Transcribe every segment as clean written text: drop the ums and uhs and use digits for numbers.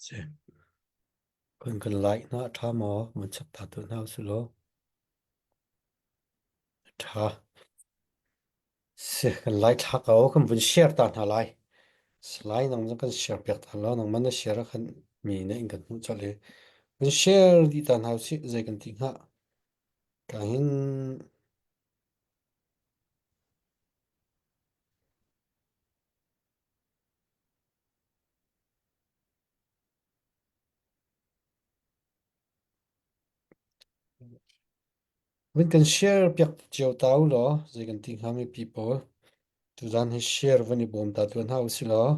Si. Kan kan like hna a ṭha maw? Mun chak ta tu hna usih law. A ṭha. Si, kan lai thla ko. Kan vun share ta hna lai. Salai nang zong kan share piak ta law nang man na share ah khan mi nih in kan hmuh colh i vun share dih ta hna usih zei kan ti hnga. Ka hin Vun kan share piak cio ta u law zei kan ti hnga mipi pawl. Tuzaan hi share vun i bawm ta tuan hna usih law.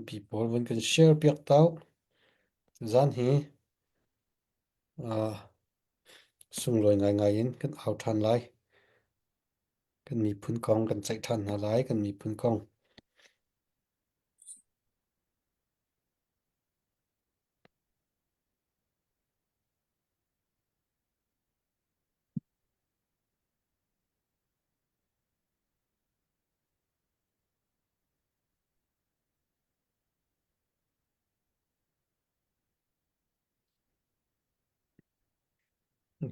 Pi pawl vun kan share piak ta u. Tuzaan hi sunglawi ngaingai in kan au ṭhan lai. Kan miphun kong kan ceih ṭhan hna lai. Kan miphun kong.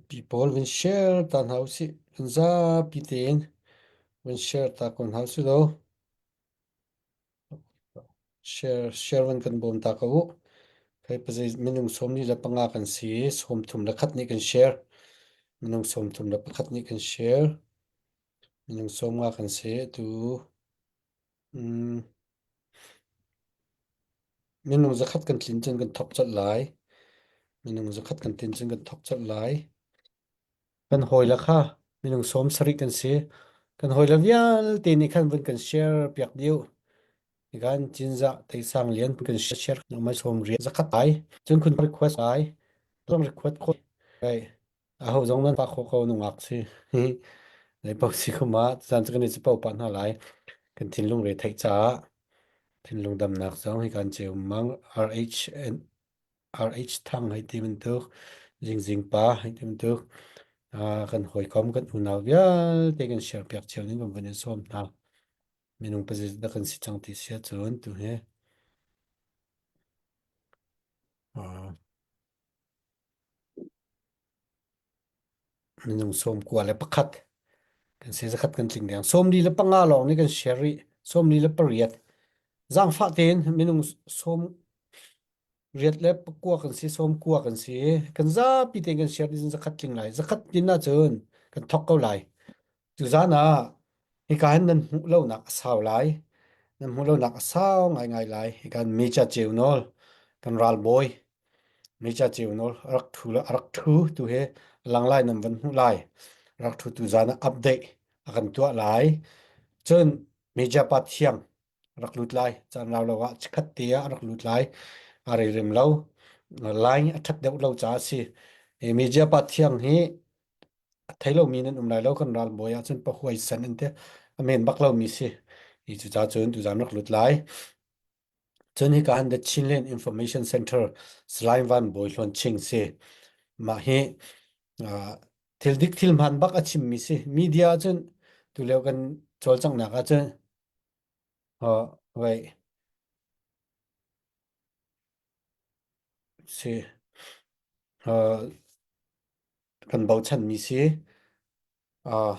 Pi pawl vun share ta hna usih. Kan zapi tein vun share ta ko hna usih law. Share share van kan bawm ta ko u. Hei pazei minung 45 kan si i 31 nih kan share. Minung 31 nih kan share. Minung 50 kan si atu mm, Minung zakhat kan tlin cun kan thawk colh lai. Minung zakhat kan tlin cun kan thawk colh lai. Kan hawile kha minung 70 kan si. Kan hawile vialte nih khan vun kan share piak dih. Kan Cinzah Teisang Lian kan share mai sawm riat zakhat ai. Cun khun request ai. Zong request kho. Ai. Aho zong nan pa kho ko nungak si. Lai pau si kuma zan cu kan i pau pa hna lai. Kan thinlung re theih caah thinlung damnak zong hi kan ceu mang RH RH Thang hei ti bantuk Jingzing pa hei ti bantuk kan hawikom kan unau vialte kan share piak cio ning kan vun in sawm hna. Minung pazit dah kan si cang ti si ahcun tu hi Minung 91 kan si zakhat kan tling deng. 45 lawng nih kan share rih. 48. Zaangfah tein minung sawm riat le pakua kan si, sawm kua kan si. Kan zapi tein kan share dih zakhat tling lai. Zakhat tin ahcun kan thok ko lai. Tuzaan ah hika hin nan hmuh lonak a sau lai. Nan hmuh lonak a sau ngaingai lai. Hika hin meja ceu nawl kan ralbawi meja ceu nawl a rak ṭhu a rak ṭhu tu hi lang lai nan van hmuh lai. Rak ṭhu tu zaan ah update a kan tuah lai. Cun meja pa thiang rak lut lai. Caan rau lo ah chikkhat te ah a rak lut lai. A rei rem lo. Line a ṭhat deuh lo caah a si. Meja pa thiang hi a thei lomi nan um lai lo kan ralbawi ahcun pahuai san an ti a men bak lomi si hi cucaah cun tuzaan rak lut lai cun hika han the Chinland Information Center Salai Van Bawi Hlawn Ching si mah hi thil dik thil hmaan bak a chimmi si media ahcun tulio kan cawlcanghnak ahcun wait si kan bochanmi si. Uh,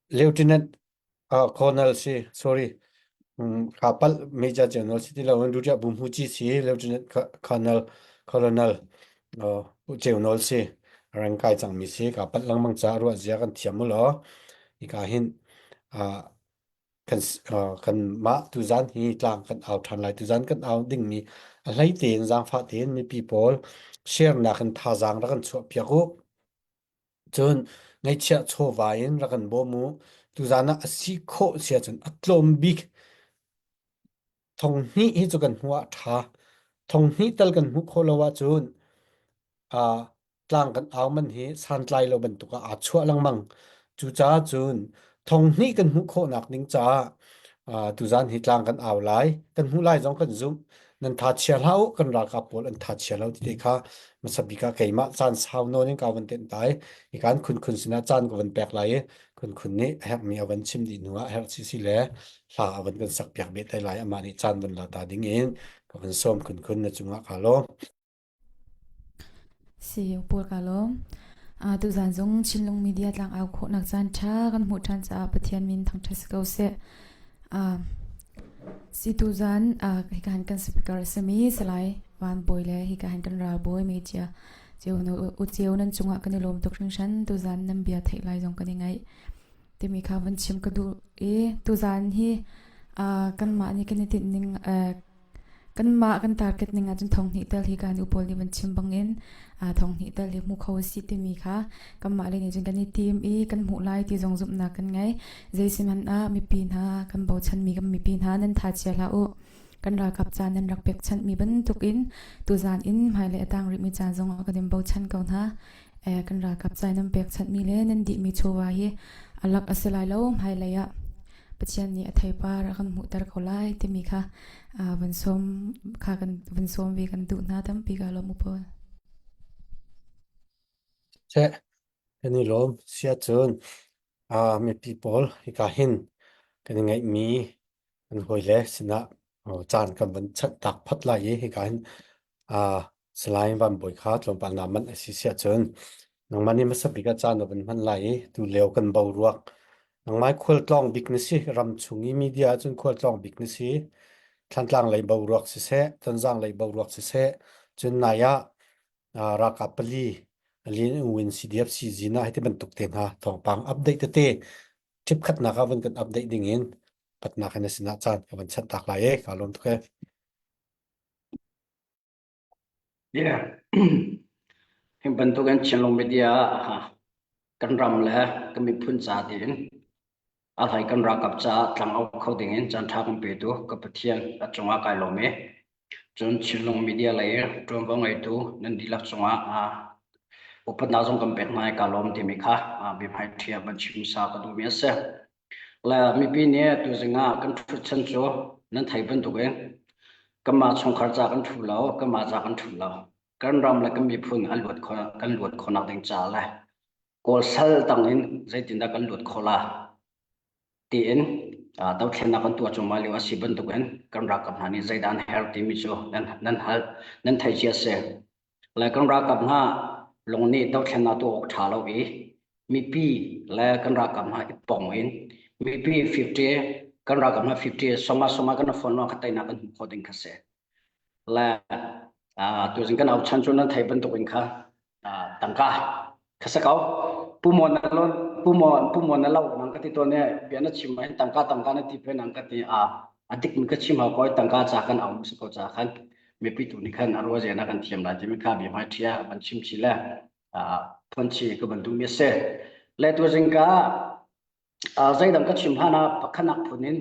Lieutenant uh, Colonel si, sorry. Um, ka pal Major General si ti lo in bu mu chi si Lieutenant Colonel Colonel uh, General si rang kai cang mi si ka pat lengmang ca ruah zia kan thiam mu law ika hin uh, kan kan mah tuzan hi tlang kan au ṭhan lai tuzan kan au dingmi a hlei tein zaangfah tein mipi pawl share nak in thazaang rak kan chuah piak u cun ngaihchiah chawva in rak kan bawm u tuzan ah a si khawh si ahcun a tlawm bik thong hnih hi cu kan hmuh ah ṭha thong hnih tal kan hmuh khawh lo ahcun uh, tlang kan au man hi santlai lo bantuk ah aa chuah lengmang. Cucaah cun thong hnih kan hmuh khawhnak ding caah Tuzan hi tlang kan au lai. Kan hmuh lai zong kan zumh. Nan tha chia hlah u, kan ralkap pawl an tha chia lo ti te kha hmasa bik ah keimah caan sau nawn in ka van tenh tai. Hi kan khun khun sinah caan ka van pek lai i khun khun nih a herhmi a van chim dih hnu ah herh si si le hla a van kan sak piak beh te lai. Amah nih caan van la ta ding in ka van sawm khun khun na cungah ka lawm. Si pawl ka lawm. Tuzaan zong Chinlung Media tlangau khawhnak caan ṭha kan hmuh ṭhan caah Pathian min thangṭhat si ko seh. Si tuzaan hika hin kan speaker a simi Salai Van Bawi le hika hin kan ralbawi Media u ceu nan cungah kan i lawm tuk hringhran. Tuzaan nan bia theih lai zong kan i ngaih. Timi kha van chim ka duh i tuzaan hi kanmah nih kan i tinh ning Kanmah kan target ning ahcun thonghnih tel hi kan u pawl nih van chim bangin thonghnih tel hi hmu kho a si timi kha kanmah le nih cun kan i tim i kan hmuh lai ti zong zumhnak kan ngei. Zeisihmanh ah mipi hna kan bochanmi kan mipi hna nan tha chia hlah u. Kan ralkap caan nan rak pekchanhmi bantukin tuzaan in hmailei a tang rihmi caan zong ah kan in bochan ko hna. Kan ralkap caan nan pekchanhmi le nan dihmi chawva hi a lak a si lai lo hmailei ah. Pathian nih a theipar a kan hmuhter ko lai timi kha van sawm kha kan van sawm ve kan duh hna tampi ka lawm u pawl. Seh, kan i lawm sia cun mipi pawl hika hin kan i ngaihmi kan hawile sinah caan kan van chanh tak phot lai i hika hin Salai Van Bawi kha tlawmpal naa manh a si siah cun nangmah nih hmasa bik ah caan na vun hman lai i tulio kan boruak nangmah khualtlawng bik na si ram chung i media ahcun khualtlawng bik na si Thlantlang lei boruak siseh Tonzang lei boruak siseh cun nai ah ralkap pali Lin Win CDF CG na hiti bantuk te hna thawngpang update tete tip khatnak ah vun kan update ding in patnak in na sinah caan ka van chanh tak lai e ka lawm tuk e. Yeah. Hi bantukin Chinlung media ah kan ram le kan miphun ca tiin a hlei kan ralkap caah tlang-au kho dingin caanṭha kan petu ka Pathian a cungah kai lawm i cun Chinlung media lei ṭuanvo ngeitu nan dihlak cungah upatnak zong kan pek hna i kaa lawm timi kha biahmaiṭhi ah van chim sa ka duhmi a si. Le mipi nih tuzing ah kan ṭhut chan cu nan theih bantukin kanmah chungkhar ca kan ṭhu lo, kanmah ca kan ṭhu lo. Kan ram le kan miphun an luat kho, kan luat khawhnak ding ca le Kawl sal tang in zeitindah kan luat khawh la tiin dothlennak kan tuah cuahmah lio a si bantukin kan ralkap hna nih zeidah an herh timi cu nan, nan hal, nan theih cia si. Le kan ralkap hna lung nih dothlennak tuah awk ṭha lo i mipi le kan ralkap hna i pong in mipi 50 kan ralkap hna 50 soma soma kan phone lo kha teinak kan hmuh khawh ding kha si. Le tuzing kan au chan cu nan thei bantuk in kha tangka kha sa ko pu mo na lo pu mo pu mo na lo nang ka ti to ne bia na chim mai tangka tangka na ti pe nang ka ti a a dik mi ka chim ha koi tangka cha kan au si ko cha khan mipi tu nih khan a ruwa zena kan thiam lai timi kha bia hmai ṭhia van chim chi le phon chi ka ban duh mi a si le tu zing ka zeidang ka chim hlan ah pakhanak phun in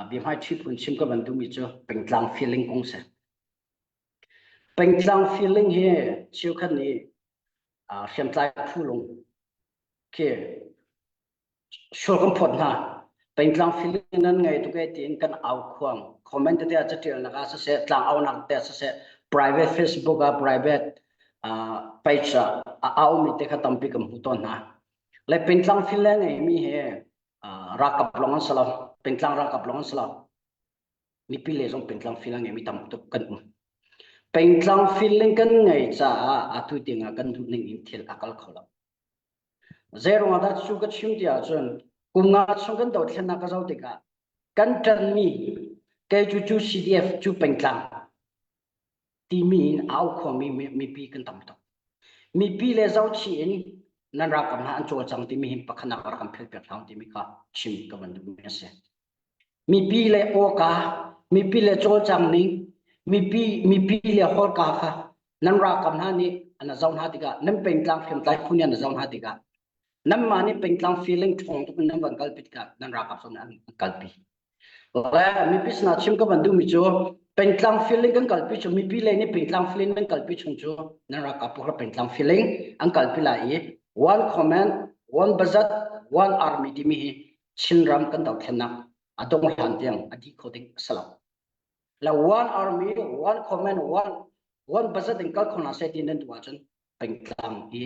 bia hmai ṭhi phun chim ka ban duh mi cu pengtlang feeling kong si pengtlang feeling hi cheukhat nih hriamtlai phu lung khi Sual kan phawt hna. Pengtlang feeling nan ngei tuk e tiin kan au khuang. Comment tete ah catialnak ah siseh, tlang aunak te ah siseh, private Facebook ah private uh, page ah a aumi te kha tampi kan hmu tawn hna. Le pengtlang feel le ngeimi he uh, ralkap lawng an si lo. Pengtlang ralkap lawng an si lo. Mipi le zong pengtlang feel a ngeimi tam tuk kan um. Pengtlang feeling kan ngei caah atu tiangah kan duh ning in thil a kal kho lo. Zeiruang ah dah cu ka chim ti ahcun kum nga chung kan dothlennak ka zoh tikah kan ṭanmi kei cu cu CDF cu pengtlang timi in au khuami mipi kan tam tuk. Mipi le zohchih in nan ralkap hna an cawlcang timi hi pakhatnak rak kan philpiak hlah timi kha chim ka van duhmi a si. Mipi le awka, mipi le cawlcang ning, mipi mipi le hawlka kha nan ralkap hna nih an zoh hna tikah nan pengtlang hriamtlai phu nih an zoh hna tikah nanmah nih pengtlang feeling ṭhawng tuk in nan van kalpi tikah nan ralkap zong nih an kalpi. Le mipi sinah chim ka van duhmi cu pengtlang feeling kan kalpi cu mipi lei nih pengtlang feeling nan kalpi chung cu nan ralkap pawl kha pengtlang feeling an kalpi lai i one command, one budget, one army timi hi Chinram kan dothlennak. A dong hlan tiang a dih kho ding a si lo. La one army, one command, one one budget in kal kho hna seh ti nan duh ahcun pengtlang hi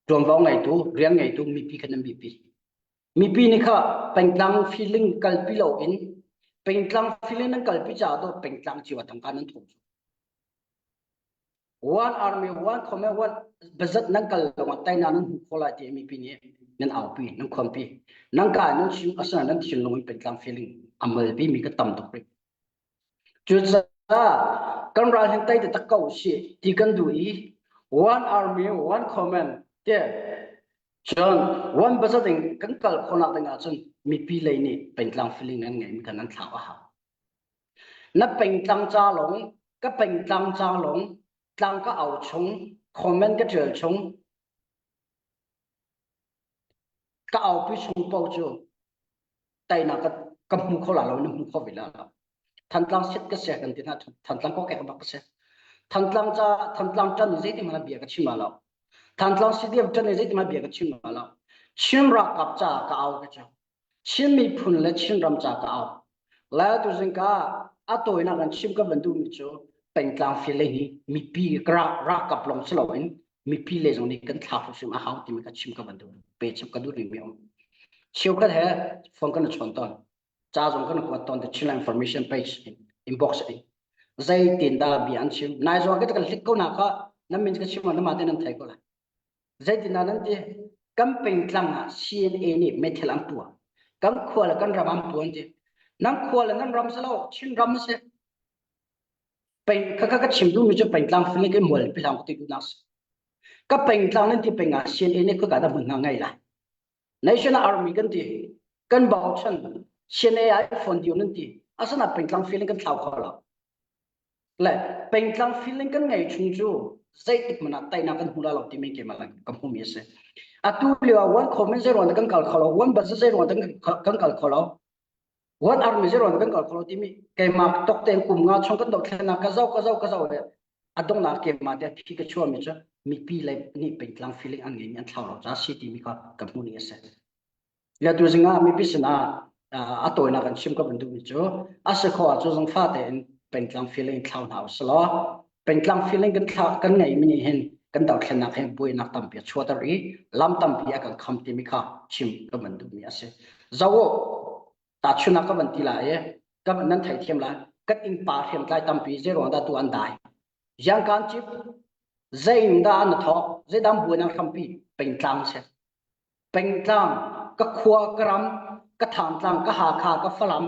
ṭuanvo ngeitu, rian ngeitu mipi kha nan biapi. Mipi nih kha pengtlang feeling kalpi loin pengtlang feeling nan kalpi caah dawh pengtlang cio ah tangka nan thawh cu. One army, one command, one budget nan kal lawngah teinak nan hmu khawh lai ti mipi nih nan aupi, nan khuampi. Nan ka nan chim asina nan thinlung in pengtlang feeling a malpi mi ka tam tuk rih. Cucaah kan ral hin tei taktak ko usih ti kan duh i one army, one command te cun one budget in kan kal khawhnak ding ahcun mipi lei nih pengtlang feeling nan ngeih mi kha nan thlau a hau. Na pengtlang ca lawng, ka pengtlang ca lawng, tlang ka au chung, comment ka ṭial chung, ka aupi chung paoh cu teinak ka ka hmu kho la lo na hmu kho ve la lo. Thantlang sit ka sia kan ti hna Thantlang kokek bak ka si. Thantlang ca Thantlang ṭan zeitin hmanh bia ka chim lo. Thantlang CDF ṭan zeitin hmanh bia ka chim lo. Chin ralkap ca ka au ka cu. Chin miphun le Chin ram ca ka au. Lai tu zingka a tawinak an chim ka van duhmi cu pengtlang file hi mipi ralkap lawng si loin mipi le zong nih kan thlak hrimhrim a hau timi ka chim ka van duh pe chim ka duh rihmi um. Cheukhat he phone kan chawn tawn. Ca zong kan kuat tawn the Chinland information page in inbox in. Zeitin dah bia an chim. Nai zong ka kan hlik ko na kha nan min ka chim na ma te nan thei ko lai. Zeitindah nan ti? Kan pengtlang ah CNA nih meithal an puah. Kan khua le kan ram an puah an ti. Nan khua le nan ram si lo, Chin ram a si. Peng kha ka chim duhmi cu pengtlang feeling ke mual pi hlang ka ti duhnak si. Ka pengtlang nan ti peng ah CNA nih khua dah hmun hna ngei lai. National Army kan ti. Kan bochan CNA ai phone dio nan ti. Asana pengtlang feeling kan thlau kho lo. Le pengtlang feeling kan ngei chung cu zeitik hmanh ah teinak kan hmu la lo timi keimah le ka hmumi a si. Atu lio ah one comment zei ruang kan kal kho lo, one budget zei ruang kan kal kho lo, one army zei ruang kan kal kho lo timi keimah tok tein kum nga chung kan dohthlennak ka zoh ka zoh ka zoh le a donghnak keimah te phi ka chuahmi cu mipi le nih pengtlang feeling an ngeimi an thlau lo ca si timi kha ka hmuh ni a si. Le tu zingah mipi sinah a tawinak an chim ka van duhmi cu a si khawh ahcun zangfa tein pengtlang feeling thlau hna usih law pengtlang feeling kan thla kan ngeihmi nih hin kan dothlennak he buainak tampi a chuahter i lam tampi a kan kham timi kha chim ka van duhmi a si. Zo u, tahchunhnak ka van ti lai i ka van nan theithiam lai kan innpa hriamtlai tampi zeiruang dah tu an dai Yangkan chip zeiin dah an thawk zeidah buainak hrampi pengtlang si pengtlang ka khua ka ram ka thangtlang ka hakha ka falam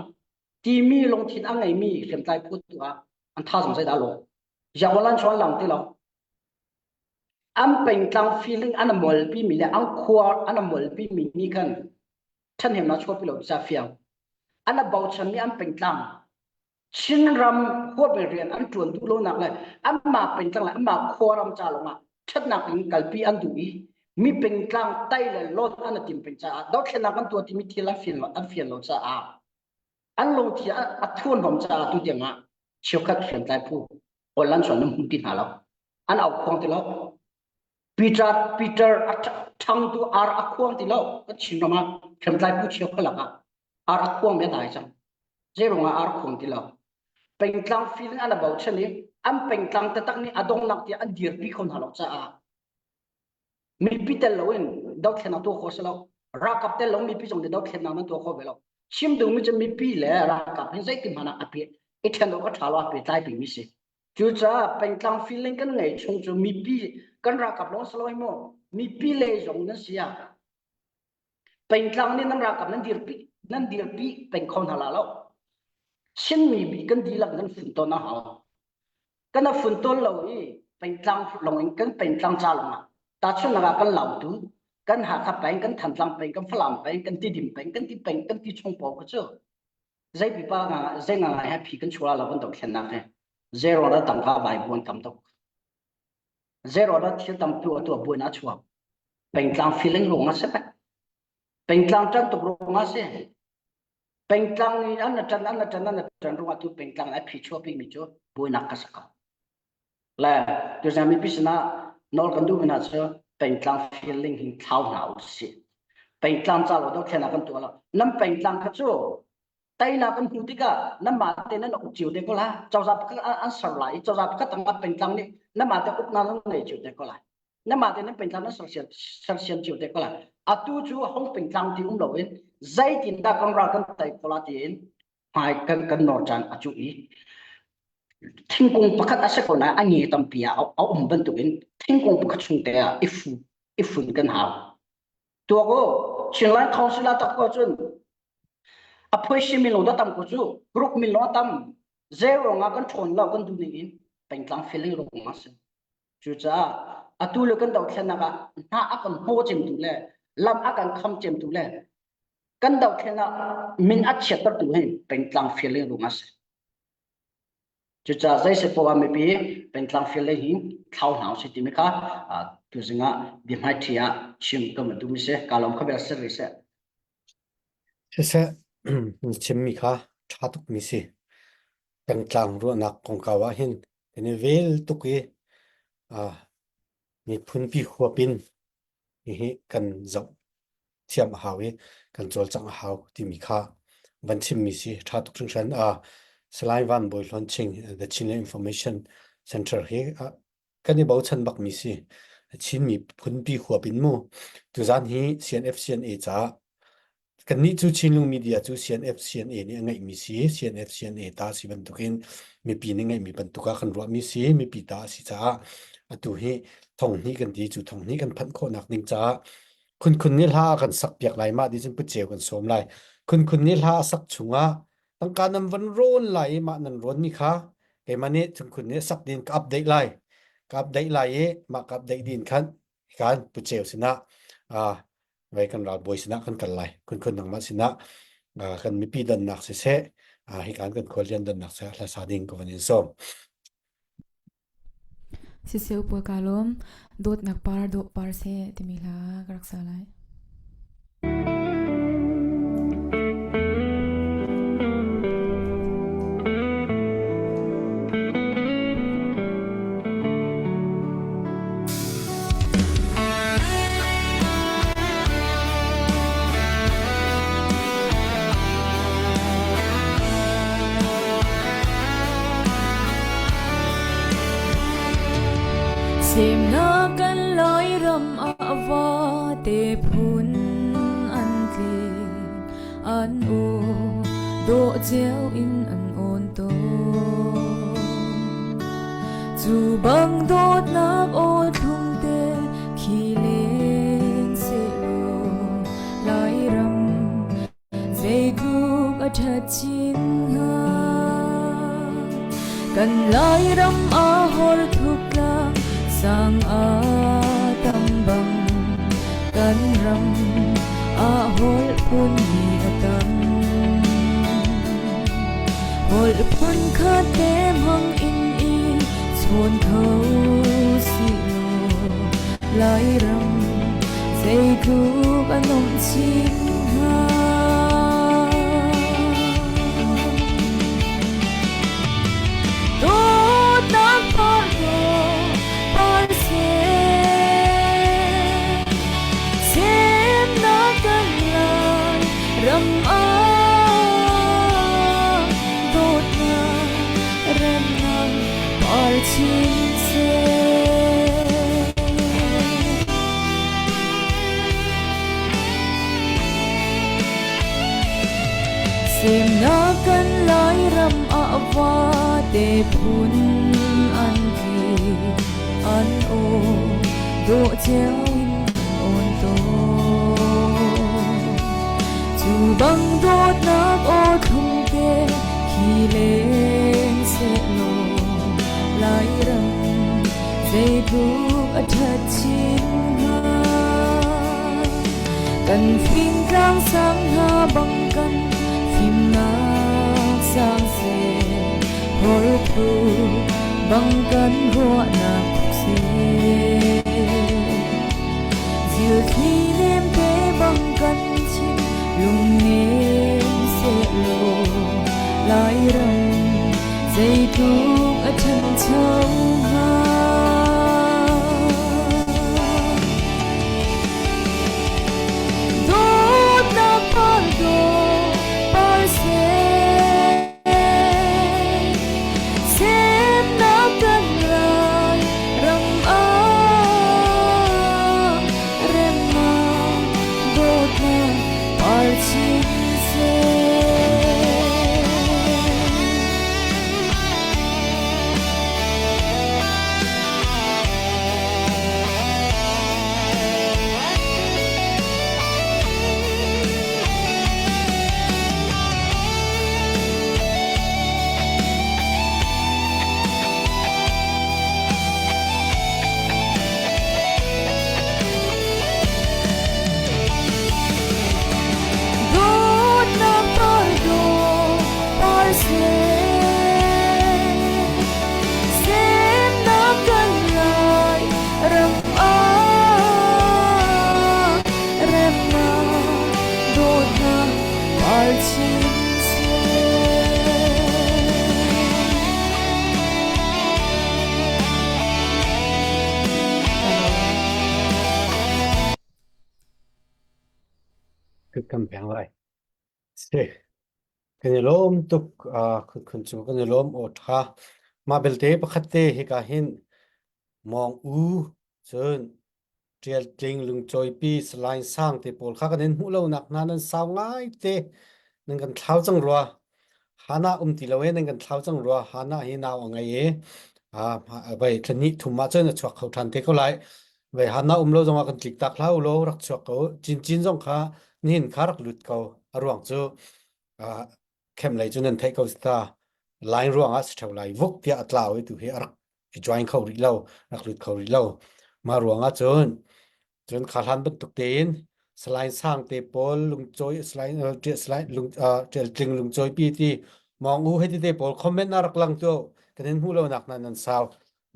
timi lungthin a ngeimi hriamtlai phu tu ah an tha zong zeidah lo yawalan chuan lang ti lo an pengtlang feeling an molpi mi le an khua an molpi mi ni khan ṭhahnemnak chuahpi lo ca fiang an bochan mi an pengtlang Chinram huapmi rian an ṭuan duh lonak le anmah pengtlang le anmah khuaram ca lawngah ṭhatnak in kalpi an duh i mi pengtlang tai le lawt an i tim peng caah dothlennak an tuah timi thil an fian lo an fian lo caah an lungthi a thuanhawm caah tu tiang ah cheukhat hriamtlai phu online chuan nan hmu ti hna lo an au khuang ti lo Peter Peter a ṭhangtu ar a khuang ti lo kan Chinram ah hriamtlai phu cheukhat lakah ar a khuang mi a dai cang Zeirung ah ar khuang ti lo. Pengtlang feeling an bochan i an pengtlang taktak nih a donghnak tiah an dirpi kho hna lo caah mipi tel loin dothlennak tuah khawh si lo. Ralkap tel lo mipi zong nih dothlennak nan tuah kho ve lo. Chim duhmi cu mipi le ralkap hin zeitin hmanh ah a pe i ṭhen awk a ṭha lo a pehtlai pengmi si. Cucaah pengtlang feeling kan ngeih chung cu mipi kan ralkap lawng si lo hi mu mipi lei zong nan si ah Pengtlang nih nan ralkap nan dirpi nan dirpi peng kho hna la lo. Chinmi bi kan dihlak nan funton a hau. Kan a funton lo i pengtlang lawng in kan pengtlang ca lawng ah tahchunhnak ah kan Lautu, kan Hakha peng, kan Thantlang peng, kan Falam peng, kan Tidim peng, kan ti peng, kan ti chung paoh kha cu zei pipa nga zei nga ngai he phi kan chura lo kan dothlennak he zero da tangka vai buan tam tuk. Zero da thil tam tu atu buaina a chuak. Pengtlang feeling ruang a si pek. Pengtlang ṭan tuk ruang a si. Pengtlang nih an ṭan an ṭan an ṭan ruang ah tu pengtlang ai phi chuahpi mi cu buainak ka si ko. Le tuzan mipi sinah nawl kan duh mi hna cu pengtlang feeling hin thlau hna u sih. Pengtlang ca lo dothlennak kan tuah lo. Nan pengtlang kha cu. Teinak kan hmuh tikah nanmah te nan uk cio te ko lai. Cozah pakhat an ser lai i cozah pakhat tangah pengtlang nih nanmah te uknak nan ngei cio te ko lai. Nanmah te nan pengtlang nan sersiam cio te ko lai. Atu cu hong pengtlang ti um loin zeitindah kan ral kan tei ko la tiin hmai kan nor caan a cu i thingkung pakhat a si ko nain a nge tampi ah a um bantukin thingkung pakhat chung te ah i fun kan hau. Tuak u, Chinland Council ah tak ko cun a phuaisi min lo da tam ko cu, group min lo tam, zei ruangah kan ṭhawn lo kan duh ning in pengtlang feeling ruangah a si. Cucaah atu le kan dohthlennak ah hna a kan hnaw cemtu le lam a kan kham cemtu le kan dohthlennak min a chiattertu hi pengtlang feeling ruangah a si. Cucaah zei poah mipi pengtlang feeling hi thlau hna usih timi kha tuzing ah biahmaiṭhi ah chim ka van duhmi si. Kaa lawm kha bel si rih seh. Siseh, na chimmi kha ṭha tukmi si. Pengtlang ruahnak kongkau ah hin kan i vel tuk i miphunpi huap in hihi kan zoh thiam a hau i kan cawlcangh a hau timi kha van chimmi si. Ṭha tuk hringhran. Salai Van Bawi Hlawn Ching, The Chinland Information Center hi kan i bochan bakmi si. Chin miphunpi huap in mu. Tuzan hi CNF CNA caah kannih cu Chinlung Media cu CNF CNA nih a ngeihmi si. CNF CNA ta si bantukin mipi nih ngeihmi bantuk ah kan ruahmi si. Mipi ta a si caah atu hi thonghnih kan ti cu thonghnih kan phanh khawhnak ding caah Khunkhun nih hla a kan sak piak lai mah ti cun puceu kan sawm lai. Khunkhun nih hla a sak chungah tangka nan van rawn lai i mah nan rawnmi kha keimah nih Khunkhun nih sak ding ka update lai. Ka update lai i mah ka update din khan kan puceu sinah vai kan ralbawi sinah kan kal lai. Khunkhun nangmah sinah kan mipi donnak siseh hikan kan khuallian donnak siseh hla sa ding ka van in sawm. Siseh upawl kaa lawm. Dawtnak par dawh par seh timi hla ka rak sa lai. Semnak kan Lairam ah vate phun an tling, an aw dawh cio in an awn tawn. Cu bang dawtnak aw thlum te khi leng sehlaw Lairam Zeitluk a ṭhat chin hnga. Kan Lairam a hor tluk tlang sang a tam bang kan ram a holh phun mi a tam. Holh phun khat te hmang in i chawn kho sihlaw Lairam zeitluk a nuamh chin hnga. Dawtnak par dawh par seh, semnak kan lai ram ah dawtnak remnak par chin seh. Semnak kan Lairam ah vate phun an tli, an aw dawh cio in an awn tawn. Cu bang dawtnak aw thlum te khi leng sehlaw Lairam zeitluk a ṭhat chin hnga. Kan fingtlang sang hna bang kan fimnak sang seh, horphu bang kan ruahnak thuk seh. Zilthli nemte bang kan chim lungnem sehlaw Lairam zeitluk a ṭhancho hnga. Dawtnak par dawh par seh. Kan peng lai. Si. Kan i lawm tuk khun khun cu kan i lawm aw ṭha. Mah belte pakhat te hika hin Mawng U cun Ṭial Tling Lungcawipi Salai Sang te pawl kha kan in hmuh lonak hna nan sau ngai te nan kan thlau cang rua. Hana um ti lo e nan kan thlau cang rua. Hana hi nau a ngei i vai thla hnih thum ah cun a chuak kho ṭhan te ko lai. Vai Hana um lo zongah kan tlik tak hlah u law rak chuak ko. Cin Cin zong kha nihin kha rak lut ko. A ruang cu khem lei cu nan theih ko ta line ruangah si ṭheo lai vuk tiah a tlau i tu hi a rak i join kho rih lo rak lut kho rih lo mah ruangah cun cun kha hlan bantuk tein Salai Sang te pawl lungcawi Salai Salai lung ṭial tling lungcawi pi ti mong u hei ti te pawl comment na rak lang tu kan in hmuh lo nak na nan sau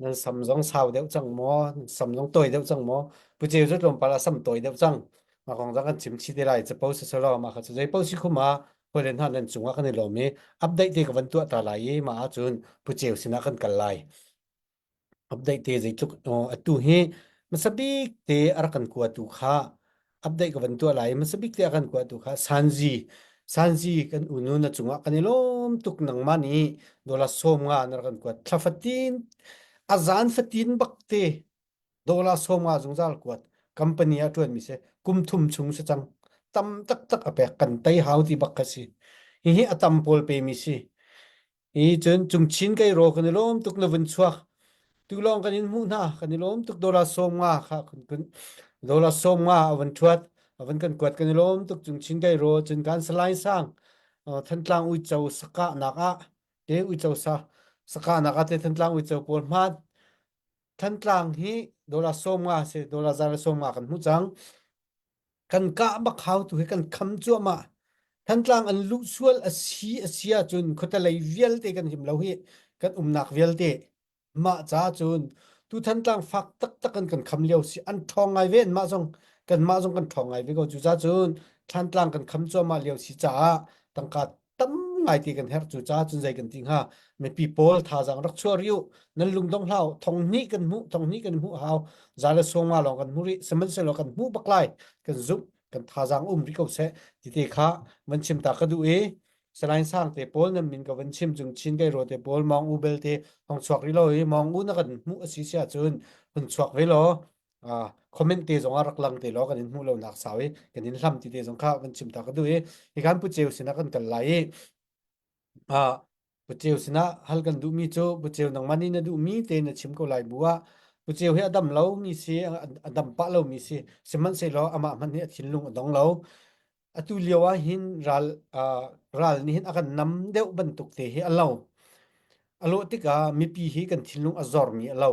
nan sam zong sau deuh cang maw nan sam zong tawi deuh cang maw pu ceu cu tlawmpal a sam tawi deuh cang mah kong zong kan chim chih te lai capo si selaw mah kha cu zei po si khum ah hawi hna nan cungah kan i lawm i update te ka van tuah ta lai i mah ahcun pu ceu sinah kan kal lai Update te zeitluk atu hi hmasa bik te a rak kan kuatu kha update ka van tuah lai hmasa bik te a kan kuatu kha Sanzi Sanzi kan unu na cungah kan i lawm tuk nangmah nih dollar 50 na rak kan kuat thla fatin a zan fatin bak te dollar 50 zungzal kuat company ah ṭuan mi si kum thum chung si cang tam taktak a pek kan tei hau ti bak kha si hihi a tam pawl pe mi si I cun cungchin kai ro kan i lawm tuk na vun chuak. Tu lawng kan in hmuh hna kan i lawm tuk dollar 50 kha kun kun dollar 50 a van thuat a van kan kuat kan i lawm tuk cungchin kai ro cun kan salai sang Thantlang uico saka nak ah te uico sa saka nak ah te Thantlang uico pawl hman Thantlang hi dollar 50 si dollar 150 kan hmu cang Kan kah bak hau tu hi kan kham cuahmah. Thantlang an luh sual a si a si ahcun khuatelei vialte kan him lo hi kan umnak vialte. Mah ca cun tu Thantlang fak taktak an kan kham lio si an ṭhawng ngai ve anmah zong kanmah zong kan ṭhawng ngai ve ko. Cucaah cun Thantlang kan kham cuahmah lio si caah tangka tam ngai ti kan herh cu caah cun zei kan ti hnga mipi pawl thazaang rak chuah rih u nan lungdong hlah u thong hnih kan hmuh thong hnih kan hmuh hau za le suangma lawng kan hmuh rih sihmanhsehlaw kan hmuh bak lai kan zumh kan thazaang um rih ko seh ti te kha van chim ta ka duh i Salain sang te pawl nan min ka van chim cung chin kai ro te pawl mong u bel te hong chuak rih lo i mong u na kan hmuh a si sia cun hun chuak ve law comment te zong ah rak lang te law kan in hmuh lo nak sau i kan in hlam ti te zong kha van chim ta ka duh i hi kan pu ceu sinah kan kal lai i pu ceu sinah hal kan duh mi cu pu ceu nangmah nih na duh mi te na chim ko lai bu ah pu ceu hi a dam lo mi si a dam pah lo mi si sihmanhsehlaw amah hmanh hi a thinlung a dong lo atu lio ah hin ral ral nih hin a kan nam deuh bantuk te hi a lo a lawh tikah mipi hi kan thinlung a zormi a lo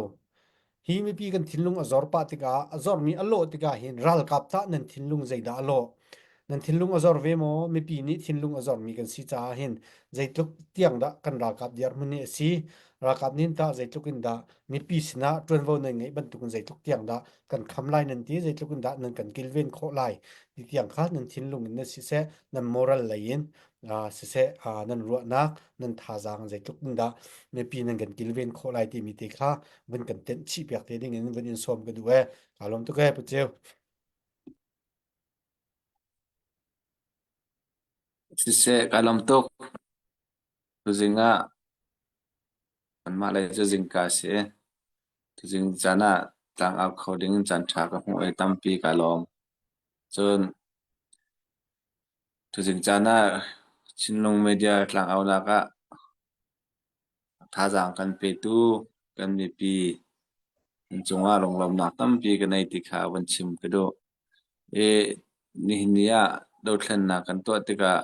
hi mipi kan thinlung a zor pah tikah a zormi a lawh tikah hin ralkap tah nan thinlung zeidah a lawh nan thinlung a zor ve maw mipi nih thinlung a zormi kan si caah hin zeitluk tiang dah kan ralkap dirhmun hi a si ralkap nih tah zeitluk in dah mipi sinah ṭuanvo nan ngeih bantukin zeitluk tiang dah kan kham lai nan ti zeitluk in dah nan kan kilven khawh lai ti tiang kha nan thinlung in na siseh nan moral lei in siseh nan ruahnak nan thazaang zeitluk in dah mipi nan kan kilven khawh lai timi te kha vun kan tenh chih piak te ding in vun in sawm ka duh e ka lawm tuk e pu ceu Siseh ka lawm tuk. Tuzing ah Anmah lei cu zingka a si. Tuzing caan ah tlangau kho ding in caanṭha ka hmuh i tampi kaa lawm. Cun tuzing caan ah Chinlung Media tlangaunak ah thazaang kan petu kan mipi an cungah lunglawmhnak tampi ka nei ti kha van chim ka duh. I nihin ni ah dothlennak kan tuah tikah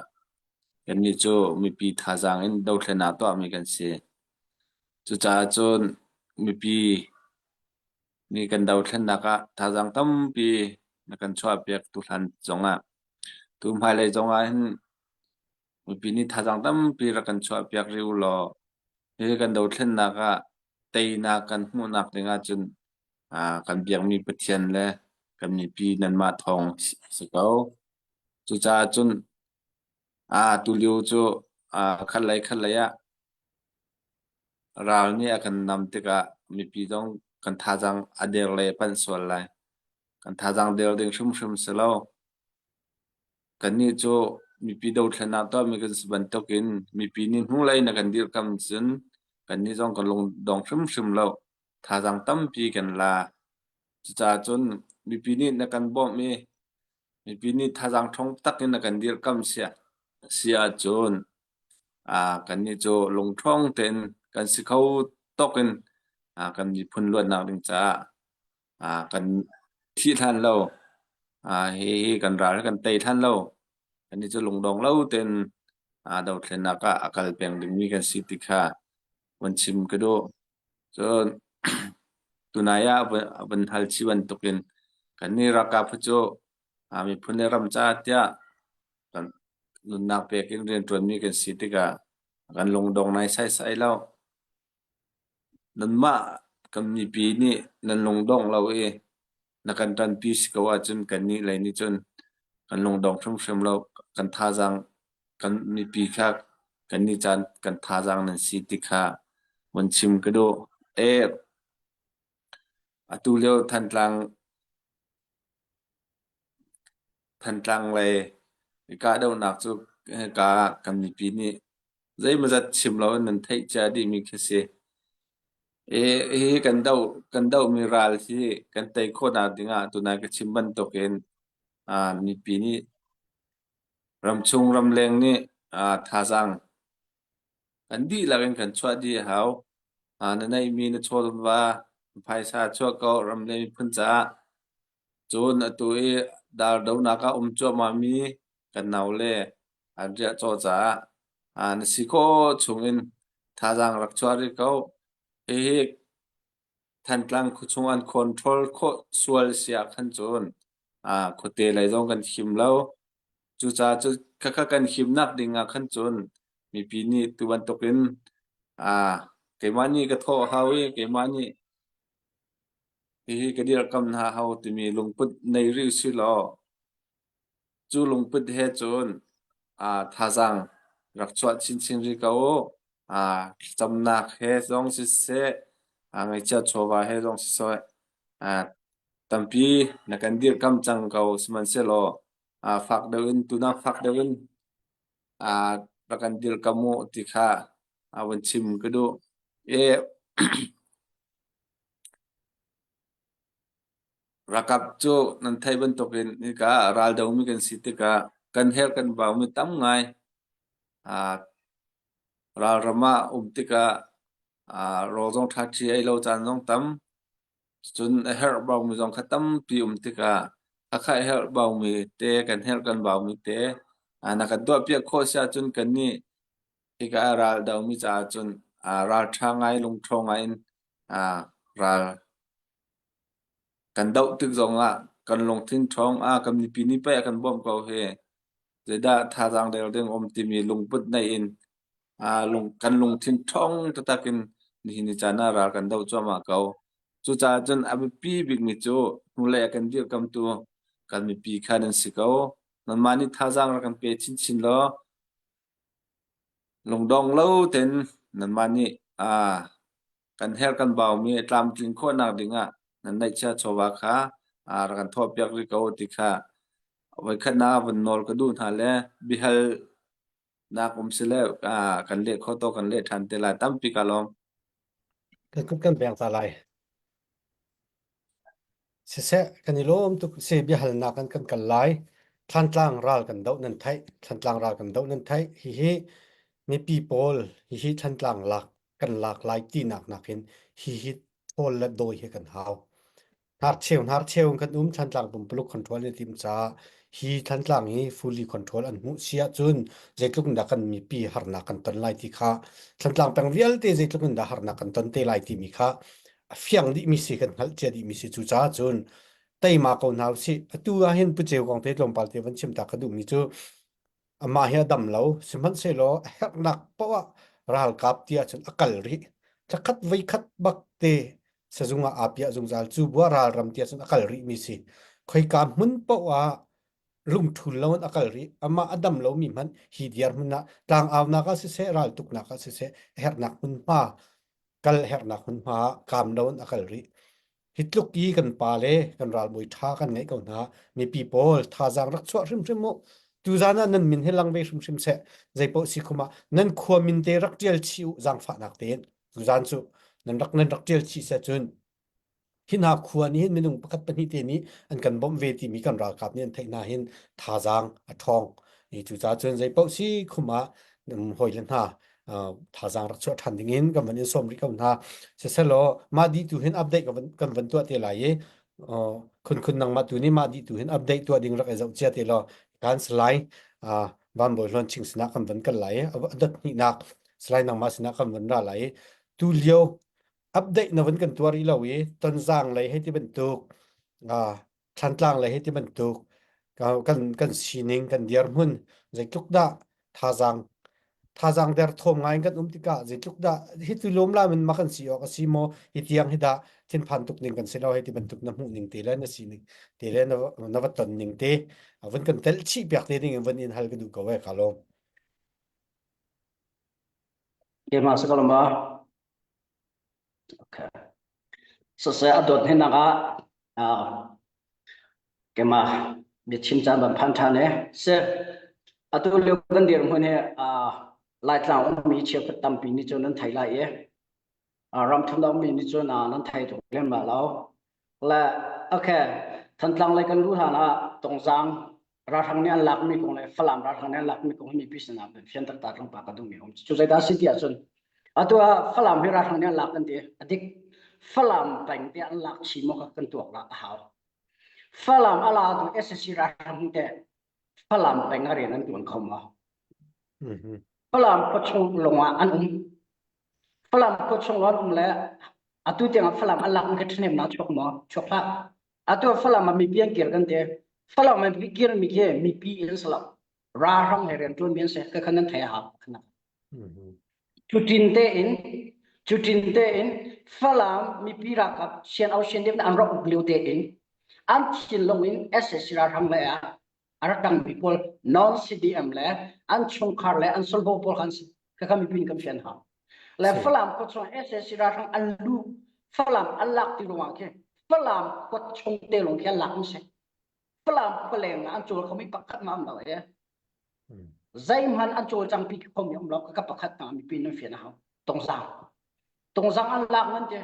kannih cu mipi thazaang in dothlennak tuahmi kan si. Cucaah cun mipi nih kan dothlennak ah thazaang tampi na kan chuahpiak tuhlan zongah tu hmailei zongah hin mipi nih thazaang tampi rak kan chuahpiak rih u law hi kan dothlennak ah teinak kan hmuhnak ding ahcun kan biakmi Pathian le kan mipi nanmah thawng a si ko. Cucaah cun tulio cu khatlei khatlei ah ral nih a kan nam tikah mipi zong kan thazaang a der lei a panh sual lai. Kan thazaang der ding hrimhrim si lo. Kannih cu mipi dothlennak tuahmi kan si bantukin mipi nih hnulei na kan dirhkam cun kannih zong kan lungdong hrimhrim lo. Thazaang tampi kan la. Cucaah cun mipi nih na kan bawmh i mipi nih thazaang ṭhawng tak in na kan dirhkam si ahcun kannih cu lungṭhawng tein kan si kho tawk in kan miphun luatnak ding caah kan thih hlan lo, hihi kan ral hi kan tei hlan lo, kannih cu lungdong lo tein dothlennak ah a kal peng dingmi kan si ti kha van chim ka duh. Cun tunai ah a van hal chih bantukin kannih ralkap hi cu miphun le ram caah tiah kan nunnak pek in rianṭuanmi kan si tikah kan lungdong naisai lo. Nanmah kan mipi nih nan lungdong lo i na kan ṭanpi si ko ahcun kannih lei nih cun kan lungdong hrimhrim lo. Kan thazaang kan mipi kha kannih caan kan thazaang nan si ti kha vun chim ka duh. E, atu lio Thantlang Thantlang lei kahdohnak cu hika kan mipi nih zeimawzat chim loin nan theih cia dihmi khi si. Hihi kan dohmi ral hi kan tei khawhnak dingah tunai ka chim bantukin mipi nih ramchung ramleng nih thazaang kan dihlak in kan chuah dih a hau. Na neihmi na chawva phaisa chuah ko ram le miphun caah. Cun atu i dardonak ah um cuahmahmi kan naule an riahcaw caah na si khawh chungin thazaang rak chuah rih ko. Hihi Thantlang khuachung an control khawh sual si ah khan cun khuate lei zong kan him lo. Cucaah cu khakha kan himnak ding ah khan cun mipi nih tu bantukin keimah nih ka thawh hau i keimah nih hihi ka dirhkam hna hau timi lungput nei rih usih law cu lungput he cun thazaang rak chuah chinchin rih ko u. Thlacamnak he zong siseh, ngaihchiat chawva he zong siseh, tampi na kan dirhkam cang ko sihmanhsehlaw fak deuh in tunak fak deuh in rak kan dirhkam u ti kha vun chim ka duh. Ralkap cu nan theih bantukin hika raldomi kan si tikah kan herh kan baumi tam ngai. Ralram ah um tikah rawl zong ṭhaṭhi ei lo caan zong tam. Cun a herh baumi zong kha tampi um tikah khakha a herh baumi te kan herh kan baumi te na kan tuahpiak khawh si ahcun kannih Hika ah ral domi caah cun ralṭha ngai lungṭhawng ngai in ral kan doh tik zongah kan lungthin ṭhawng ah kan mipi nih pei a kan bawmh ko hi zeidah thazaang del ding um timi lungput nei in kan lungthin ṭhawng taktak in nihin ni caan ah ral kan doh cuahmah ko. Cucaah cun a biapi bikmi cu hnulei a kan dirkamtu kan mipi kha nan si ko. Nanmah nih thazaang rak kan pe chinchin law Lungdong lo tein nanmah nih kan herh kan baumi a tlamtlin khawhnak dingah nan neihchia chawva kha rak kan thawhpiak rih ko ti kha voikhatnak ah vun nawl ka duh hna le biahalnak um sile kan leh kho to kan leh ṭhan te lai. Tampi ka lawm. Kan kut kan pek ta lai. Siseh, kan i lawm tuk si biahalnak kan kan kal lai. Thlantlang ral kan doh nan theih. Thlantlang ral kan doh nan theih. Hihi mipi pawl hihi Thlantlang lak kan lak lai tinak nakin hihi thawl le dawi hi kan hau. Hnarcheu hnarcheu in kan um Thlantlang pumpuluk control an i tim caah hi Thlantlang hi fully control an hmuh si ahcun zeitluk in dah kan mipi harnak kan ton lai ti kha Thlantlang peng vialte zeitluk in dah harnak kan ton te lai timi kha a fiang dihmi si kan hngalh cia dihmi si cucaah cun teima ko hna usih atu ah hin Pu Ceu kong te tlawmpal te van chim ta ka duhmi cu amah hi a dam lo sihmanhsehlaw a herhnak poah ah ralkap ti ahcun a kal rih thlakhat voikhat bak te sazung ah aa piah zungzal cu bua ralram ti ahcun a kal rih mi si khoika hmun poah ah lungthul lo in a kal rih amah a dam lomi hmanh hi dirhmun ah tlangaunak ah siseh raltuknak ah siseh a herhnak hmunhma kal herhnak hmunhma ah kaam lo in a kal rih. Hi tluk i kan pa le kan ralbawi ṭha kan ngeih ko hna. Mipi pawl thazaang rak chuah hrimhrim u. Tuzan ah nan min hi lang ve hrimhrim seh. Zeipaoh si khum ah nan khua min te rak ṭial chih u zaangfahnak tein. Tuzan cu nan rak nan rak ṭial chih seh cun hi hna khua nih hin minung pakhat pahnih te nih an kan bawmh ve timi kan ralkap nih an theih hna hin thazaang a ṭhawng. I cucaah cun zeipaoh si khum ah hawi le hna thazaang rak chuah ṭhan ding in kan van in sawm rih ko hna. Siselaw mah dih tu hin update kan van, kan van tuah te lai i khun khun nangmah tu nih mah dih tu hin update tuah ding rak i zoh cia te law kan salai Van Bawi Hlawn Ching sinah kan van kal lai i a dot hnihnak salai nangmah sinah kan van ra lai i tu lio update na van kan tuah rih lo i tonzang lei hei ti bantuk Thlantlang lei hei ti bantuk kan kan sining kan dirhmun zeitluk dah thazaang thazaang derthawm ngai in kan um tikah zeitluk dah hi tu lawm lam in ma kan si awk a si maw hi tiang hi dah thinphan tuk ning kan si lo hei ti bantuk na hmuh ning te le na sining te le na na va ton ning te vun kan telh chih piak te ding in vun in hal ka duh ko e ka lawm. Keimah si ko lo ma? Okay. Siseh a dawt hnenak ah keimah biachim caan van phan ṭhan e. Si atu lio kan dirhmun hi Laitlang ummi cheukhat tampi nih cun nan thei lai i ramthum ummi nih cun nan thei tuk lem la lo. Le okay Thantlang lei kan luh hlan ah Tongzang ralhrang nih an lakmi kong le Falam ralhrang nih an lakmi kong hi mipi sinah fian taktak tlangpar ka duhmi um. Cu zeidah si ti ahcun atu ah Falam hi ralhrang nih an lak kan ti a dik. Falam peng te an lak chi maw kan tuak la a hau. Falam a la tu SSC ralhrang te Falam peng a rian an tuan kho ma. Falam khuachung lawngah an um. Falam khuachung an um le atu tiangah Falam an lak mi kha ṭhahnem na chuak maw? Chuak hlah. Atu Falam ah mipi an kir kan ti. Falam ah mipi kir mi khi mipi an si lo. Ralhrang he rian ṭuan mi an si. Ka khan nan thei a hau. Cutin tein cutin tein Falam mipi ralkap sian au sian an rak uk lio tein an thinlung in SAC ralhrang le ah a rak tangmi pawl non CDM le an chungkhar le an solvo pawl khan kha mipi kan fian hau. Le Falam khua chung SAC ralhrang an lu Falam an lak ti ruangah khi Falam khua chung te lawng khi an lak an si. Falam khua leng ah an cawl khomi pakhat ma um lo e. Zeihmanh an cawlcang pi khomi um lo ka pakhat hna mipi nan fian a hau. Tongzang. Tongzang an lak nan ti.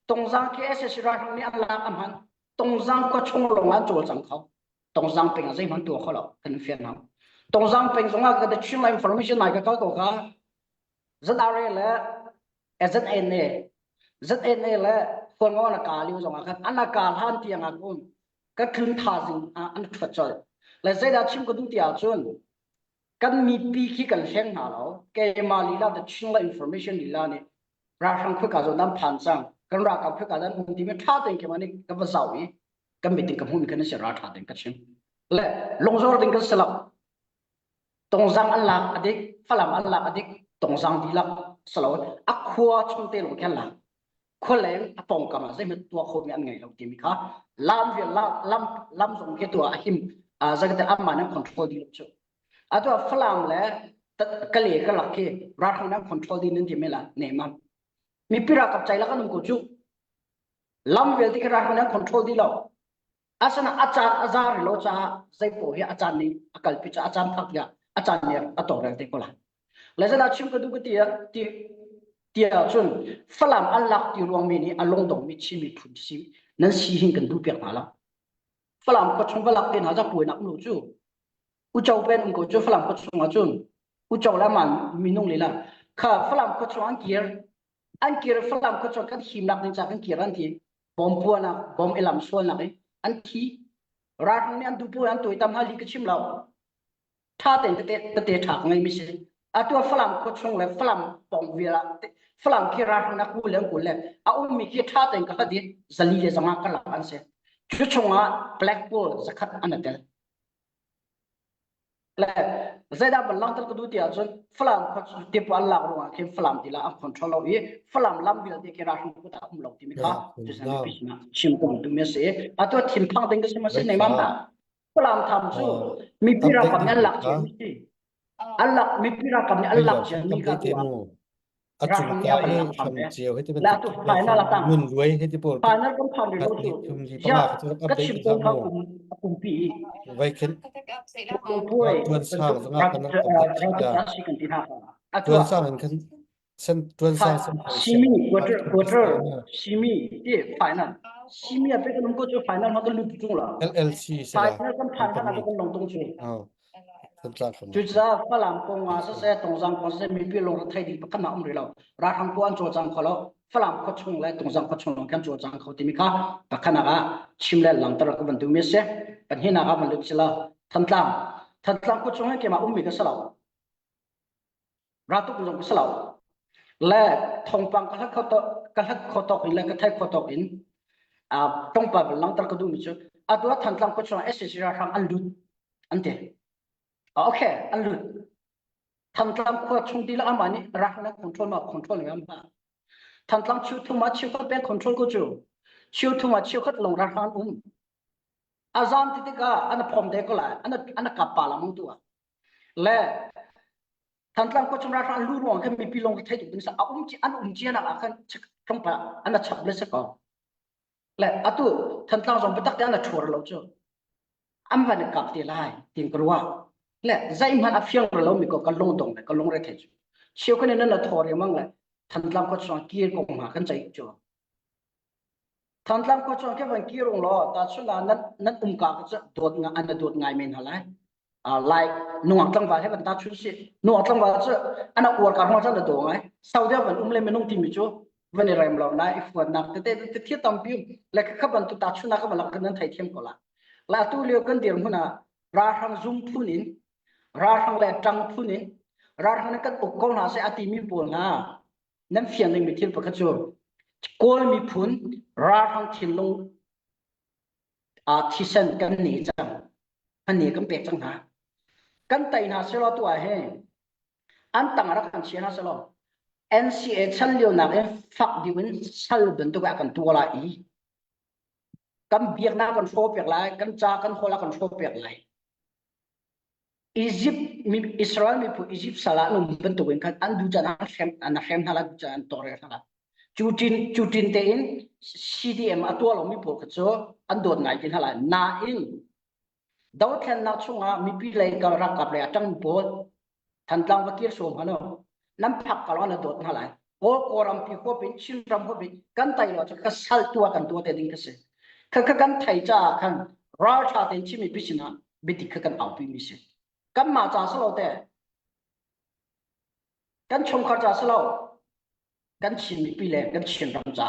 Tongzang khi SAC ralhrang nih an lak a hman. Tongzang khua chung lawng an cawlcang kho. Tongzang peng ah zeihmanh tuah kho lo kan fian hau. Tongzang peng zong ah ka the Chin information nai ka kal ko kha. ZRA le ZNA ZNA le Huango na ka liu zong ah khan an ka hlan tiang ah kun ka tlun thazing ah an thuat colh. Le zeidah chim ka duh ti ahcun kan mipi khi kan hleng hna lo. Keimah lila the Chin information lila nih ralhrang khuika zawn nan phan cang kan ralkap khuika zan um timi tha tein keimah nih ka va zau i kan mit in ka hmuhmi kan si ral tha tein ka chim. Le lungzor ding kan si lo. Tongzang an lak a dik, Falam an lak a dik, Tongzang dihlak salo a khua chung te lawng khi an lak. Khua leng a pawngkam ah zeihmanh tuah khomi an ngei lo timi kha lam vial lam lam zong khi tuah a him zakate amah nan control dih lo cu. Atu ah Falam le Kale ka lak khi ralhrang nan control dih nan ti me la ne mam. Mipi ralkap cai lak an um ko cu. Lam vialte khi ralhrang nan control dih lo. Asana a caan a za rih lo caah zeipaoh hi a caan nih a kalpi caah a caan phak tiah a caan nih a tawlrel te ko lai. Le zeidah chim ka duh ka ti ti tiah cun Falam an lak ti ruang mi nih a lungdong mi Chin miphun si nan si hin kan duh piak hna lo. Falam khua chung va lak te hna za puainak um lo cu. Ucho pen um ko cu Falam khua chung ah cun Ucho la man minung lila kha Falam khua chung an kir an kir Falam khua chung kan himnak ding ca kan kir an ti bom puahnak bom i lam sualnak i an thi ralhrang nih an duh an tuaitam hna li ka chim lo tha tein tete tete tha ka ngei mi si atu falam khua chung le falam pong vial ah falam khi ralhrang na kul le kul le a ummi khi tha tein ka hlat i zali le zanga ka lak an si cu chungah black pawl zakhat an tel Le zeidah van langhter ka duh ti ahcun Falam khua tipu an lak ruangah khin Falam tila an control lo i Falam lam vialte khi ralhrang kut ah um lo timi kha tuchan mipi sinah chim ka duh mi a si. Atu thinphang ding ka si ma si nei mam ta. Falam tham cu mipi ralkap nih an lak cia mi si. An lak mipi ralkap nih an lak cia mi ka tu ah. A cung ka i hram cio hei ti bantuk ngun luai hei ti pawl final kan phan rih lo cu thum li panga kha cu rak update ti hlah mu. Vai khin tuan sang zongah kan rak update chih la. Tuan sang in khan sen tuan sang sen simi quarter quarter simi ti final simi a pe kan ko cu final ma kan lut tung la LLC sila final kan phan kan kan long tung chu Cucaah Falam kong ah siseh, Tungzang kong siseh, mipi lungre thei ding pakhat hmanh um rih lo. Ralhrang pawl an cawlcang kho lo. Falam khua chung le Tungzang khua chung lawng khi an cawlcang kho timi kha pakhatnak ah chim le langhter ka van duhmi a si. Pahnihnak ah van lut si lo. Thantlang. Thantlang khua chung hi keimah ummi ka si lo. Raltuk zong ka si lo. Le thawngpang ka hlat kho tawk ka hlat kho tawk in le ka thei kho tawk in tlawmpal van langhter ka duhmi cu atu ah Thantlang khua chung ah SAC ralhrang an lut an ti. Okay, an lut. Thantlang khua chung dihlak amah nih ralhrang control ma control ngam ma. Thantlang chiu thum ah chiu khat peng control ko cu. Chiu thum ah chiu khat lawng ralhrang an um. Azam ti tikah an phom te ko lai an an kap pa lang tu ah. Le Thantlang khua chung ralhrang an lu ruang khan mipi lawng thei tuk ding sa a um an um cia nak ah khan tlawmpal an chap le se ko. Le atu Thantlang zong biatak te an ṭhuar lo cu. An van i kap te lai tin ka ruah. Le zeihmanh a fiang lo mi ko ka lung dong le ka lung re thei cu. Cheu kan in nan thaw riangmang le Thantlang khua chung kir kong hna kan ceih cu. Thantlang khua chung khi van kir ung law ta chun ah nan nan umka cu dawt nga an dawt ngai men hna lai. Lai nungak tlangval he van ta chun si nungak tlangval cu ana uar ka hong chan da do ngai Saudi van um le minung timi cu van i rem lo na i fuatnak tete te thil tampi le kha bantuk ta chun ka van nan thei thiam ko la la tu lio kan dir hmun ah ralhrang zum phun in ralhrang le ṭang phun in ralhrang nih kan uk ko hna seh a timi pawl hna nan fian dingmi thil pakhat cu Kawl miphun ralhrang thinlung thisen kan ne cang an ne kan pek cang hna kan tei hna selaw tu ah hin an tang rak kan chia hna selaw NCA chan lio nak in fak deuh in sal bantuk ah kan tua lai i kan biaknak kan hrawh piak lai kan ca kan hawl ah kan hrawh piak lai Egypt Israel miphun Egypt sal ah an um bantuk in khan an duh caan an hrem an hrem hna lai duh caan an tawlrel hna lai cu tin cu tin tein CDM a tuah lomi pawl kha cu an dawt ngai ti hna lai nain dothlennak chungah mipi lei kal ralkap lei a ṭang pawl Thantlang va kir som hano nan phak ka lo na dawt hna lai Kawl Kawlram pi huap in Chin ram huap in kan tai lo cu ka sal tua kan tua te ding ka si kha kha kan thei caah khan ral tha tein chimi pi sinah biadik kha kan aupi mi si kan mah ca si lo te kan chungkhar ca si lo kan Chin mipi le kan Chin ram ca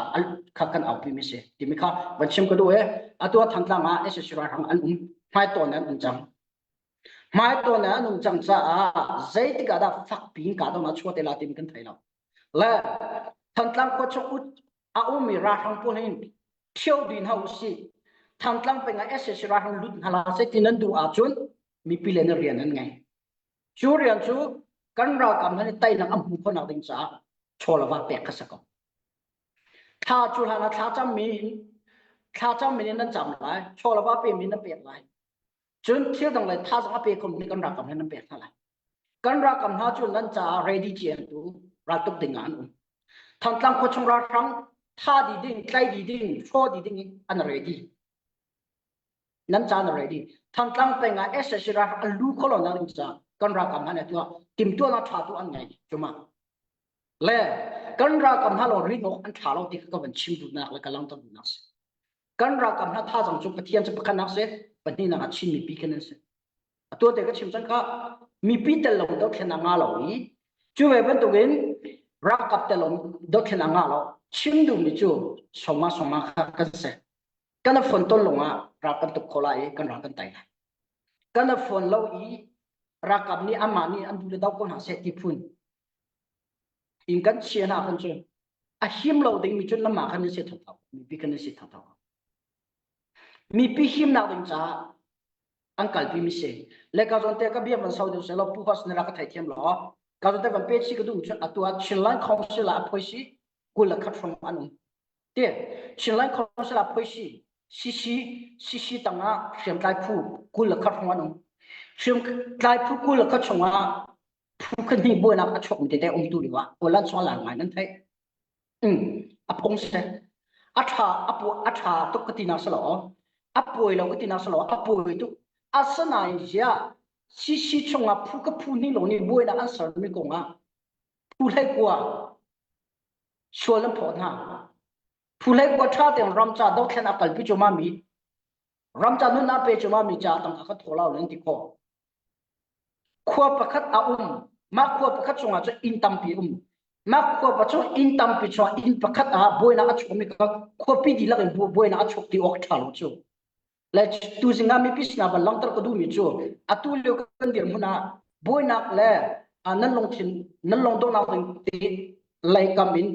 kha kan aupi mi si timi kha van chim ka duh e atu Thantlang ah SSC ralhrang an um hmai tawn an um cang Hmaitawn ah an um cang caah zeitik ah dah fakpi in kahdohnak chuah te lai timi kan thei lo. Le Thantlang khua chung a ummi ralhrang pawl hin ṭhio dih hna usih. Thantlang peng ah sac ralhrang lut hna hlah seh ti nan duh ahcun mipi le nan rian an ngei. Cu rian cu kan ralkap hna nih teinak an hmuh khawhnak ding caah chaw le va pek kha si ko. Thla cu hlan ah thlacam mi thlacam min in nan cam lai, chaw le va pe mi nan pek lai. Cun thil dang le thazaang a pe khomi kan ralkap he nan pek hna lai. Kan ralkap hna cu nan caah ready ciantu raltuk ding ah an um. Thantlang khua chung ralhrang tha di ding, tlai di ding, hraw di ding in an ready. Nan ca na ready. Thantlang peng ah SSC ralhrang an lu kho lo na ding caah kan ralkap hna nih tuah timtuahnak tha tu an ngei cuma le kan ralkap hna lo rin awk an tha lo ti kha ka van chim duhnak le ka langhter duhnak si. Kan ralkap hna thazang cu Pathian cu pakhatnak si, pahnihnak ah Chin mipi khan an si. Atu te ka chim cang kha mipi tel lo dothlen a nga lo i cu ve bantukin ralkap tel lo dothlen a nga lo. Chim duhmi cu soma soma kha kan si. Kan a phone ton lawngah ral kan tuk kho lai i kan ral kan tai lai. Kan a phone lo i ralkap nih amah nih an duh le do ko hna seh ti phun in kan chia hna kan cu a him lo ding mi cu lamah khan nan si thotho mipi khan nan si thotho mipi himnak ding caah an kalpi mi si le ka zawn te ka bia man sau deuh se lo pu hos ne ra ka thei thiam lo ka zawn te van pe chi ka duh chu atu ah Chinland Council ah phoi si kul le khat hrawng an um te Chinland Council ah phoi si CC CC tangah hriamtlai phu 21 hrawng an um hriamtlai phu 21 chungah phu. Phu khat hnih buainak a chuakmi tete um tu lio ah Poland song lar ngai nan theih. Um, a phung si. A tha a pu a tha tuk ka ti nak salo. A puai lo ka ti nak salo. A puai tuk. Asinain ziah CC chungah phu ka phu hnih lawng nih buainak an sermi kong ah phu hlei kua sual an phawt hna. Phu hlei kua ṭha tein ram ca dothlen a kalpi cuahmah mi ram ca nunnak pe cuahmah mi ca tangka kha thaw lo nan ti khawh. Khua pakhat a um. Mah khua pakhat chungah cun inn tampi um. Mah khua pa chung inn tampi chungah inn pakhat ah buainak a chuakmi kha khuapi dihlak in buainak a chuak ti awk ṭha lo cu. Le tuzing ah mipi sinah van langhter ka duhmi cu atu lio kan dirhmun ah buainak le nan lungthin nan lungdonghnak ding te lei kam in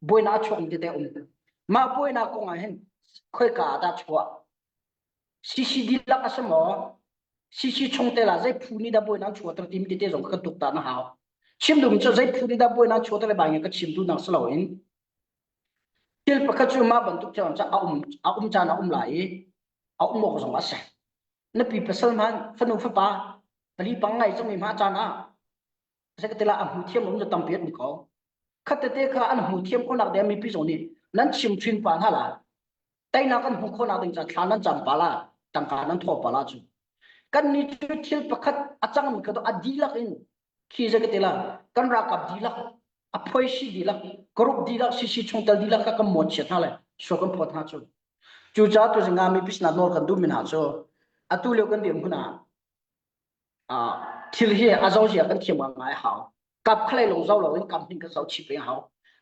buainak a chuakmi tete um. Mah buainak kong ah hin khoika ah dah chuah? CC dihlak a si maw? CC chungtel ah zei phu nih dah buainak chuahter timi tete zong kan tuktan a hau. Chim duhmi cu zei phu nih dah buainak chuahter le bai ka chim duhnak si loin thil pakhat cu mah bantuk thil a um a um caan a um lai i a um awk zong a si. Na pi pasal hman fanu fapa pali pang ngai cangmi hma caan ah zeikatila a hmu thiam um cu tampi an ko. Khat tete kha an hmu thiam khawhnak ding mipi zong nih nan chim chin pa hna la teinak kan hmuh khawhnak ding ca thla nan cam pa la tangka nan thawh pa la cu kan ni cu thil pakhat a cangmi kha a dihlak in khi zeikatila kan ralkap dihlak a phoisi dihlak group dihlak sisi chungtel dihlak kha kan mawt chiat hna le sual kan phawt hna cu cucaah tu zinga mi pisna nawl kan duh mi hna cu atu lio kan dirhmun ah thil hi a zozia kan thiam ngai hau kap khalei lung zo lo in kam hin kan zo chip peng hau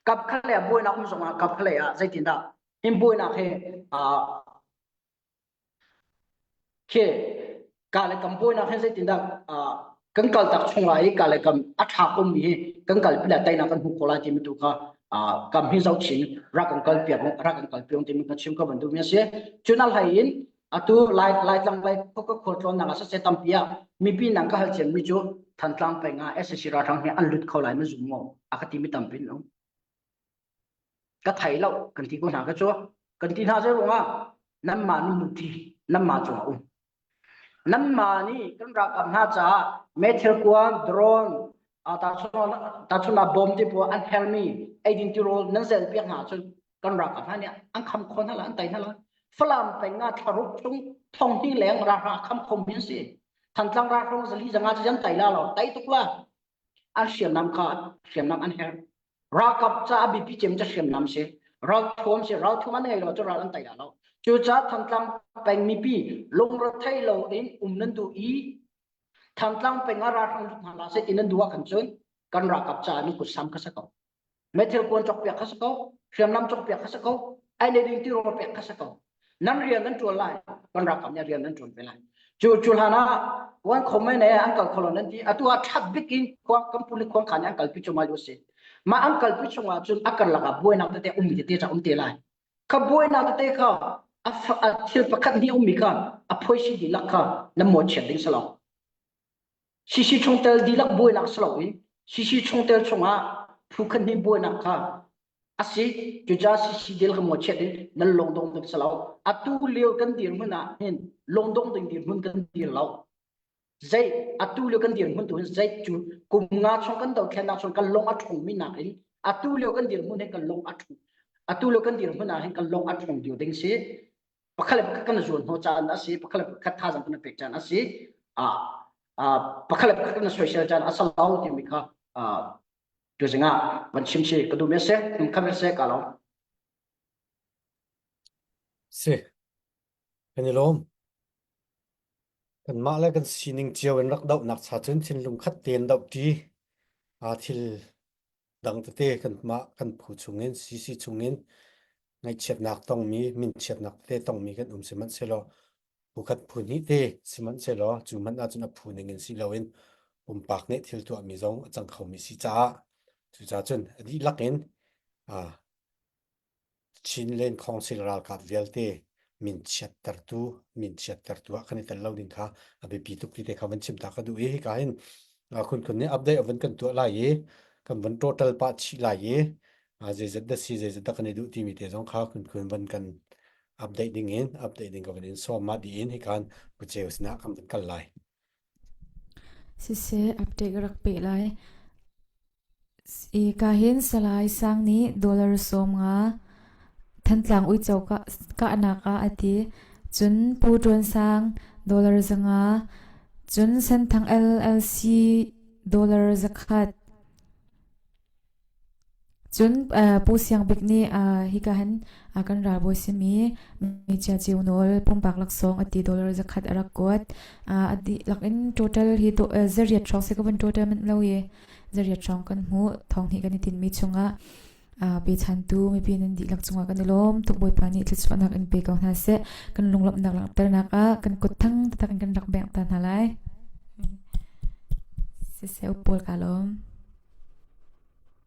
kap khalei ah buainak um zong ah kap khalei ah zeitindah hin buainak hi khi ka le kam buainak hi zeitindah kan kal tak chung lai i ka le kam a tha kom mi hi kan kal pi la tainak kan hmu ko lai timi tu kha kam hi zo chin rak kan kal piak rak kan kal piak timi ka chim ka ban duh mi a si cun a hlei in atu lai laitlang lai ka khualtlawn nak ah siseh tampi ah mipi nang ka hal cian mi cu Thantlang peng ah SAC ralhrang hi an lut kho lai na zum maw a ka ti mi tampi an um ka thei lo kan ti ko hna ka cu kan ti hna zei ruangah nanmah nu ti nanmah cungah um nanmah nih kan ralkap hna caah meithal kuan drone tahchun ah bom te pawl an hermi eidin tirawl nan zel piak hna cun kan ralkap hna nih an kham kho hna la an tai hna la Falam peng ah thlaruk chung thong hnih leng ralhrang kham kho mi an si Thantlang ralhrang zali zanga cu an tai la lo tai tuk la an hriamnam kha hriamnam an herh ralkap ca a biapi cem ca hriamnam si ralthuam si ralthuam an ngei lo cu ral an tai la lo cucaah Thantlang peng mipi lungrethei lo in um nan duh i Thantlang peng ah ralhrang lut hna la seh ti nan duh ah khan cun kan ralkap caah nan kut sam kha si ko. Meithal kuan cawkpiak kha si ko, hriamnam cawkpiak kha si ko, ai le ding tirawl pek kha si ko. Nan rian nan ṭuan lai, kan ralkap nih rian nan ṭuan ve lai. Cu cu hlan ah kuan khom mei ne an kal kholo nan ti atu ah ṭhat bik in khua kan puli khuang khan an kalpi cu mai si. Mah an kalpi chung ah cun a karlak ah buainak tete um tete ca um te lai. Kha buainak tete kha a thil pakhat hnih ummi kha a phoisi dihlak kha nan mawhchiat ding si lo. Sisi chungtel dihlak buainak si loin sisi chungtel chungah phu khat hnih buainak kha a si. Cucaah sisi dil kha mawhchiat ding nan lungdong ding si lo. Atu lio kan dirhmun ah hin lungdong ding dirhmun kan dir lo. Zei atu lio kan dirhmun tu hin zei cu kum nga chung kan dothlennak chung kan lung a ṭhawngmi nakin atu lio kan dirhmun hin kan lung a ṭhawng atu lio kan dirhmun ah hin kan lung a ṭhawng deuh ding si pakhat le pakhat kan zuan hnawh caan a si pakhat le pakhat thazaang kan pek caan a si pakhat le pakhat kan soisel caan a si lo timi kha tuzing ah van chim si ka duh mi a si khat se ka lo Si kan i lawm Kanmah le kan sining cio in rak dohnak cha cun thinlung khat tein dohṭi. Aa thil dang tete kanmah kan phu chungin, CC chungin ngaihchiatnak tongmi, minchiatnak tete tongmi kan um sihmanhsehlaw phu khat phu hnih te sihmanhsehlaw cu hmanh ahcun a phu ning in si loin pumpak nih thil tuahmi zong a cang khomi si caah cucaah cun a dihlak in aa Chinland Council ralkap vialte minchiattertu minchiattertu ah kan i tel lo ding kha a biapi tuk ti te kha van chim ta ka duh i hika hin khunkhun nih update a van kan tuah lai i kan van total pah chih lai i zeizat dah si zeizat dah kan i duh timi te zong kha khunkhun van kan update ding in update ding ka van in sawm ma di in hikan pu ceu sinah kan van kal lai. Siseh, update ka rak peh lai. Ka hin Salai Sang nih dollar 50 Thantlang uico kahnak ah a ti. Cun Pu Ṭuan Sang dollar 500, cun Senthang LLC dollar 100. Cun Pu Siang Bik nih hika hin kan ralbawi simi Meicia Ceu Nawl pumpak laksawng a ti dollar 100 a rak kuat. A dihlak in total hi zariat hrawng si ka vun total manh lo i zariat hrawng kan hmuh. Thong hnih kan i tinhmi chungah pechantu mipi nan dihlak cungah kan i lawm tuk. Bawipa nih thluachuahnak in pe ko hna seh. Kan lunglawmhnak langhternak ah kan kut thang taktak in kan rak bengh ta hna lai. Siseh pawl ka lawm.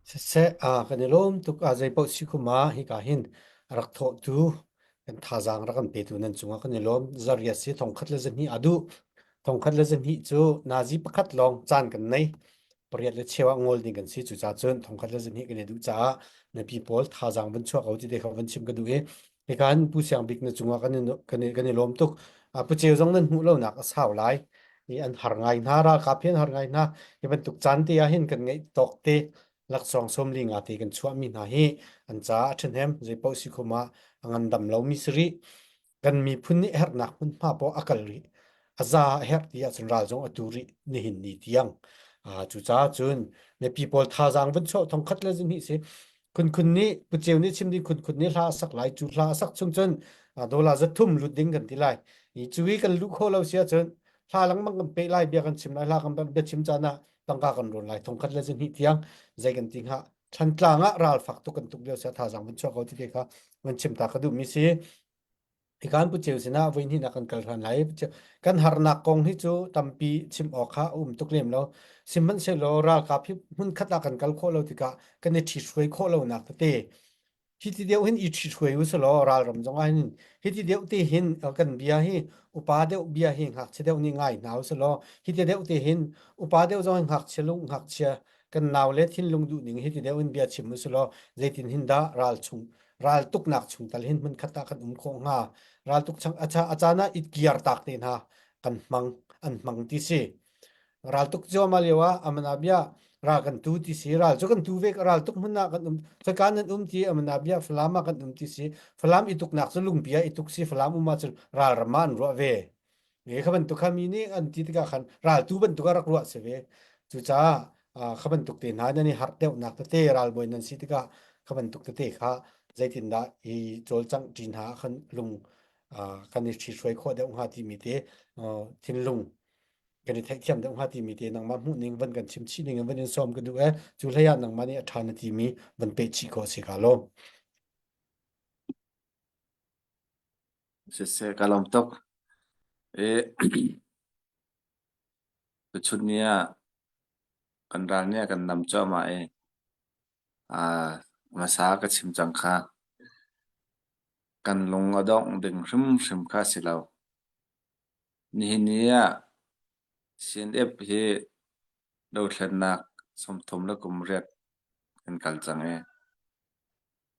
Siseh, kan i lawm tuk. Zeipaoh si khum ah hika hin a rak thawhtu kan thazaang rak kan petu nan cungah kan i lawm. Zariat si thongkhat le zahnih a duh. Thongkhat le zahnih cu nazi pakhat lawng caan kan nei. Pariat le cheu ah ngol ding kan si. Cucaah cun thongkhat le zahnih kan i duh caah mipi pawl thazaang van chuah ko ti te kha van chim ka duh i Hikan Pu Siang Bik na cungah kan i kan i kan i lawm tuk. Pu Ceu zong nan hmuh lonak a sau lai. I an har ngai hna, ralkap hi an har ngai hna. Hi bantuk caan te ah hin kan ngeih tawk te laksawng sawmli nga te kan chuahmi hna hi an caah a ṭhahnem. Zeipaoh si khum ah a ngandam lomi si rih. Kan miphun nih herhnak hmunhma poah a kal rih. A za a herh ti ahcun ral zong a tu rih nihin ni tiang. Cucaah cun mipi pawl thazaang vun chuah thong khat le zihnih si. Khunkhun nih Pu Ceu nih chim ding khunkhun nih hla a sak lai cu hla a sak chung cun dollar zathum lut ding kan ti lai. I cu i kan luh khawh lo si ahcun hla lengmang kan peh lai bia kan chim lai hla kan bia chim caan ah tangka kan rawn lai thong khat le zihnih tiang zei kan ti hnga Thantlang ah ral fak tuk kan tuk lio sia thazaang vun chuah ko ti te kha van chim ta ka duh mi si. Hikan Pu Ceu sinah voi hnihnak kan kal hran lai. Kan harnak kong hi cu tampi chim awk kha a um tuk lem lo. Sihmanhsehlaw ralkap hi hmunkhat ah kan kal khawh lo tikah kan i ṭhithruai khawh lonak tete hiti deuh hin i ṭhithruai u selaw ralram zong ah hin hiti deuh te hin kan bia hi upa deuh bia hi ngakchia deuh nih ngai hna u selaw hiti deuh te hin upa deuh zong hin ngakchia lung ngakchia kan nau le thinlung duh ning hiti deuh in bia chim u selaw zeitin hin dah ral chung raltuknak chung tal hin hmunkhat ah kan um khawh hnga raltuk chang acha acaan ah it kiar tak te hna kan hmang an hmang ti si raltuk cuahmah lio ah amana bia ral kan tu ti si ral cu kan tu ve raltuk hmun ah kan um khaka nan um ti amana bia falam ah kan um ti si falam ituknak cu lungpi ah ituk si falam um ah cun ral ram ah an ruah ve Ve kha bantuk kha mi nih an ti tikah khan raltu bantuk ah rak ruah si ve. Cucaah kha bantuk te hna nan i harh deuhnak tete ralbawi nan si tikah kha bantuk tete kha zeitindah i cawlcangh ṭi hna ah khan lung kan i ṭhithruai khawh deuh hnga timi te thinlung kan i theihthiam deuh hnga timi te nangmah hmuh ning van kan chim chih ning in van in sawm ka duh e cu hlei ah nangmah nih a ṭha na timi van peh chih khawh si ka lawm. Siseh ka lawm tuk. I tuchun ni ah kan ral nih a kan nam cuahmah i aa hmasa ka chim cang kha. Kan lung a dongh ding hrimhrim kha a si lo. Nihin ni ah CNF hi dothlennak 30 le kum riat kan kal cang i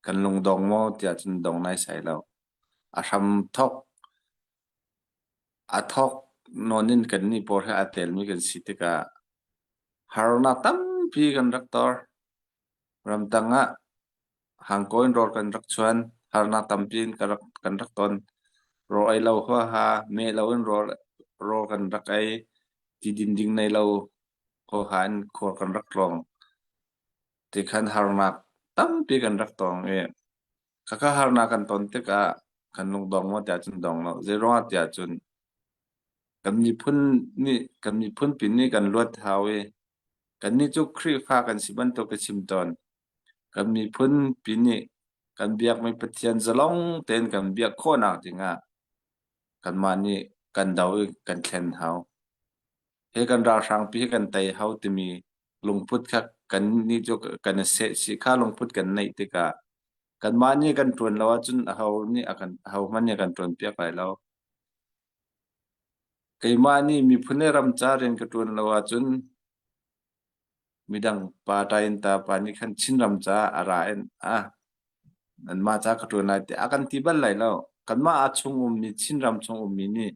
Kan lungdong maw tiah cun dong naisai lo. A hram thok a thok nawn in kannih pawl he aa telmi kan si tikah harnak tampi kan rak tor. Ramtang ah hangkaw in rawl kan rak chuan. Harnak tampi in kan rak, kan rak ton. Rawl ei lo huaha, meh lo in rawl, rawl kan rak ei. Ti din ding nei lo huaha in khual kan rak tlawng. Tikhan harnak tampi kan rak tong i khakha harnak kan ton tikah kan lungdong maw tiah cun dong lo. Zeiruangah tiah cun kan miphun nih kan miphunpi nih kan luat hau i kannih cu Khrihfa kan si bantuk ka chim tawn. Kan miphunpi nih kan biakmi Pathian zalong tein kan biak khawhnak dingah kanmah nih kan do i kan thlen hau. Hi kan ralhrangpi hi kan tei hau timi lungput kha kannih cu kan i sehchih kha lungput kan neih tikah kanmah nih kan ṭuan lo ahcun aho nih a kan ahohmanh nih a kan ṭuanpiak lai lo. Keimah nih miphun le ram ca rian ka ṭuan lo ahcun midang pa ṭainta pa nih khan Chinram caah a ra in ah nanmah ca ka ṭuan lai tiah a kan ti bal lai lo. Kanmah a chung ummi Chinram chung ummi nih.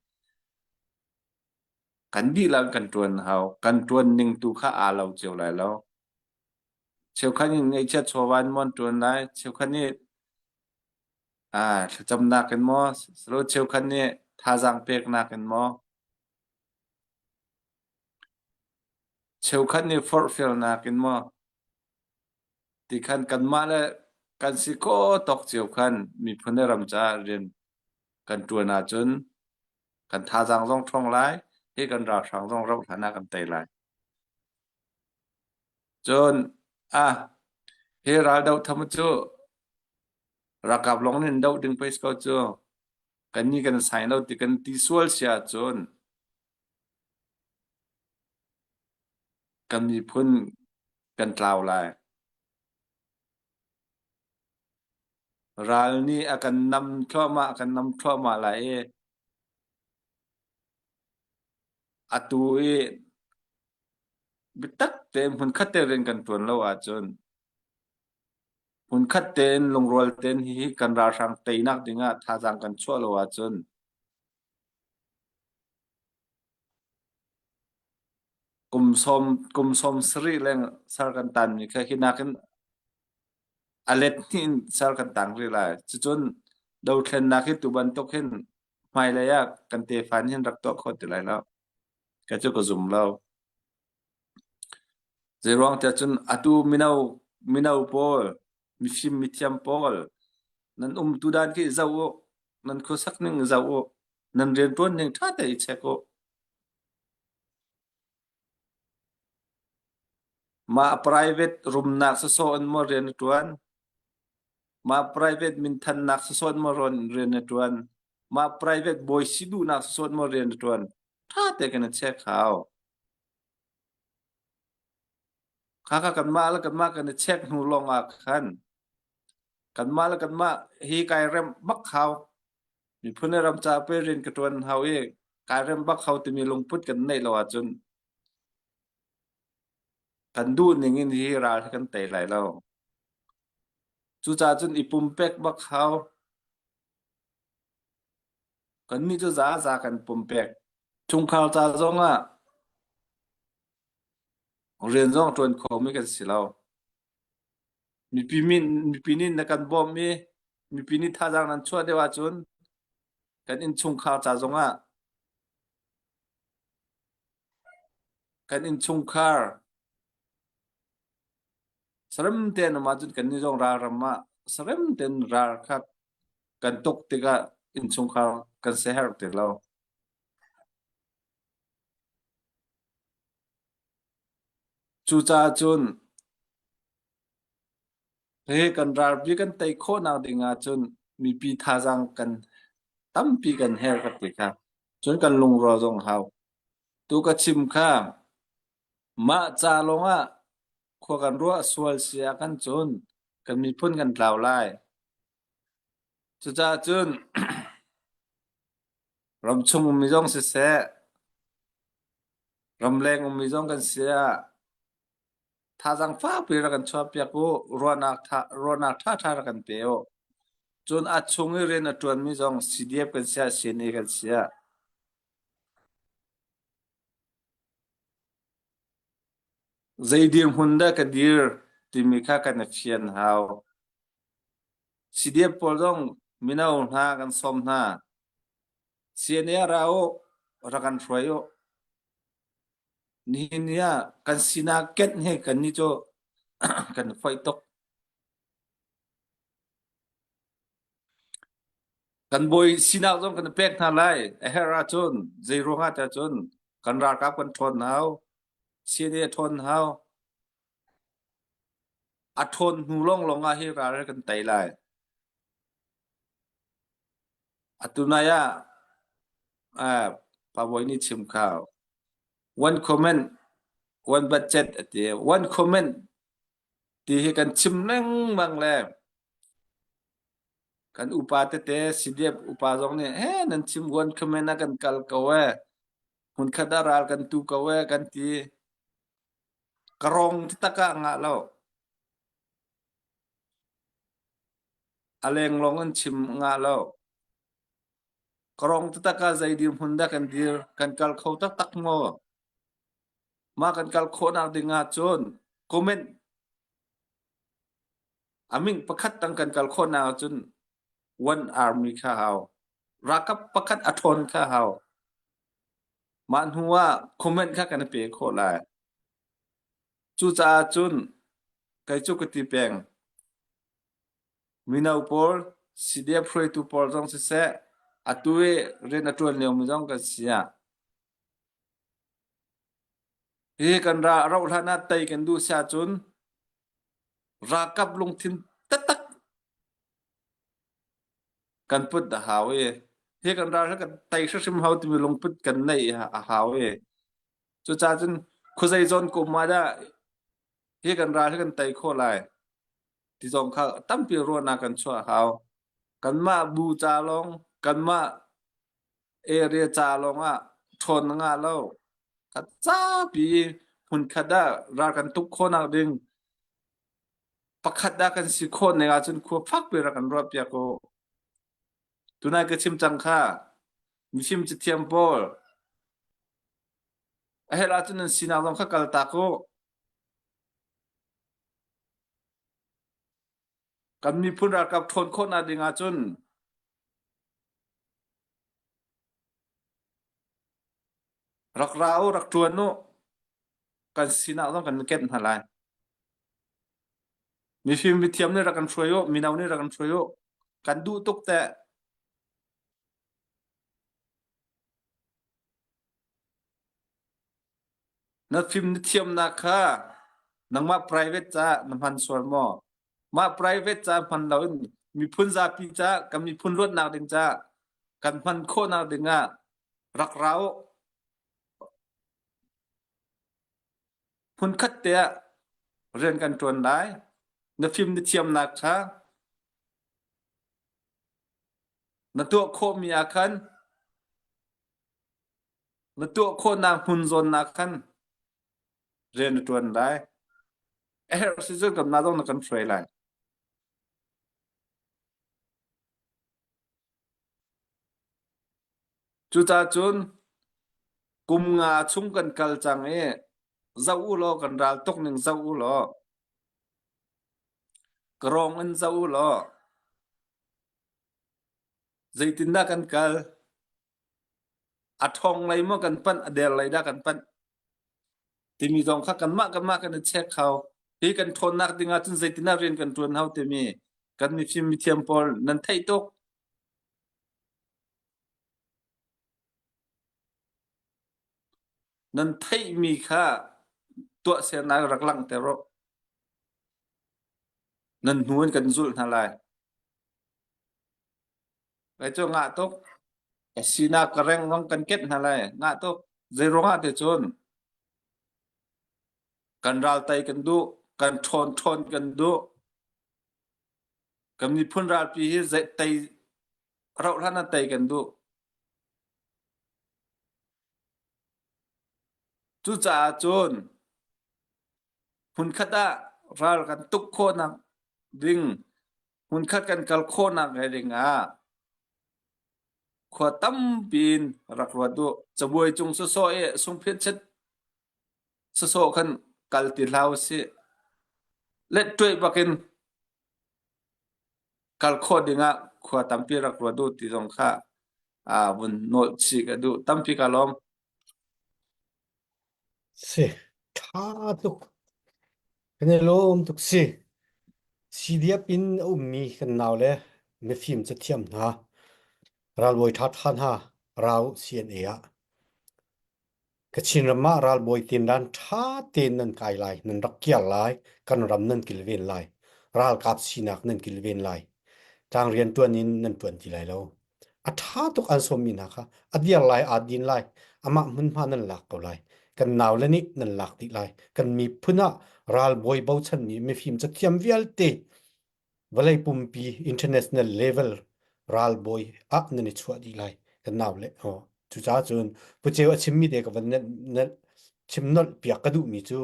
Kan dihlak kan ṭuan hau. Kan ṭuan ning tu kha aa lo cio lai lo. Cheukhat nih ngeihchiat chawva in maw an ṭuan lai, cheukhat nih ah thlacamnak in maw, silo cheukhat nih thazaang peknak in maw, cheukhat nih forhfialnak in maw, ti khan kanmah le kan si khawh tawk cio khan miphun le ram caah rian kan ṭuan ahcun kan thazaang zong ṭhawng lai, hi kan ralhrang zong rauh hlan ah kan tei lai. Cun ah hi raldoh tham cu ralkap lawng nih an doh ding pei si ko cu. Kannih kan sai lo ti kan ti sual si ahcun kan miphun kan tlau lai. Ral nih a kan nam thluahmah, a kan nam thluahmah lai i atu i biatak tein hmunkhat te rian kan ṭuan lo ahcun hmunkhat tein lungrual tein hihi kan ralhrang teinak dingah thazaang kan chuah lo ahcun kum sawm kum 70 leng sar kan tanmi kha hi nakin a let hnih in sar kan tang rih lai. Cucun dothlennak hi tu bantuk hin hmailei ah kan tefa nih hin rak tuah kho ti lai lo. Ka cu ka zum lo. Zeiruang tiah cun atu mino mino pawl, mifim mithiam pawl nan um tu dan khi zoh u, nan khuasak ning zoh u, nan rianṭuan ning ṭha te i check u. Mah private rumnak sawsawh in maw rian a ṭuan? Mah private minthannak sawsawh in maw rian a ṭuan? Mah private bawi si duhnak sawsawh in maw rian a ṭuan? Ṭha te kan i check hau. Khakha kanmah le kanmah kan i check hnu lawng ah khan kanmah le kanmah hi kai rem bak hau. Miphun le ram ca pe rian ka ṭuan hau i kai rem bak hau timi lungput kan neih lo ahcun kan duh ning in hi ral hi kan tei lai lo. Cucaah cun i pumpek bak hau. Kannih cu za za kan pumpek. Chungkhar ca zong ah rian zong ṭuan khomi kan si lo. Mipi min mipi nih na kan bawmh i mipi nih thazaang nan chuah deuh ahcun kan innchungkhar ca zong ah kan innchungkhar sarem tein um ahcun kannih zong ralram ah sarem tein ral kha kan tuk tikah innchungkhar kan siaherh ti lo. Cucaah cun hi kan ralpi kan tei khawhnak ding ahcun mipi thazaang kan tampi kan herh ka ti kha. Cun kan lungrual zong hau. Tu ka chim kha mah ca lawngah khua kan ruah sual si ah kan cun kan miphun kan tlau lai. Cucaah cun ramchung ummi zong siseh, ramleng ummi zong kan si ah thazaang fakpi rak kan chuahpiak u, ruahnak tha ruahnak ṭhaṭha rak kan pe u. Cun a chung i rian a ṭuanmi zong CDF kan si ah CNA kan si ah zei dirhmun dah ka dir timi kha kan i fian hau. CDF pawl zong mino hna kan sawm hna. CNA ra u, rak kan hruai u. Nihin ni ah kan sinak kenh he kannih cu kan foih tuk. Kan bawi sinak zong kan i pek hna lai. A herh ahcun zei ruangah tiah cun kan ralkap kan ṭhawn hau. CNA ṭhawn hau. A ṭhawn hnu lawnglawng ah hi ral hi kan tei lai. Atu nai ah uh, Pa Bawi nih chim kha one comment one budget a ti. One comment ti hi kan chim lengmang le kan upa tete CDF upa zong nih he nan chim one comment ah kan kal ko e hmunkhat ah ral kan tu ko e kan ti ka rong taktak ah ngah lo a leng lawng in chim ngah lo. Karong taktak ah zei dirhmun dah kan dir? Kan kal kho taktak maw? Mah kan kal khawhnak ding ahcun comment a min pakhat tang kan kal khawhnak ahcun one army kha hau. Ralkap pakhat a ṭhawn kha hau. Mah hnu ah comment kha kan i pe khawh lai. Cucaah cun kei cu ka ti peng. Mino pawl, CDF hruaitu pawl zong siseh, atu i rian a ṭuan liomi zong kan si ah hi kan ra rauh hlan ah tei kan duh si ahcun ralkap lungthin taktak kan put a hau i hi kan ral hi kan tei hrimhrim hau timi lungput kan neih a hau i cucaah cun khuazei zawn kum ah dah hi kan ral hi kan tei khawh lai ti zong kha tampi ruahnak kan chuah a hau. Kanmah bu ca lawng, kanmah area ca lawng ah ṭhawn na ngah lo. Khat zapi hmunkhat ah ral kan tuk khawhnak ding pakhat ah kan si khawh ning ahcun khua fakpi rak kan ruah piak u. Tunai ka chim cang kha mifim cathiam pawl a herh ahcun nan sinak zong kha kal tak u. Kan miphun ralkap ṭhawn khawhnak ding ahcun rak ra u, rak ṭuan u. Kan sinak zong kan kenh hna lai. Mifim mithiam nih rak kan hruai u, mino nih rak kan hruai u. Kan duh tuk teh. Na fim na thiamnak kha nangmah private caah na hman sual maw? Mah private ca hman loin miphun zapi ca kan miphun luatnak ding ca kan hman khawhnak ding ah rak ra u. Hmunkhat te ah rian kan ṭuan lai. Na fim na thiamnak kha na tuah khawhmi ah khan Na tuah khawhnak hmun zawnnak khan rian na ṭuan lai. A herh si cun kanmah zong na kan hruai lai. Cucaah cun kum nga chung kan kal cang i zoh u law kan ral tuk ning zoh u law ka rawng in zoh u law zeitindah kan kal A ṭhawng lei maw kan panh, a der lei dah kan panh timi zong kha kanmah kanmah kan i check hau. Hi kan ṭhawnnak ding ahcun zeitindah rian kan ṭuan hau timi kan mifim mithiam pawl nan theih tuk. Nan theihmi kha tuahsernak rak langhter u. Nan hnu in kan zulh hna lai. Lai cu ngah tuk. Ka sinak ka reng zong kan ket hna lai. Ngah tuk. Zei ruangah ti cun kan ral tei kan duh, kan ṭhawn ṭhawn kan duh. Kan miphun ralpi hi zei tei rauh hlan ah tei kan duh. Cucaah cun hmunkhat ah ral kan tuk khawhnak ding Hmunkhat kan kal khawhnak hnga dingah khua tampi in rak ruat u. Cabuai cung sawsawh i sungphiat chet sawsawh khan kal ti hlah usih. Lettuaih bakin kal khawh dingah khua tampi rak ruat u ti zong kha aa vun nawlh chih ka duh. Tampi ka lawm. Si, ṭha tuk. Kan i lawm tuk si. CDF in a ummi kan naule mifim cathiam hna, ralbawi ṭhaṭha hna rau CNA ah. Kachin ram ah ralbawi tinran ṭha tein nan kai lai, nan rak kiar lai, kan ram nan kilven lai, ralkap sinak nan kilven lai. Tlang rian ṭuan in nan ṭuan ti lai lo. A ṭha tuk an sawmmi hna kha a dir lai, aa din lai, amah hmunhma nan lak ko lai. Kan naule nih nan lak dih lai. Kan miphun ah ralbawi bochanmi mifim cathiam vialte vawlei pumpi international level ralbawi ah nan i chuah dih lai. Kan naule. Oh. Cucaah cun Pu Ceu a chimmi te ka van chim nolh piak ka duhmi cu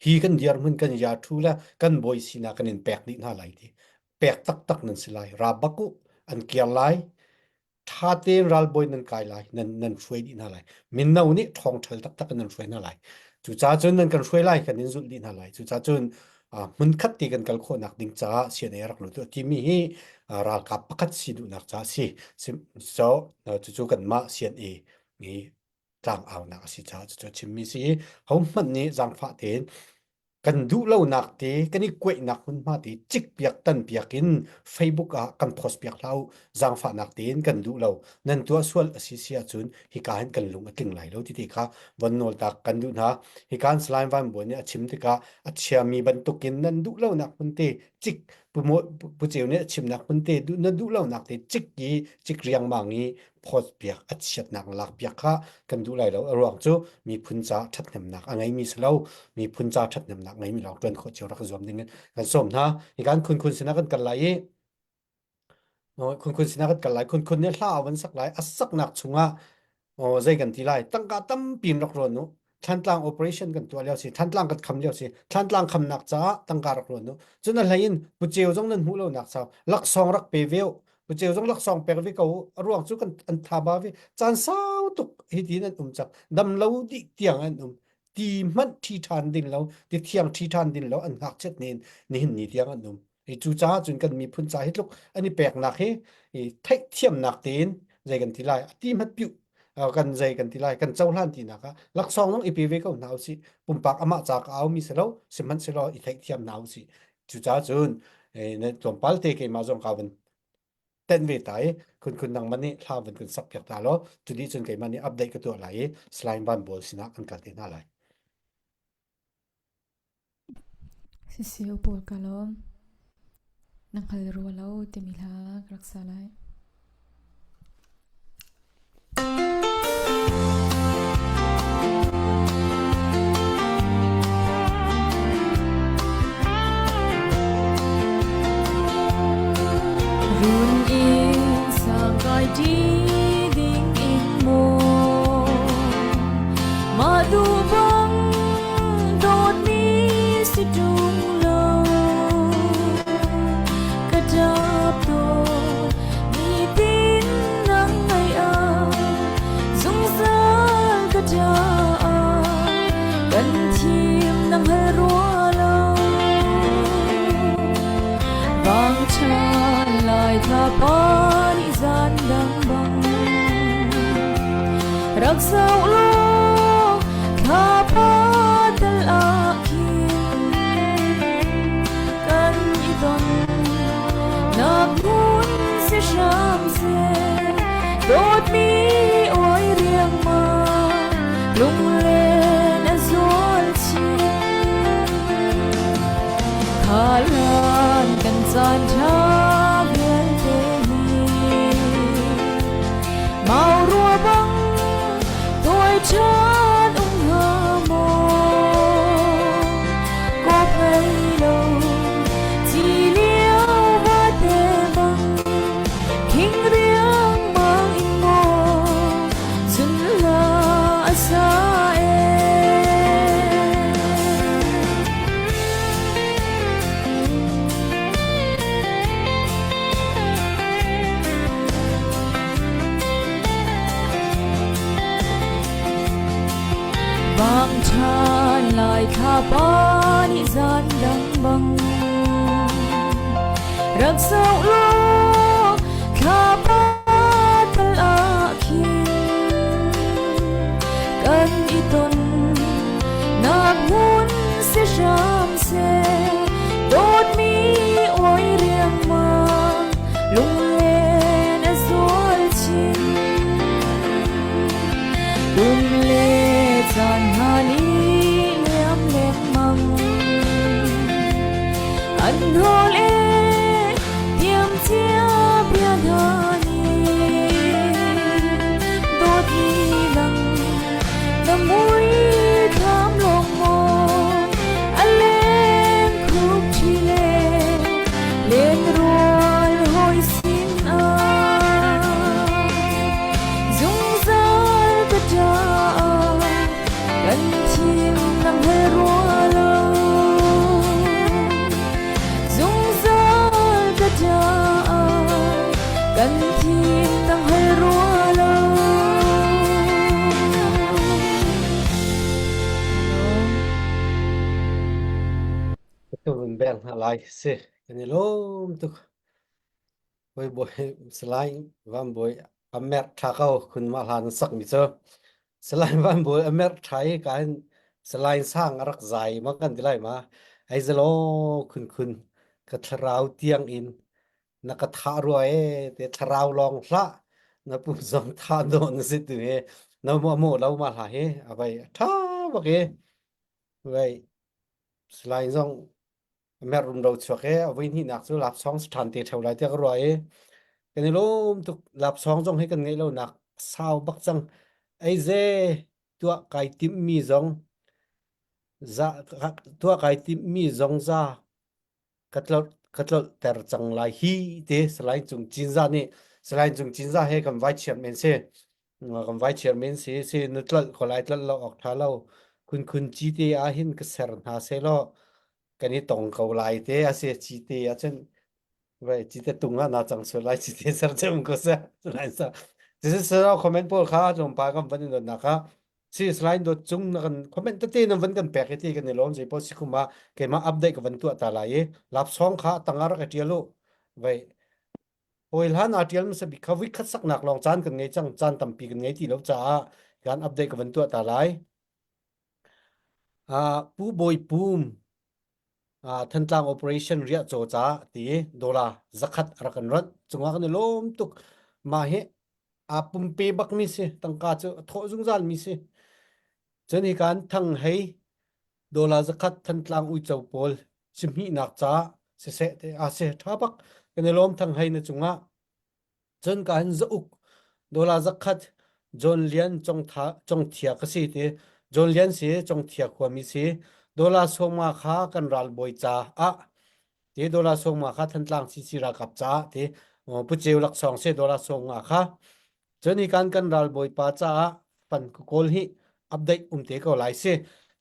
Hi kan dirhmun kan ya-ṭhu le kan bawi sinah kan in pek dih hna lai ti. Pek taktak nan si lai. Ra bak u, an kir lai. Ṭha tein ralbawi nan kai lai, nan hruai dih hna lai. Mino nih ṭhawngṭhal taktak in nan hruai hna lai. Cucaah cun nan kan hruai lai, kan in zulh dih hna lai. Cucaah cun hmunkhat ti kan kal khawhnak ding caah CNA rak lut u timi hi ralkap pakhat si duhnak caah si. So, cucu kanmah CNA hi tlangaunak a si caah cucu a chimmi si i hohmanh nih zaangfah tein kan duh lonak te kan i kuaihnak hmunhma te cikpiak tanpiak in Facebook ah kan post piak hlah u. Zaangfahnak tein kan duh lo. Nan tuah sual a si si ahcun hika hin kan lung a tling lai lo ti te kha von nawl tak kan duh hna. Hika in Salai Van Bawi nih a chim tikah a chiami bantukin nan duh lonak hmun te cik Pu Ceu nih a chimnak hmun te na duh lonak te cik i cik riangmang i phawt piak a chiatnak lak piak kha kan duh lai lo. A ruang cu miphun ca ṭhathnemnak a ngeimi si lo. Miphun ca ṭhathnemnak ngeimi lawng ṭuan khawh cio rak i zuam ding in kan sawm hna. Hi kan khunkhun sinah kan kal lai i khunkhun sinah kan kal lai. Khunkhun nih hla a van sak lai. A saknak chungah zei kan ti lai. Tangka tampi in rak rawn u. Thantlang operation kan tuah lio si. Thantlang kan kham lio si. Thantlang khamnak caah tangka rak rawn u. Cun a hlei in puceu zong nan hmuh lonak sau laksawng rak pe ve u. Puceu zong laksawng pek ve ko u. A ruang cu kan an tha ba ve. Caan sau tuk hi ti nan um cak. Dam lo dih tiang an um. Ti hmanh ṭhi ṭhan ding lo, ti thiang ṭhi ṭhan ding lo an ngakchiat nin nihin ni tiang an um. I cucaah cun kan miphun ca hi tluk an i peknak hi i theihthiamnak tein zei kan ti lai a ti hmat piuh kan zei kan ti lai kan cohlan tinak ah laksawng zong i pe ve ko hna usih. Pumpak amah ca ka aumi si lo, sihmanhsehlaw i theihthiam hna usih. Cucaah cun tlawmpal te keimah zong ka van tenh ve ta i khun khun nangmah nih hla van kan sak piak ta law cu dih cun keimah nih update ka tuah lai i Salai Van Bawl sinah kan kal te hna lai. Sisio pawl ka lawm. Na hngal rua lo timi hla ka rak sa lai. Run in sangkai ṭi ding in maw mah duh bang dawtmi si ṭung lo ka ṭap tawn nitin nang ngaih ah zungzal ka ṭah kan thim na hngal rua lo vangṭha lai thlapa nih zan dang bang rak zoh law thlapa tal ah khin kan i ton nak hmun si hram seh dawtmi oi riangmang lunglen a zual chin Khalan kan caan ṭha vialte hi mau rua bang tuai ṭhan um hnga maw kawp ngei lo ci lio vate bang khing riangmang in maw cun hla a sa e. Vangṭhan lai thlapa nih zan dang bang rak zoh law thlapa tal ah khin kan i ton nak hmun si hram seh dawtmi oi riangmang lunglen a zual chin kum le caan hna nih liam lengmang an hawl e tiam cia bia hna nih dawtmi nang na mui thlam lawng maw a leng khup ṭhi le len rual hawi sin ah zungzal ka ṭah kan thim nang he rua lo zungzal. cang hna lai si. Kan i lawm tuk. Bawi bawi Salai Van Bawi a merh ṭha ko khun mah hla na sakmi cu. Salai Van Bawi a merh ṭha i ka hin Salai Sang a rak zai ma kan ti lai ma. Ai zalaw khun khun ka thlarau tiang in na ka thah rua e te thlarau lawng hlah na pum zong thah dawh na si tu he na mu mu lo ma hla hi a vai ṭha bak i vai Salai zong mer rumro chuak e a voi hnihnak cu lapsawng si ṭhan te ṭheo lai tiah ka ruah i kan i lawm tuk lapsawng zong hi kan ngeih lonak sau bak cang eize tuah kai timhmi zong za tuah kai timhmi zong za ka tlolh ka tlolhter cang lai hi te Salai Cung Cinza nih Salai Cung Cinza he kan vai chairman si kan vai chairman si si na tlolh ko lai tlolh lo awk ṭha lo khun khun cite ah hin ka ser hna seh law kan i tong ko lai te a si cite ah cun vai cite tung ah na cang sual lai cite ser cem ko seh lai sa this is comment pawl kha tlawmpal kan van in nak ah si slide dot cung na kan comment tete nan van kan pek i ti kan i lawm zei paoh si kum ah keimah update ka van tuah ta lai i lapsawng kha tangah rak i ṭial u vai hawi hlan aa ṭial hmasa bik kha voi khat saknak lawng caan kan ngei cang caan tampi kan ngei ti lo caah kan update ka van tuah ta lai uh, Pu Bawi Pum uh, Thantlang operation riah caw ca ti dollar zakhat rak kan rat cungah kan i lawm tuk mah hi aa pumpe bakmi si tangka cu a thawh zungzal mi si cun hi kan thang hei dollar zakhat Thantlang uico pawl sihmihnak ca siseh te a se tha bak kan i lawm thang hei na cungah Cun ka hin zauk dollar zakhat John Lian Congthia ka si ti. John Lian si Congthia khuami si. Dollar sawma kha kan ralbawi caah ti dollar sawma kha Thantlang CC ralkap caah ti Pu Ceu laksawng si dollar sawma kha. Cun hi kan kan ralbawi pa caah pan ka kawl hi update um te ko lai si.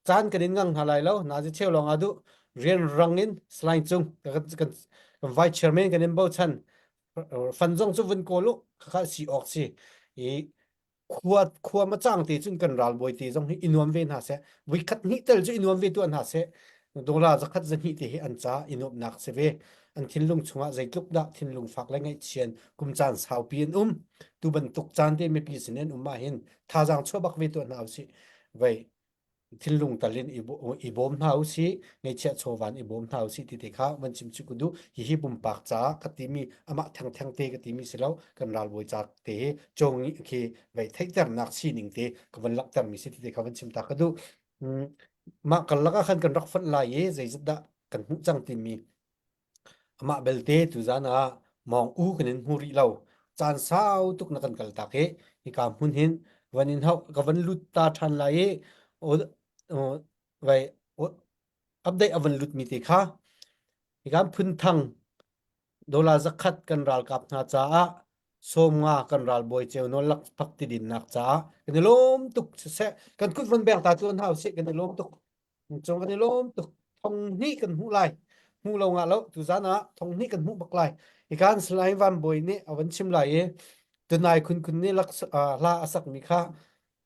Caan kan in ngang hna lai lo. Nazi cheu lawng ah duh rian rang in slide cung kan kan vice chairman kan in bochan fan zong cu vun kawl u khakha si awk si i khua khua ma chang te cun kan ralbawi te zong hi i nuam ve hna seh voi khat hnih tel cu i nuam ve tuah hna seh dollar zakhat zahnih te hi an ca i nuamhnak si ve an thinlung chungah zeitluk dah thinlung fak le ngaihchian kum caan saupi an um tu bantuk caan te mipi sin an um ah hin thazaang chuah bak ve tuah hna usih vei thinlung tal in i bawm hna usih ngeihchiah chawvan i bawm hna usih ti te kha van chim chu ku duh hihi pumpak ca ka timi amah thengtheng te ka timi si lo kan ralbawi ca te hi chong khi vei theihternak sining te ka van langhter mi si ti te kha van chim ta ka duh mah karlak ah khan kan rak fonh lai i zeizat dah kan hmuh cang timi Amah belte tuzaan ah mawng u kan in hmu rih lo. Caan sau tuk na kan kal tak i hika hmun hin van in hauh ka van lut ta ṭhan lai i vai update a van lut mi te kha hika phun thang dollar zakhat kan ralkap hna caah 50 kan ralbawi ceu nawl lak phak ti dinnak caah kan i lawm tuk siseh kan kut van beng ta tu hna usih kan i lawm tuk Cung kan i lawm tuk. Thong hnih kan hmuh lai. Hmuh lo ngah lo. Tuzan ah thong hnih kan hmuh bak lai. Hikan Salai Van Bawi nih a van chim lai i tunai khun khun nih lak hla a sakmi kha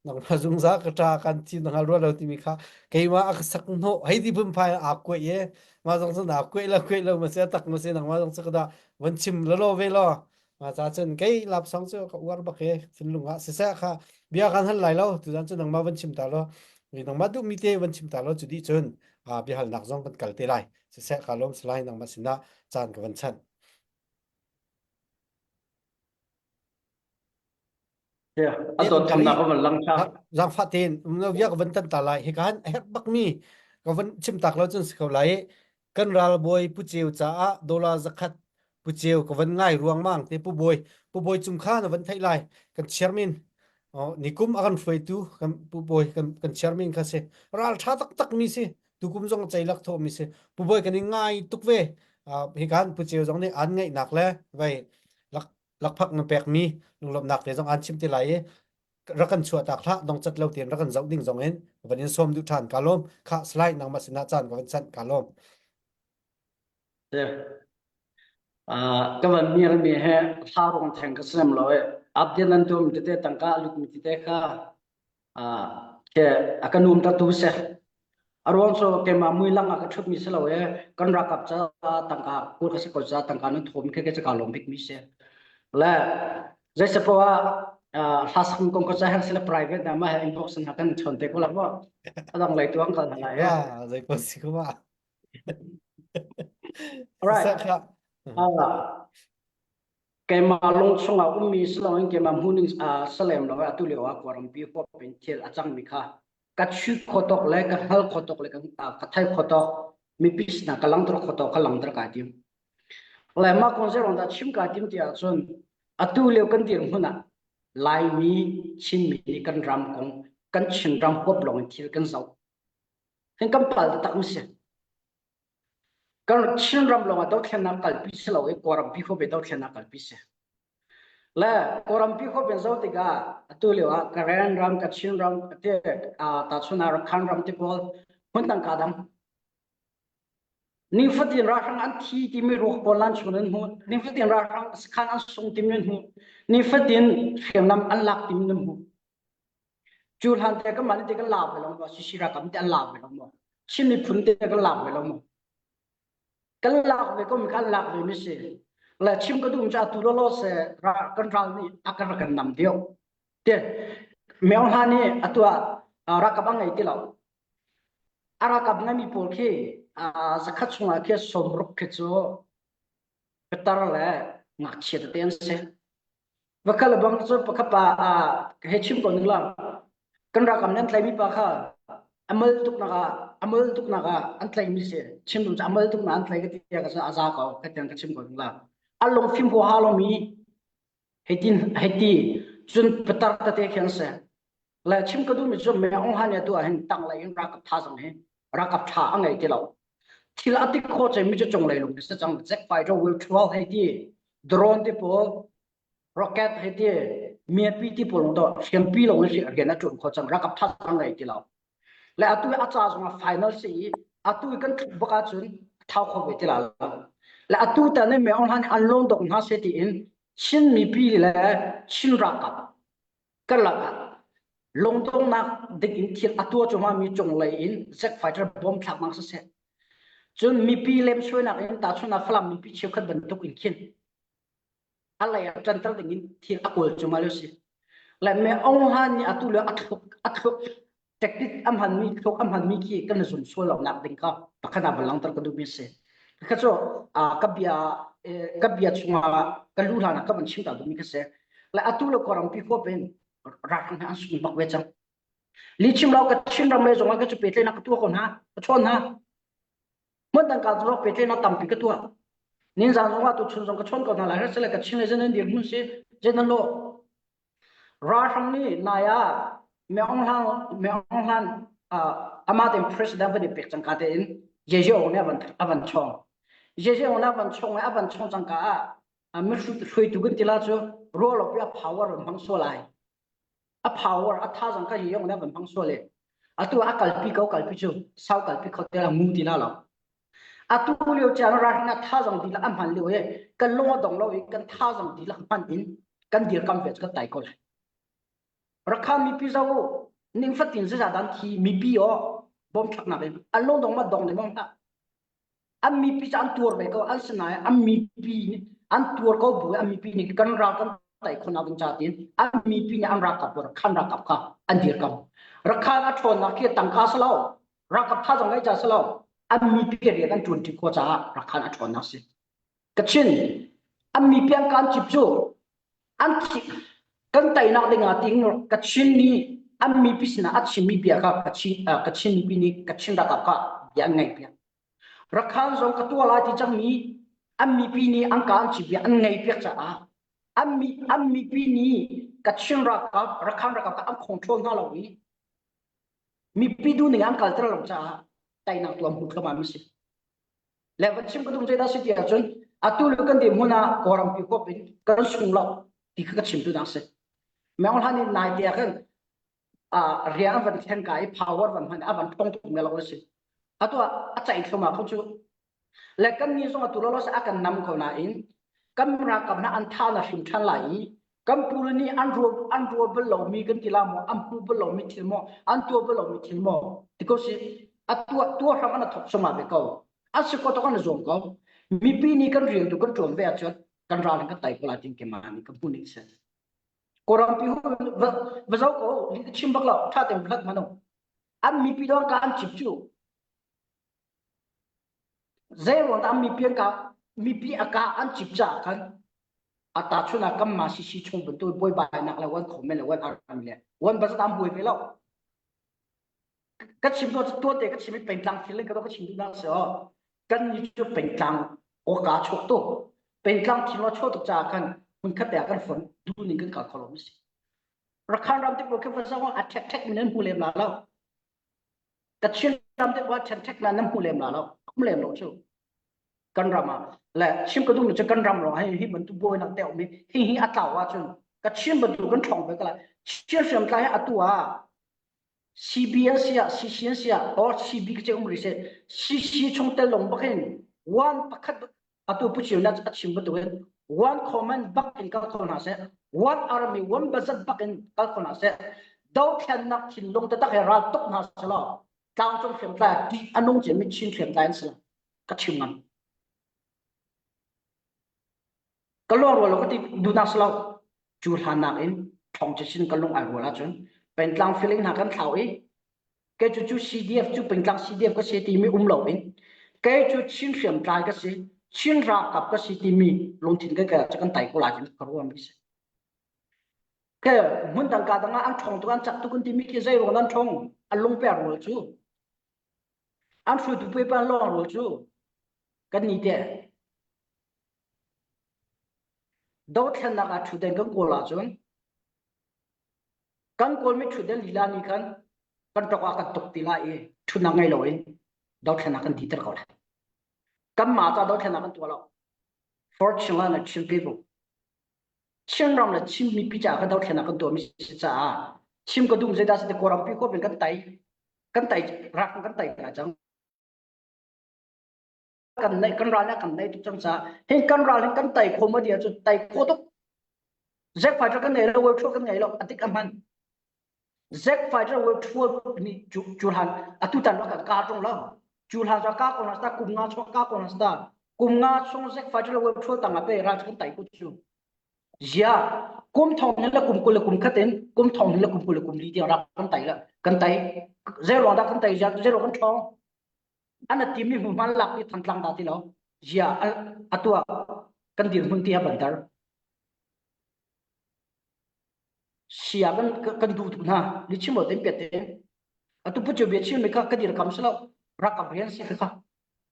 nangmah zungzal ka ṭa kan thi na hngal rua lo timi kha keimah a ka sak hnawh hei ti phunphai aa kuaih i mah zong cu naa kuaih lo kuaih lo ma si a tak ma si nangmah zong cu ka dah van chim lalaw ve law Mah ca cun kei lapsang cu ka uar bak i thinlung ah siseh kha bia kan hal lai lo tuzan cu nangmah van chim ta law nangmah duhmi te van chim ta law cu dih cun biahalnak zong kan kal te lai siseh ka lawm salai nangmah sinah caan ka van chanh. A dawt thamnak ka van lang tha. Zaangfah tein bia ka van tan ta lai hi kan a herh bakmi ka van chim tak lo cun si ko lai kan ralbawi Pu Ceu caah dollar zakhat Pu Ceu ka van ngai ruangmang te Pu Bawi Pu Bawi cung kha na van theih lai kan chairman nikum a kan hruaitu kan Pu Bawi kan kan chairman kha si ral tha taktak mi si tukum zong ceilak thawh mi si Pu Bawi kan i ngai tuk ve hi kan Pu Ceu zong nih an ngaihnak le vai lak lakphak na pekmi lunglawmhnak te zong an chim te lai i rak kan chuah tak hlah dongcat lo tein rak kan zoh ding zong in van in sawm duh ṭhan ka lawm khah slide nangmah sinah caan ka van sanh ka lawm ka van mir mi he hla rong theng ka sem lo e update nan tum tete tangka lut mi tete kha ke a ka num ta tu se. A ruang cu keimah mui lang ah ka ṭhutmi si lo i kan ralkap ca tangka kawl ka si ko ca tangka nan thawm khi ka ka lawm bikmi si. Le zeisapoah ah hla sak kong ko ca hang sila private na mah he inbox na kan chon te ko la mo. Adang lei tuang kal hna lai. Ah, zei ko si ko ma. Alright. Ah, keimah lung chungah ummi si loin keimah hmuhning salem lo atu lio ah Kawlrampi huap in thil a cangmi kha ka chuih kho tawk le ka hngal kho tawk le ka thei kho tawk mipi sinah ka langter kho tawk ka langter kai tim. Le mah kong zeirong dah chim kai tim ti ahcun atu lio kan dirhmun ah Laimi Chinmi nih kan ram kong kan Chinram huap lawng in thil kan zoh. Hin kan pal taktak mi si. Kan Chinram lawng ah dothlennak kalpi si lo i Kawlrampi huap in dothlennak kalpi si. Le Kawlrampi huap in zoh tikah atu lio ah Karen ram, Kachin ram, te tahchun ah Rakhine ram te pawl hmun dang ka dang. Nifatin ralhrang an thi timi ruak pawl an chung an hmuh. Nifatin ralhrang sakhan an sung timi an hmuh. Nifatin hriamnam an lak timi an hmuh. Cu hlan te kan mah te kan la ve lo maw? Sisi rakam te an la ve lo maw? Chin miphun te kan lak ve lo maw? Kan lak ve ko mi kan lak ve mi si. Le chim ka duh ca tu lo lo se kan ral nih a kan kan nam dio. Te meo hla nih atu ah rakap a ngei ti lo. A rakap ngai mi pawl khi zakhat chungah khi sawmruk khi cu pitar le ngakchia tete an si. Va kal bang cu pakhat pa he chim ko ning la kan rakam nan tlaimi pa kha amal tuk nak ah amal tuk nak ah an tlaimi si chim dum amal tuk na an tlai ka ti ka sa aza ko ka tiang ka chim ko ning la a lung fim ho ha lo mi heitin heiti cun pitar tete khian se le chim ka duh mi cu me ong han ya tu ah hin tang lei in rakap tha zong hi rakap tha a ngei ti lo thil a tik kho cem mi cu cung lei lung se cang jet fighter will 12 hei ti drone ti pawl rocket hei ti miapi ti pawl to hriampi lo in rian a ṭuan kho cang rakap tha zong ngei ti lo le atu a ca zong a final si i atu kan tluk bak ahcun thau kho ve ti la lo le atu ta ne me ong han an lon dok hna se ti in Chin mipi le Chin ralkap karlak ah lungdongnak ding in thil a tuah cuahmah mi cunglei in jet fighter bom thlaknak siseh cun mipi lemsuainak in tahchun ah Falam mipi cheukhat bantuk in khin a lei ah ṭanter ding in thil a kawl cuahmah lio si le me Aung Hlan nih atu le a thluk a thluk tactic a hmanmi thluk a hmanmi khi kan zum sual lo nak ding kha pakhat ah van langhter ka duhmi si kha cu ka bia ka bia chungah ka lu hlan ah ka van chim ta duhmi kha si le atu le kawrampi huap in ralhrang hna an sung bak ve cang li chim lo ka Chin ram le zong ah ka cu pehtlaihnak ka tuah ko hna ka chawn hna hmun dang ka zong pehtlaihnak tampi ka tuah nin zan zong ah tu chun zong ka chawn ko hna lai her le ka Chin le zen an dir hmun si zen an lo Ralhrang nih nai ah Myeong Hlan Myeong Hlan amah tein president van i pek cangka tein Jeje Aung nih a van a van chong. Jeje Aung nih a van chong i a van chong cangka ah mihrut hruaitu kan ti la cu ruah lo pi a power van hmang sual ai. A power a thazang kha Jeje Aung nih a van hmang sual i atu a kalpi ko kalpi cu sau kalpi kho te la mu ti la lo. Atu lio caan ralhring ah thazang dihlak a hman lio i kan lung a dong lo i kan thazang dihlak hman in kan dirkam ve cu kan tai ko lai. Rakha mipi zo ning fatin zeizah dan thi mipi aw bom thlaknak in an lung dong ma dong ne mong hlah. An mipi cu an tuar ve ko an sinai an mipi nih an tuar ko bu an mipi nih kan ral kan tai khona ding cha tin an mipi nih an ralkap Rakhan ralkap kha an dirkam. Rakhan a ṭhawnnak khi tangka salo ralkap thazang ngeih ca si lo an mipi rian an ṭuan ṭi khawh caah rakhan a ṭhawnnak si Kachin an mipi an kan cip cu an thi kan teinak ding ah ting Kachin nih an mipi sinah a chimmi bia kha Kachin Kachin mipi nih Kachin ralkap kha bia an ngaih piak Rakhan zong ka tuah lai ti cangmi an mipi nih an ka an cip bia an ngaih piak caah an mi an mipi nih Kachin ralkap Rakhan ralkap kha an control hna lo i mipi duh ning an kalter lo caah teinak tuah hmu thluahmah mi si le van chim ka dum zeidah si ti ahcun atu le kan dirhmun ah kawlrampi huap in kan sung lo ti kha ka chim tu nak si Meng Hlan in nai te ah khan rian an van thlen ka i power van hman a van thong tuk me lo si atu a cai thluma kho cu le kan ni zong atu lo a kan nam ko nain kan ralkap hna an tha na hrim than lai i kan pu nih an rual an rual bal lomi kan ti la maw an hmu bal lomi thil maw an tuah bal lomi thil maw ti ko si. A tuah tuah hram an thok soma ve ko. A si ko to kan zuam ko. Mipi nih kan rian tu kan ṭuan ve ahcun kan ral in kan tai ko lai tin ke ma nih kan hmu ning si. Kawlrampi hu va zo ko li chim bak lo tha te hlat mano. An mipi dong ka an chip cu. Zei ruang dah mipi an ka mipi a ka an chip ca khan ata chuna kam ma si si chung bantu boi bai nak le wan khom le wan aram le wan bazat am buai ve lo ka chim to tuan te ka chim i pengtlang thil ka ka chim duh nak si o kan ni cu pengtlang o ka chok tu pengtlang thil lo chok tu cha khan hun khat te kan fon du ning kan kal kholo mi si rakhan ram te ko ke fa sa a thek thek min an hu lem la lo Kachin ram te wa then thek na nan hmu lem la lo um lem lo chu kan ram ah le chim ka duh cu kan ram ro hi hi bantu buai nak te um hi hi atlau ah cun Kachin bantu kan thong ve kala Chin hriam tlai atu ah CBN sia CCN sia or CB ke um ri se CC chung tel long bakin one pakhat atu pu chiu na a chim bantukin one command bak in kal kho hna seh one army one budget bak in kal kho hna seh dothlennak thinlung taktak he ral tuk hna selaw tlangcung hriamtlai ah ṭih a nung ciami Chin hriamtlai an si lo ka chim ngam ka lung rual lo ka ti duhnak si lo cu hlan nak in ṭhawng chinchin ka lung ai rual ahcun pengtlang feeling hna kan thlau i kei cu cu CDF cu pengtlang CDF ka si timi um lo in kei cu Chin hriamtlai ka si Chin ralkap ka si timi lungthin ka ka kan tai ko lai tin ka ruam mi si ke hmun dang ka dang ah an ṭhawng tuk an cak tuk an timi khi zei ruang an ṭhawng an lungper rual cu an hruaitu puai pa lawng rual cu kan ni te dothlennak ah ṭhutden kan kawl ahcun Kan Kawlmi ṭhutden lila nih khan kan ṭok ah kan tuk ti lai i ṭhutnak ngei loin dothlennak kan diter ko lai. Kanmah ca dothlennak kan tuah lo. For Chinland and Chin people. Chinram le Chin mipi caah kan dothlennak kan tuahmi si caah chim ka duh zeidah si ti Kawlrampi huap in kan tai kan tai rak kan tai hna cang. Kan nei kan ral kan nei tuk cang caah hin kan ral hin kan tai kho ma dia cu tai kho tuk Zack fighter kan ngei lo web kan ngei lo atik a hman Zack fighter web nih cu cu hlan atu tan lo kan ka tung lo cu hlan ka ko na sta kum nga chung ka ko na sta kum nga chung Zack fighter web tang a pe ral kan tai ku chu zia kum thong ni le kum kul le kum khat in kum thong ni le kum kul le kum li tiang rak kan tai la kan tai zero da kan tai zero kan thong an a timi hmuhman lak i thantlang dah ti lo zia atua kan dirhmun ti ha bantar sia kan kan duh tuk hna ni chim lo ten pet te atu pu chu bia chim mi kha ka dir kam selo rakam rian si kha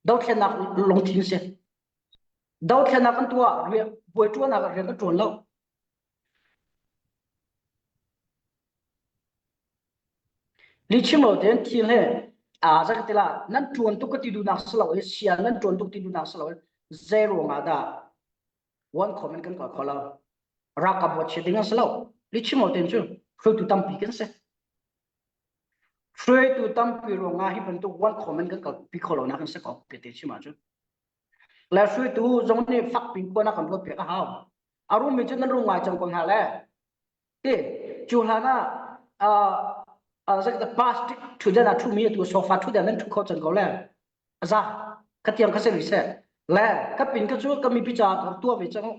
dothlenak lungthin si dothlenak kan tua buai tuanak rian kan tuan lo Lihchim lo tein thil he aa za ka ti la nan ṭuan tuk ka ti duhnak si lo i sia nan ṭuan tuk ti duhnak si lo i zei ruangah dah one comment kan kal kho lo ralkap buat chia ding an si lo lihchim lo tein cu hruaitu tampi kan si hruaitu tampi ruangah hi bantuk one comment kan kalpi kho lo nak kan si ko pete chim ahcun le hruaitu zong nih fak pin kuan kan ruat piak a hau a rum mi cu nan rum ngai cang ko hna le Ti cu hlan ah uh, uh, plastic ṭhutdan ah ṭhumi atu sofa ṭhutdan nan ṭhu kho cang ko le za ka tiang ka se se le ka pin ka cu ka mipi ca ka tuah ve cang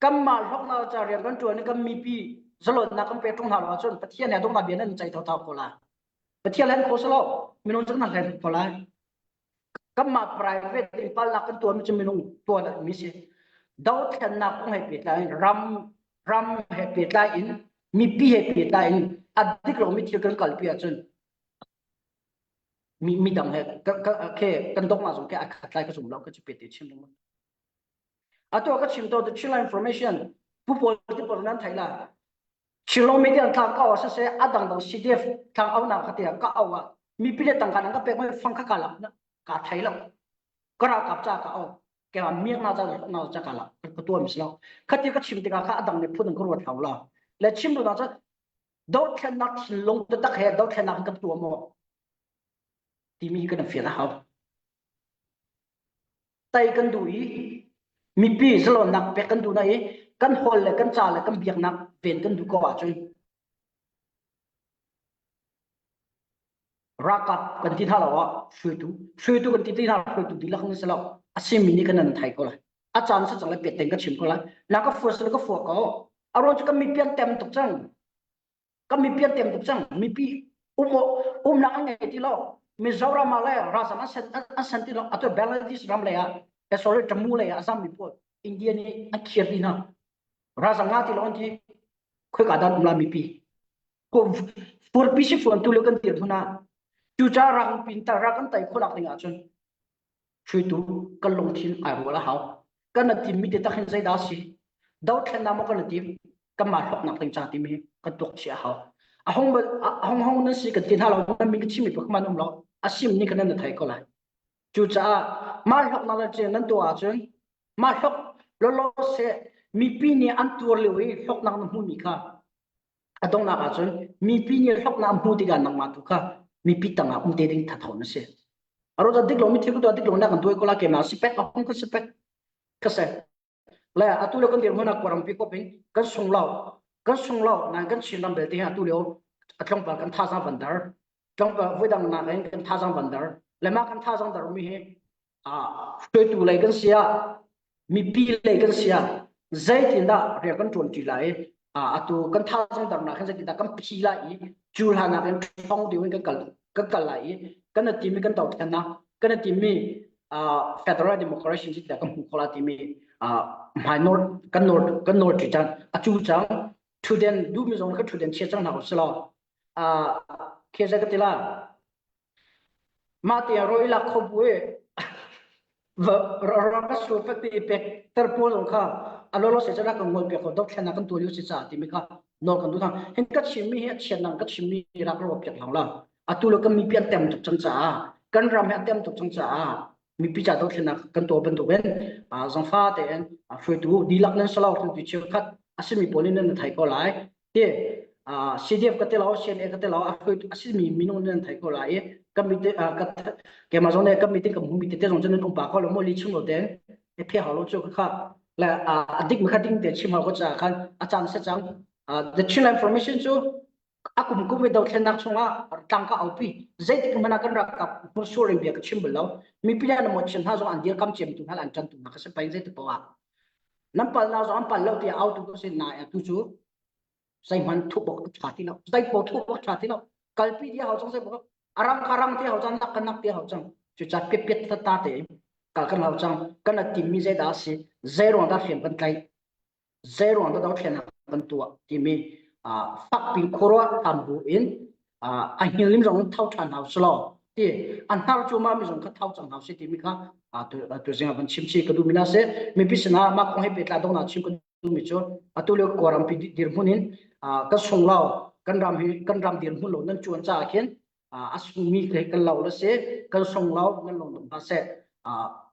kanmah hlawknak ca rian kan ṭuan i kan mipi zalonnak kan pe ṭung hna lo ahcun Pathian he dongnak bia nan cei thotho ko lai Pathian hlen kho selo minung cu nan hlen ko lai Kanmah private in palnak kan tuahmi cu minung tuah mi si. Dothlennak kong he pehtlai in ram ram he pehtlai in mipi he pehtlai in a dik lomi thil kan kalpi ahcun mi midang he ke kan donghnak zong ke a khat lai ka zum lo ka cu pete chim lengmang. Atu ka chim to the Chinland information pu pawl ti pawl nan thai la Chinlong media an thlang ka aw siseh a dangdang CDF thlang au nak kha tiah ka au ah mipi le tangka nan ka pek mai fang kha ka lak na ka thei lo ka ralkap ca ka au ke ma miak na ca na ca ka lak ka tuah mi si lo khati ka chim tikah kha a dang nih phun an ka ruat hau la le chim duhnak cu dothlennak thinlung taktak he dothlennak kan tuah maw timi hi kan fian a hau Tai kan duh i mipi zalonnak pek kan duh na i kan hawl le kan ca le kan biaknak ven kan duh ko ahcun. Ralkap kan ti hna lo ah hruaitu hruaitu kan ti ti hna hruaitu dihlak nan si lo. A simi nih kan nan thai ko lai. A caan sa cang le piat ka chim ko lai. Na ka fua sal ka fua ko. A ruang cu kan mipi an tem tuk cang. Kan mipi an tem tuk cang. Mipi um umnak an ngei ti lo. Mizoram ah le Rajasthan an sen an sen ti lo. Atu Bangladesh ram lei ah eh, sorry Jammu lei ah a zam mi pawl India nih an khiar dih hna. Rajasthan nga ti lo an ti. Khoika dan um la mipi. Furpi si fuan tu le kan dir hmun ah cucaah rang pin tar ra kan tai khawlak ding ahcun hruaitu kan lungthin ai rual a hau. Kan tim mi te tak hin zeidah si? Dothlennak maw kan tim? Kanmah hlawknak ding ca timi kan tuak chih a hau. A hong a hong hong nan si kan ti hna lo nan min ka chim mi pakhat man um lo. A sim ni kan nan thei ko lai. Cucaah mah hlawknak le nan tuah ahcun mah hlawk lolo se mipi nih an tuar lio i hlawknak na hmuhmi kha a donghnak ahcun mipi nih hlawknak an hmuh tikah nangmah tu kha mipi tangah um te ding thatho na si. Aro da dik lo mi thil tu dik lo na kan tuai ko la ke ma si pek a hong ka si pek ka se. Le atu le kan dir hmun ah kwarampi kop in kan sung lo kan sung lo nan kan Chin ram belte hi atu lio a tlawmpal kan thazang van dar tlawmpal voidang nak in kan thazang van dar le mah kan thazang dar mi hi a hruaitu lei kan si ah mipi lei kan si ah zeitindah rian kan ṭuan ṭi lai i atu kan thazaang darnak hin zeitindah kan phi lai i cu hlan ah kan ṭhawng deuh in kan kal kan kal lai i kan timi kan dothlennak kan timi federal democracy zeitindah kan hmuh khawh lai timi hmai nawr kan nawr kan nawr ṭi cang a cu cang ṭhutden duhmi zong kan ṭhutden chia cang hna usih law khi zei ka ti la Mah tiang rawi lak kho bu i rak ka sur pek pek ter pawl zong kha a lolo se rak kan ngol piak ko dothlennak kan tuah lio si ca timi kha nawl kan duh hna. Hin ka chimmi hi a chiatnak ka chimmi rak ro piak hlang la. Atu le kan mipi an tem tuk cang caah kan ram hi a tem tuk cang caah mipi ca dothlennak kan tuah bantukin zangfa tein hruaitu dihlak nan salo hruaitu cheukhat a simi pawl nih nan thei ko lai. Ti CDF ka te lo CNA ka te lo a hruaitu a simi minung nan thei ko lai i kan mi te ka keimah zong nih kan meeting kan hmu mi tete zong cu nan um pa ko lo mo li chung lo ten e phe hau lo chu kha le a dik mi kha ding te chim hau ko cha khan a cang se cang the Chin information cu a kum kum i dothlennak chungah tlang ka aupi zeitik hmanh ah kan ralkap hmursur in bia ka chim bal lo mipi le mo chin hna zong an dirkam cem tu hna an ṭan tu hna ka si pei zeitik poah ah nan pal na zong an pal lo tiah autu ka si na tu cu zeihmanh thup awk a ṭha ti lo zeipaoh thup awk a ṭha ti lo kalpi ti hau cang zeipaoh a rang kha rang ti hau cang nak ka nak ti hau cang cucaah piatpiat tata te kal kan hau cang kan a timmi zeidah a si zei ruang dah hriam kan tlaih zei ruang dah dothlennak kan tuah timi fakpi khuaruah hram bu in a hngilnim zong in tho ṭhan hau si law ti a hnar cu ma mi zong kha tho cang hau si timi kha tu zing ah van chim chi ka duh mi na si mipi sinah mah kong he pehtlai dongnak chim ka mi cu atu lio Kawlrampi dirhmun in kan sung lo kan ram hi kan ram dirhmun lo nan cuan caah khin a sungmi ke kan lo la si kan sung lo nan lung dong hna seh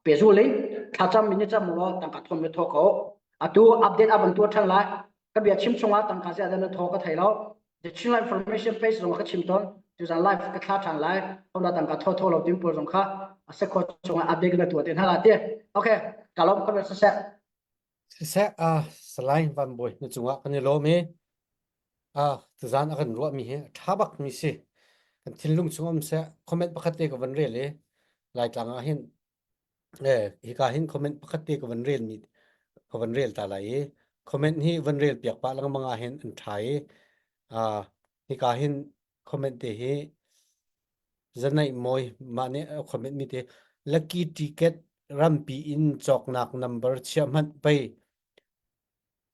pehzul in thlacam mi ni cam law tangka thon me tho ko atu update avan tuah than lai ka bia chim chungah tangka zia dan tho ka thei lo the Chin information page zong ka chim ton tuzan live ka thla than lai hola tangka tho tho lo tim pawl zong kha a se kho chungah update na tuah te hna la ti okay kalom ka se Siseh, ah Salai Van Bawi na cungah kan i lawm i ah tuzaan a kan ruahmi hi a ṭha bakmi si. Kan thinlung chung um seh. Comment pakhat te ka van rel i Laitlang ah hin eh hika hin comment pakhat te ka van rel mi ka van rel ta lai i comment hi van rel piak pah lengmang ah hin an ṭha i ah hika hin comment te hi Zanaih mawi mah nih a comment mi te lucky ticket rampi in cawknak number chiah hmanh pei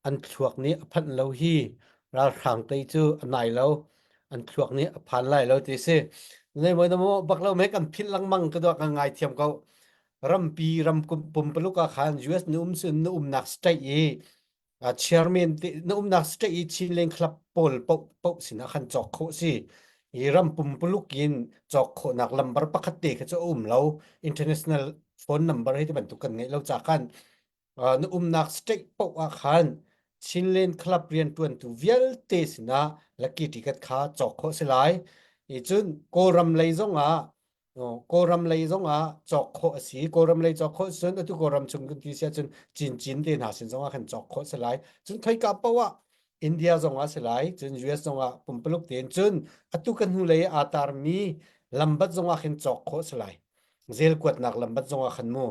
an thluak nih a phanh lo hi ralhrang tei cu a nai lo an thluak nih a phan lai lo ti si nei mawi na maw bak lo me kan philh lengmang ka dua ka ngai thiam ko rampi ram pumpaluk ah khan US na um cun na umnak state i chairman te na umnak state i Chinland Club pawl paoh paoh sinah khan cawk khawh si i ram pumpuluk in cawk khawhnak lambar pakhat te kha cu a um lo international phone number hi ti bantuk kan ngeih lo ca khan na umnak state paoh ah khan Chinland Club riantuantu vialte sinah lucky ticket kha cawk khawh si lai i cun Kawlram lei zongah Kawlram lei zongah cawk khawh a si. Kawlram lei cawk khawh cun atu Kawlram chung kan ti si ahcun Cincin te hna sin zongah khan cawk khawh si lai. Cun khoika paoh ah India zongah si lai, cun US zongah pumpuluk tein cun atu kan hnulei aa tarmi Lambat zong ah khin cawk khawh si lai. Zel kuatnak lambat zong ah khan mu.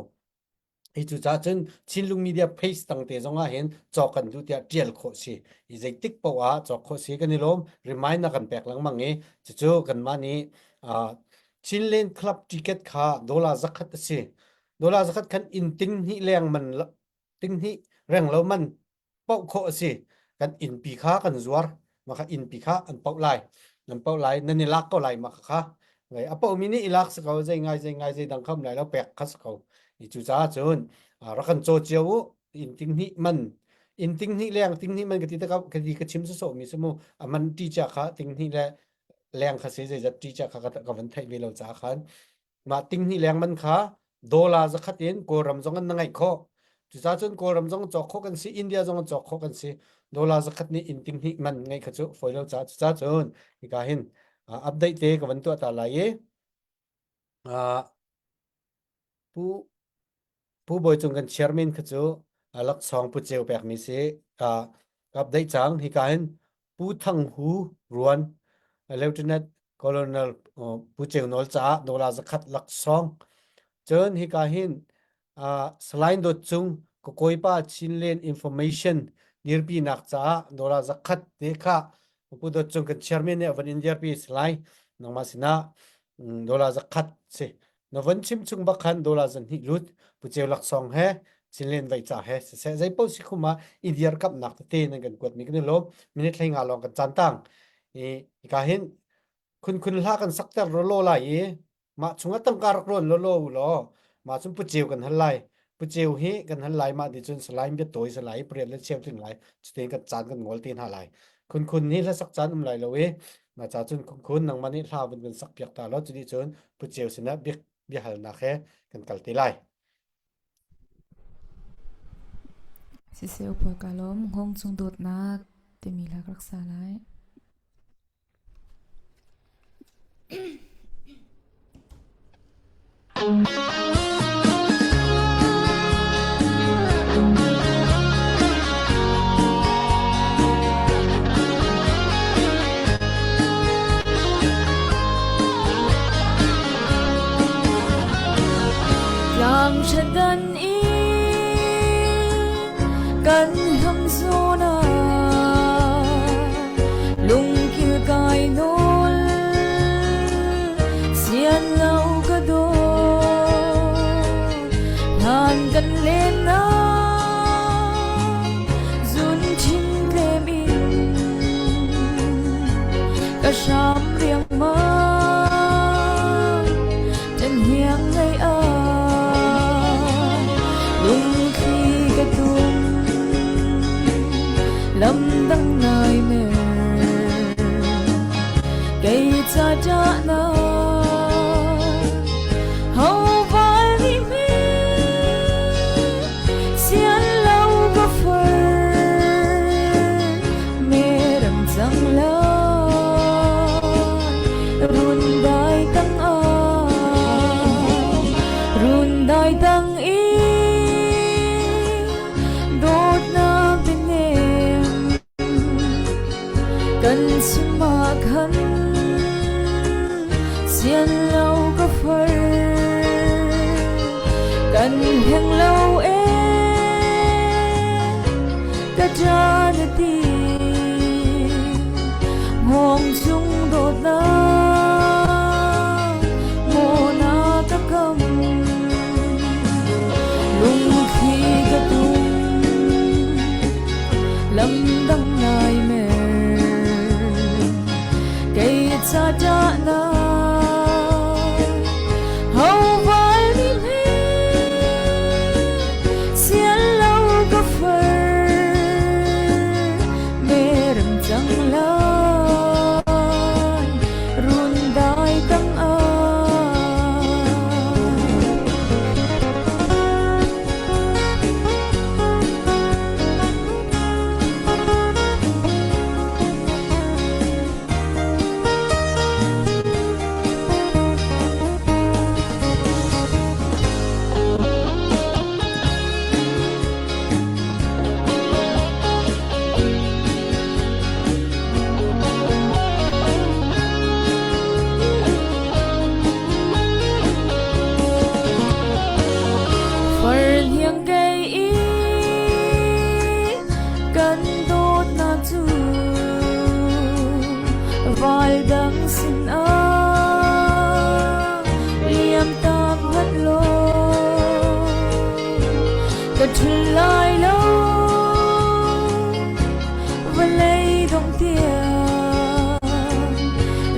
Hi cu ca cun Chinlung Media page tangte zong ah hin cawk kan duh tiah tial khawh si. I zeitik paoh ah cawk khawh si kan i lawm. Remind na kan pek lengmang i cucu kanmah nih uh, Chinland Club ticket kha dollar zakhat a si. Dollar zakhat khan inn ting hnih leng man ting hnih reng lo man paoh khawh a si. Kan innpi kha kan zuar. Mah kha innpi kha an paoh lai. Nan paoh lai, nan i lak ko lai mah kha. A paohmi nih i lak si ko, zei ngai zei ngai zei dang kha um lai lo, pek kha si ko. I cucaah cun rak kan caw cio u. Inn ting hnih man inn ting hnih leng ting hnih man ka ti takah ka ti ka chim sawsawh mi si mu a man ti cha kha ting hnih le leng kha si zeizat ti cha kha ka van theih ve lo caah khan Mah tinghnih leng man kha dollar zakhat in Kawlram zong an na ngeih khawh. Cucaah cun Kawlram zong cawk khawh kan si, India zong cawk khawh kan si. Dollar zakhat nih inn tinghnih man ngeih kha cu fawi lo caah cucaah cun hika hin update te ka van tuah ta lai i Pu Pu Bawi Cung kan chairman kha cu laksawng Pu Ceu pekmi si. Ka update cang. Hika hin Pu Thang Hu Ruan Lieutenant Colonel Pu Ceu Nawl caah dollar zakhat laksawng. Cun hika hin Salai Dawt Cung ka kawipa Chinland Information dirpinak caah dollar zakhat te kha Pu Dawt Cung kan chairman nih a van in dirpi Salai nangmah sinah dollar zakhat si. Na von chim chung bak khan dollar zan hnih lut Pu Ceu laksawng he Chinlen vei ca he siseh zei paoh si khum ah i dirkamhnak tete nan kan kuatmi kan i lawm. Minute hlei nga lawng kan caan tang. I hika hin khun khun hla kan sakter lawlaw lai i mah chungah tangka rak rawn lawlaw u law mah cun Pu Ceu kan hal lai. Pu Ceu hi kan hal lai mah ti cun Salai bia tawi Salai pariat le cheu tling lai cutin kan caan kan ngol te hna lai. Khun khun nih hlasak caan um lai lo i mah ca cun khun khun nangmah nih hla vun kan sak piak ta law cuti cun Pu Ceu sinah bia biahalnak he kan kal te lai. Siseh upa ka lawm hngawng cung dawtnak timi hla ka rak sa lai. Tlang ṭhatdan in kan hlam zawn ah lungkil kai nawl sian lo ka daw hlan kan len na zun chin tlem in ka hram riangmang Ṭanhiang ngei ah lungthli ka tum lamdang nai mer kei ca ṭahnak ho val nih hme sian lo ka far merang cang lai run dai tang ah run dai tang i dawtnak bianem Kan chim ah khan sian lo ka far kan heng lo e ka ṭa na ti ngong chung dawtnak maw na ka kam lungthli ka tum Lamdang nai mer kei ca ṭahnak ho val ni hle sian lo ka far merem cang lai. Ral dang sinah liam tak hmanh law ka ṭhul lai lo vawlei dongh tiang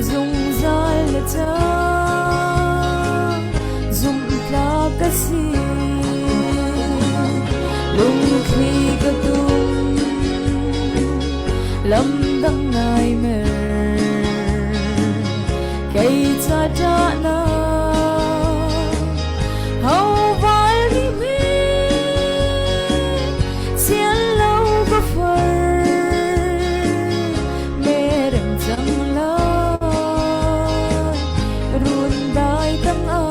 zungzal na cang zumhtlak ka si lungthli ka tum lam dang nai mer kei ca ṭahnak ho val ni mi sian lo ka far merem cang lai run dai tang ah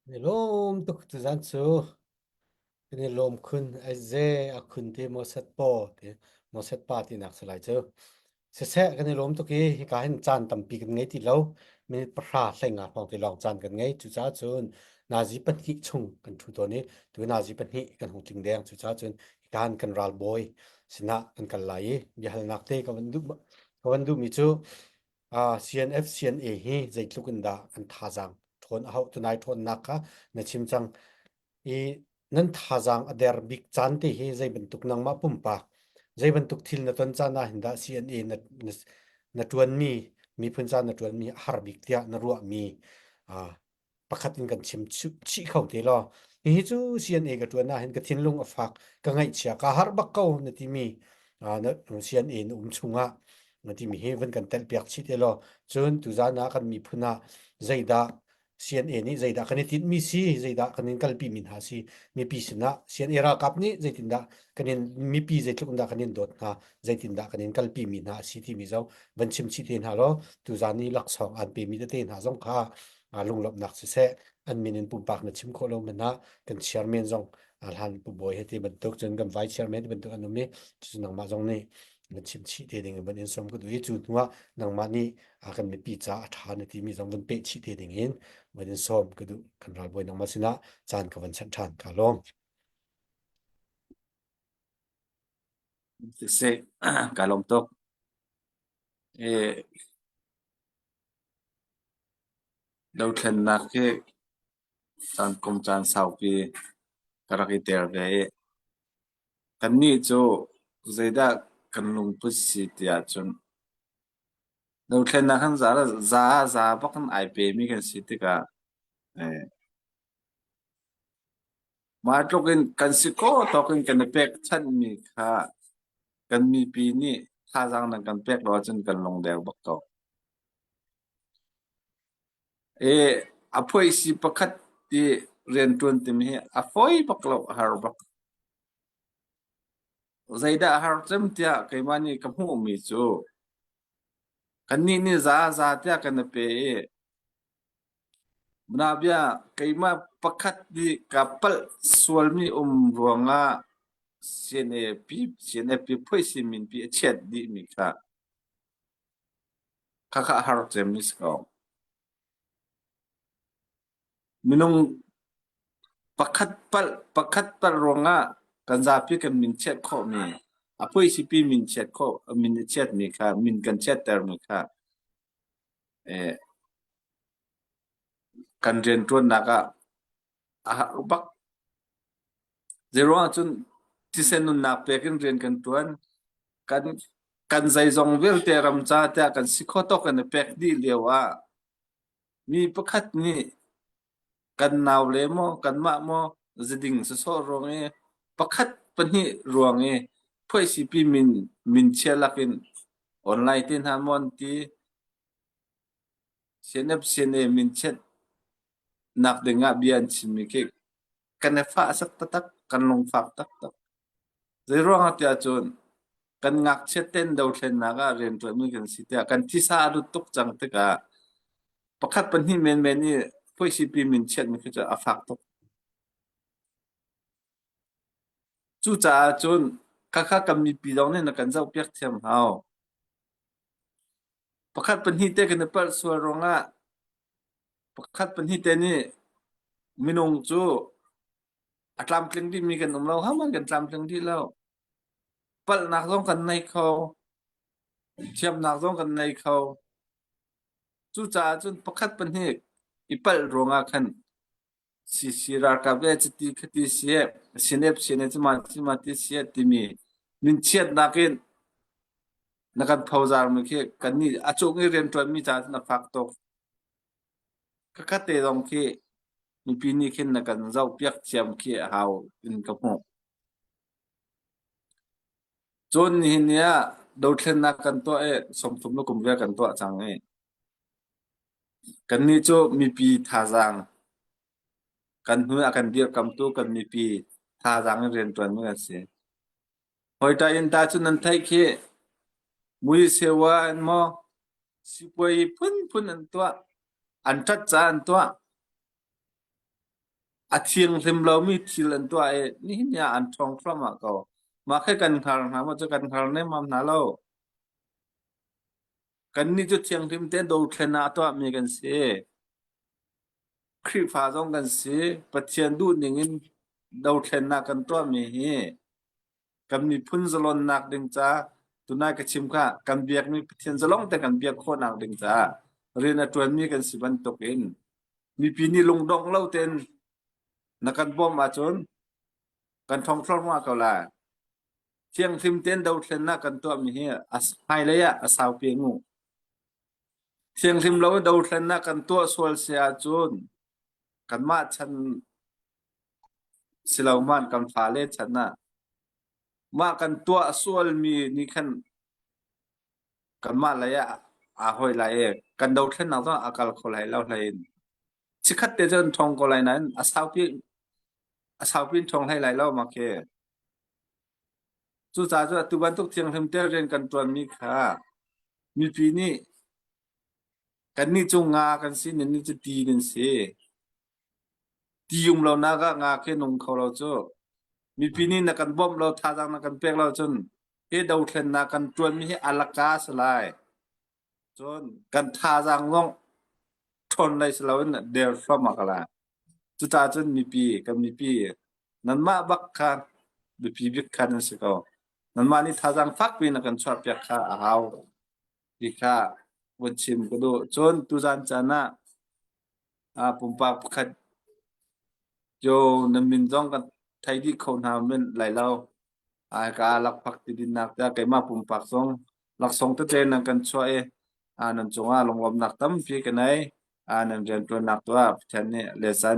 Ni lawm tuk tuzan cu kan i lawm khun ai ze a khun te maw set paw ti maw set pa ti nak salai cu siseh kan i lawm tuk i hika hin caan tampi kan ngei ti lo minute pahra hlei nga hrawng ti lawng caan kan ngei cucaah cun nazi pahnih chung kan ṭhu tawn i tu nazi pahnih kan hung tling deng cucaah cun hika hin kan ralbawi sinah kan kal lai i biahalnak te ka van duh ka van duhmi cu CNF CNA hi zeitluk in dah an thazaang ṭhawn a hauh tunai ṭhawnnak kha na chim cang i nan thazaang a der bik caan te hi zei bantuk nangmah pumpak zei bantuk thil na ton caan ah hin dah CNA na na, na ṭuanmi miphun caan na ṭuanmi a har bik tiah na ruahmi pakhat in kan chim chih kho te law hihi cu CNA ka ṭuan ah hin ka thinlung a fak ka ngaihchia ka har bak ko na timi na CNA na um chungah na timi hi van kan telh piak chih te law cun tuzan ah kan miphun ah zeidah CNA nih zeidah kan i tinhmi si zeidah kan in kalpi mi hna si mipi sinah CNA ralkap nih zeitindah kan in mipi zeitluk in dah kan in dawt hna zeitindah kan in kalpi mi hna a si timi zong van chim chih te hna law tuzan i laksawng an pemi tete hna zong kha lunglawmhnak siseh an min in pumpak na chim khawh lo hmanh ah kan chairman zong hlan pu bawi he ti bantuk cun kan vice chairman ti bantuk an um i cucu nangmah zong nih van chim chih te ding in van in sawm ka duh i cu hnu ah nangmah nih kan mipi ca a ṭha na timi zong van peh chih te ding in van in sawm ka duh kan ralbawi nangmah sinah caan ka van chanh ṭhan ka lawm. Siseh, ka lawm tuk. Eh, Dothlennak hi caan kum caan saupi ka rak i tel ve i kannih cu zeidah kan lungput si ti ahcun dothlennak kan za za za bak in ai pemi kan si tikah eh, mah tluk in kan si khawh tawk in kan i pekchanhmi kha kan mipi nih thazaang nan kan pek lo ahcun kan lungdeu bak ko. A phuaisi pakhat i rianṭuan timi hi a fawi bak lo, a har bak. Zeidah a har cem tiah keimah nih ka hmuhmi cu kannih nih za za tiah kan i pe i nabia keimah pakhat nih ka palh sualmi um ruangah CNAP CNFP phuaisi minpi a chiat dihmi kha Khakha a har cemmi si ko. Minung pakhat palh pakhat palh ruangah kan zapi kan min chiat khawhmi, a puaisipi min chiat khawh min a chiatmi kha min kan chiattermi kha eh, kan rianṭuannak ah a har bak. Zeiruang ahcun thisen nunnak pek in rian kan ṭuan. Kan kan zeizong vialte ram ca tiah kan si khawh tawk in i pek dih lio ah mi pakhat nih kan naule maw kanmah maw ziding sawsawh ruang i pakhat pahnih ruang i phuaisipi min min chia lakin online te hna maw an ti CNF CNA min chiat nak ding ah bia an chimmi khi kan i fahsak taktak, kan lungfak taktak. Zeiruangah tiah cun kan ngakchiat ten dothlennak ah rianṭuanmi kan si tiah kan thisa a lut tuk cang tikah pakhat pahnih menmen i phuaisipi min chiatmi khi cu a fak tuk. Cucaah cun khakha kan mipi zong nih na kan zohpiak thiam hau. Pakhat pahnih te kan i palh sual ruangah pakhat pahnih te nih minung cu a tlamtling dihmi kan um lo. Hohmanh kan tlamtling dih lo. Palhnak zong kan nei kho. Thiamnak zong kan nei kho. Cucaah cun pakhat pahnih i palh ruangah khan CC ralkap le cuti khati si sinep sine cuma cima ti si timi minchiatnak in na kan phozar mi khi kannih a cung i rianṭuanmi caah cun a fak tuk. Khakhat te zong khi mipi nih khin na kan zohpiak thiam khi a hau in ka hmuh. Cun nihin ni ah dothlennak kan tuah i 30 le kum riat kan tuah cang i Kannih cu mipi thazaang kan hnu a kan dirkamtu kan mipi thazaang in rianṭuanmi kan si. Hawita inn ta cu nan theih khi muisewa in maw sipuai phunphun an tuah. An ṭat caah an tuah. A thianghlim lomi thil an tuah i nihin ni ah an ṭhawng thluahmah ko. Mah khi kan hngar hna maw cu kan hngar nemmam hna lo. Kannih cu thianghlim tein dothlen ah a tuahmi kan si. Khrihfa zong kan si. Pathian duhning in dothlennak kan tuahmi hi kan miphun zalonnak ding ca tunai ka chim kha kan biakmi Pathian zalong te kan biak khawhnak ding caah rian a ṭuanmi kan si bantukin mipi nih lungdong lo tein na kan bawmh ahcun kan ṭhawng thluahmah ko lai. Thianghlim tein dothlennak kan tuahmi hi a hmailei ah a saupi ngu. Thianghlim lo in dothlennak kan tuah sual si ahcun kanmah chan si lo hmanh kan fale chan ah mah kan tuah sualmi nih khan kanmah lei ah aa hoi lai i kan dothlennak zong a kal kho lai lo hlei in chikkhat te cun ṭhawng ko lai nain a saupi a saupi in ṭhawng hlei lai lo mah khi. Cucaah cu atu bantuk thianghlim te rian kan ṭuanmi kha mipi nih kannih cu nga kan si, nannih cu ti nan si. Ti um lonak ah nga khi nung kho lo cu. Mipi nih na kan bawmh lo, thazaang na kan pek lo cun hi dothlennak kan ṭuanmi hi a laka a si lai. Cun kan thazaang zong ṭhawn lei si loin der thluahmah ko lai. Cucaah cun mipi, kan mipi, nanmah bak kha biapi bik kha nan si ko. Nanmah nih thazaang fakpi na kan chuahpiak kha a hau ti kha vun chim ka duh. Cun tuzan caan ah pumpak pakhat cu nan min zong kan thei dih kho hna men lai lo. Ai ka lakphak ti dinnak tiah keimah pumpak zong laksawng tete nan kan chuah i nan cungah lunglawmhnak tampi ka nei. Nan rianṭuannak tu ah Pathian nih lesan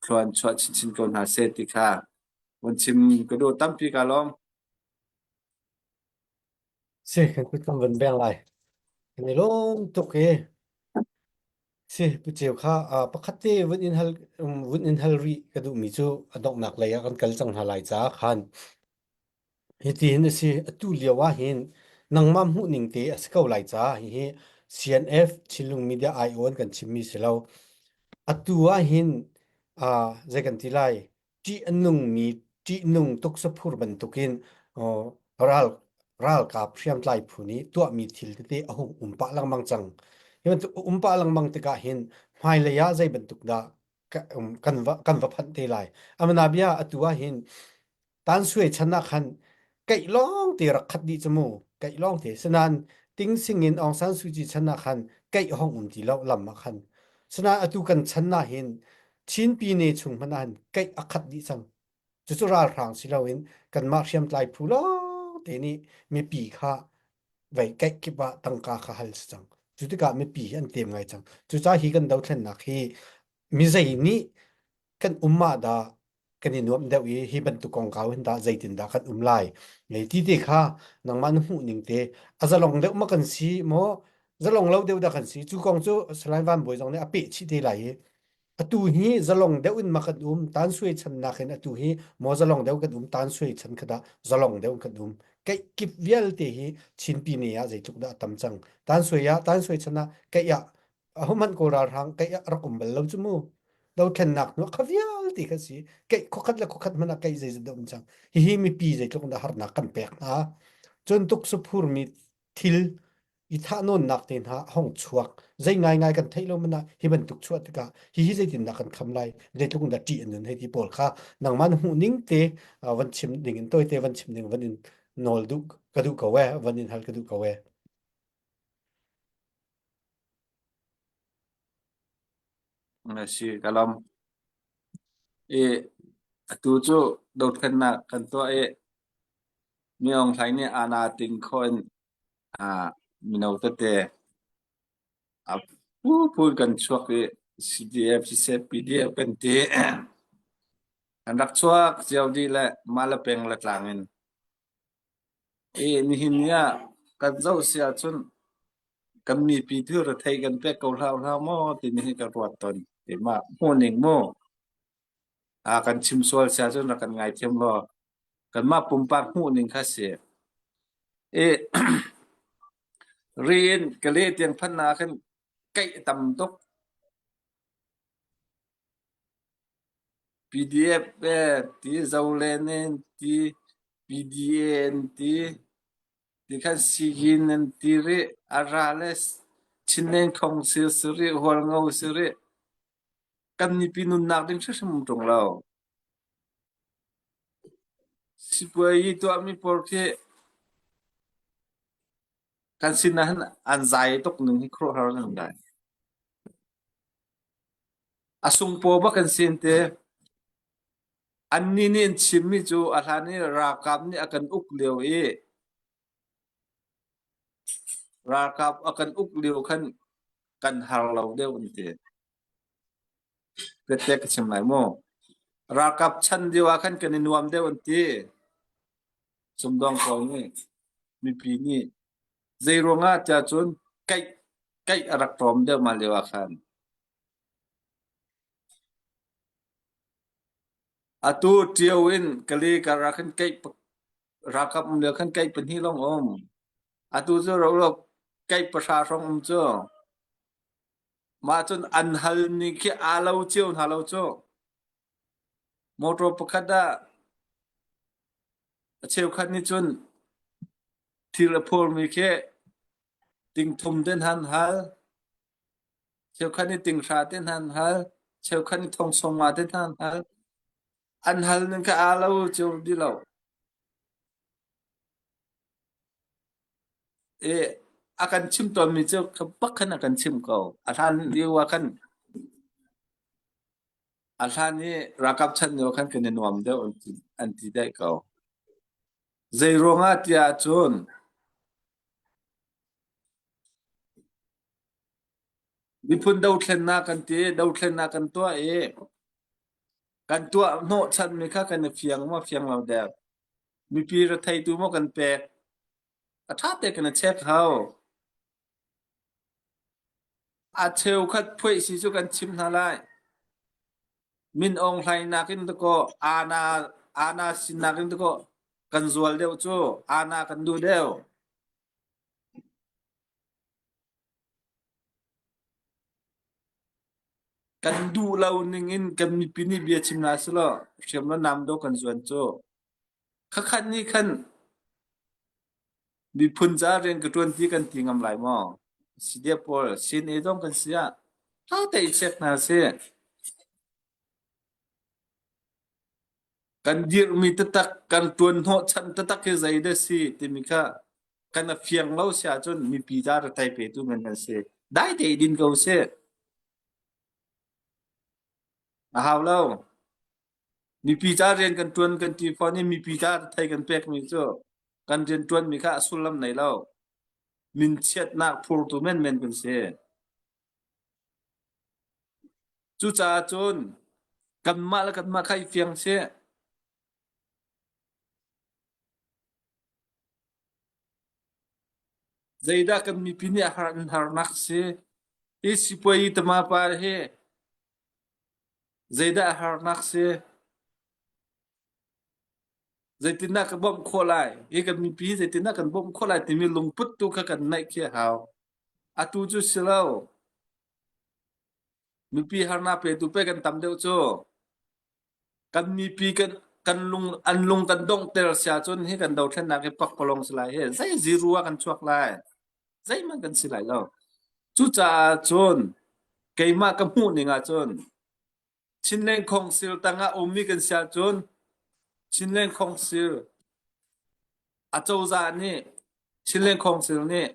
thluan chuah chinchin ko hna seh ti kha vun chim ka duh tampi ka lawm. Si, kan kut kan van beng lai. Kan i lawm tuk i si Pu Ceu kha pakhat te vun in hal vun in hal rih ka duhmi cu a donghnak lei ah kan kal cang hna lai caah khan Hitihin a si. Atu lio ahhin nangmah hmuhning te a si ko lai caah hihi CNF Chinlung Media aiawh in kan chimmi si lo. Atu ahhin uh, zei kan ti lai, ṭih a nungmi, ṭihnung tuksaphur bantukin uh, ral ralkap hriamtlai phu nih tuahmi thil tete a hung um pah lengmang cang. Hi bantuk um pah lengmang tikah hin hmailei ah zei bantuk dah kan va kan va phanh te lai. Amana bia atu ahhin Tan suai chan ah khan keih lawng te rak khat dih cu mu keih lawng te sinain ting sing in Aung San Suu Kyi chan ah khan keih hong um ti lo lam ah khan sinain atu kan chan ah hin Chin Pyine chung hmanh ah hin keih a khat dih cang cucu ralhrang si loin kanmah hriamtlai phu lawng te nih mipi kha vei keih kip ah tangka kha hal si cang cu tikah mipi hi an tem ngai cang cucaah hi kan dothlennak hi mizei nih kan um ah dah kan i nuamh deuh i hi bantuk kongkau hin dah zeitindah kan um lai ti te kha nangmah na hmuh ning te a zalong deuh ma kan si maw zalong lo deuh dah kan si cu kong cu Salai Van Bawi zong nih a peh chih te lai i atu hi zalong deuh in ma kan um tan suai chan nak in atu hi maw zalong deuh kan um tan suai chan kha dah zalong deuh kan um keih kip vialte hi Chinpi ne ah zeitluk dah a tam cang tan suai ah tan suai chan ah keih ah ahohmanh Kawl ralhrang keih ah rak um bal lo cu mu. Dothlennak hnu kha vialte kha si. Keih khuakhat le khuakhat hmanh ah keih zeizat dah um cang. Hihi mipi zeitluk in dah harnak kan pek hna. Cun tuksuphurmi thil. I thahnawnnak te hna a hong chuak. Zei ngaingai kan theih lo man ah hi bantuk chuah tikah hihi zeitindah kan kham lai, zeitluk in dah ṭih an nun hei ti pawl kha nangmah na hmuh ning te van chim ding in tawite van chim ding van in nawl duh ka duh ko ee, van in hal ka duh ko ee. Si ka lawm. I atu cu dothlennak kan tuah i Mi Aung Hlaing nih aana ting khawh in mino tete a phunphun kan chuak i CDF siseh PDF kan ti. An rak chuak cio dih le mah le peng le tlang in. I nihin ni ah kan zoh si ahcun kan mipi cu rethei kan pek ko hlah hlah maw timi hi ka ruat tawn. Keimah hmuhning mu. A kan chim sual si ahcun rak kan ngaithiam law kanmah pumpak hmuhning kha si. I ri in Kale tiang phanh ah khin keih a tam tuk. PDF eh ti Zolen in ti PDA in ti ti khan Sigin in ti rih a ra le Chinlen Khong si si rih Hualngo si rih kan mipi nunnak ding hrimhrim um ṭung lo. Sipuayi tuahmi pawl khi kan sin ah hin an zai tuk ning hi khuaruahhar an ngai. A sungpaw bak an sin te. Annih nih an chimmi cu a hlan i ralkap nih a kan uk lio i ralkap a kan uk lio khan kan har lo deuh an ti. Biatek ka chim lai mu. Ralkap chan lio ah khan kan i nuam deuh an ti. Sumdong ko nih mipi nih zei ruangah tiah cun kaih kaih a rak tlawm deuh mah lio ah khan. Atu ṭio in Kali kar ah khan kaih ralkap um lio khan kaih pahnih lawng um. Atu cu rolok kaih pahra hrawng um cu. Mah cun an hal ni khi aa lo cio hna lo cu. Motor pakhat ah a cheukhat nih cun thil a phurmi khi tingthum ten han hal, cheukhat nih tinghra ten han hal, cheukhat nih thongsawmnga ten han hal. An hal ning kha aa lo cio dih lo. I a kan chim tawnmi cu kha bak khan a kan chimh ko. A hlan lio ah khan a hlan i ralkap chan lio khan kan i nuam deuh an ti, an ti daih ko. Zei ruangah tiah cun miphun dothlennak kan ti, dothlennak kan tuah i kan tuah hnawhchanmi kha kan i fiang maw fiang lo dek. Mipi retheitu maw kan pek. A ṭha te kan i check hau. A cheukhat phuaihsi cu kan chim hna lai. Min Aung Hlaing nakin dakaw Ana Ana sinak in dakaw kan zual deuh cu Ana kan duh deuh. Kan duh lo ning in kan mipi nih bia chim hna selaw hriam le nam do kan zuan cu. Khakhat nih khan miphun ca rian ka ṭuan ti kan ti ngam lai maw? CDF pawl CNA zong kan si ah ṭha tein i check hna sih. Kan dirhmi taktak, kan ṭuan hnawhchan taktak hi zei dah si timi kha kan a fiang lo si ahcun mipi ca rethei petu men kan si. Dai tein din ko sih. A hau lo. Mipi ca rian kan ṭuan kan ti fawn i mipi ca thei kan pekmi cu kan rian ṭuanmi kha a sullam nei lo. Minchiatnak phurtu menmen kan si. Cucaah cun kanmah le kanmah kha i fiang sih. Zeidah kan mipi nih a har an harnak si? Hi sipuai tama pa hi Zeidah a harnak si? Zeitindah ka bawmh khawh lai? Hi kan mipi zeitindah kan bawmh khawh lai timi lungput tu kha kan neih khi a hau. Atu cu si lo. Mipi harnak petu pe kan tam deuh cu. Kan mipi kan kan lung an lung kan donghter sia cun hi kan dothlennak hi pakpalong si lai hi. Zei ziru ah kan chuak lai? Zeihmanh kan si lai lo. Cucaah cun keimah ka hmuh ning ahcun Chinland Council tangah ummi kan si ahcun Chinland Council acozah nih Chinland Council nih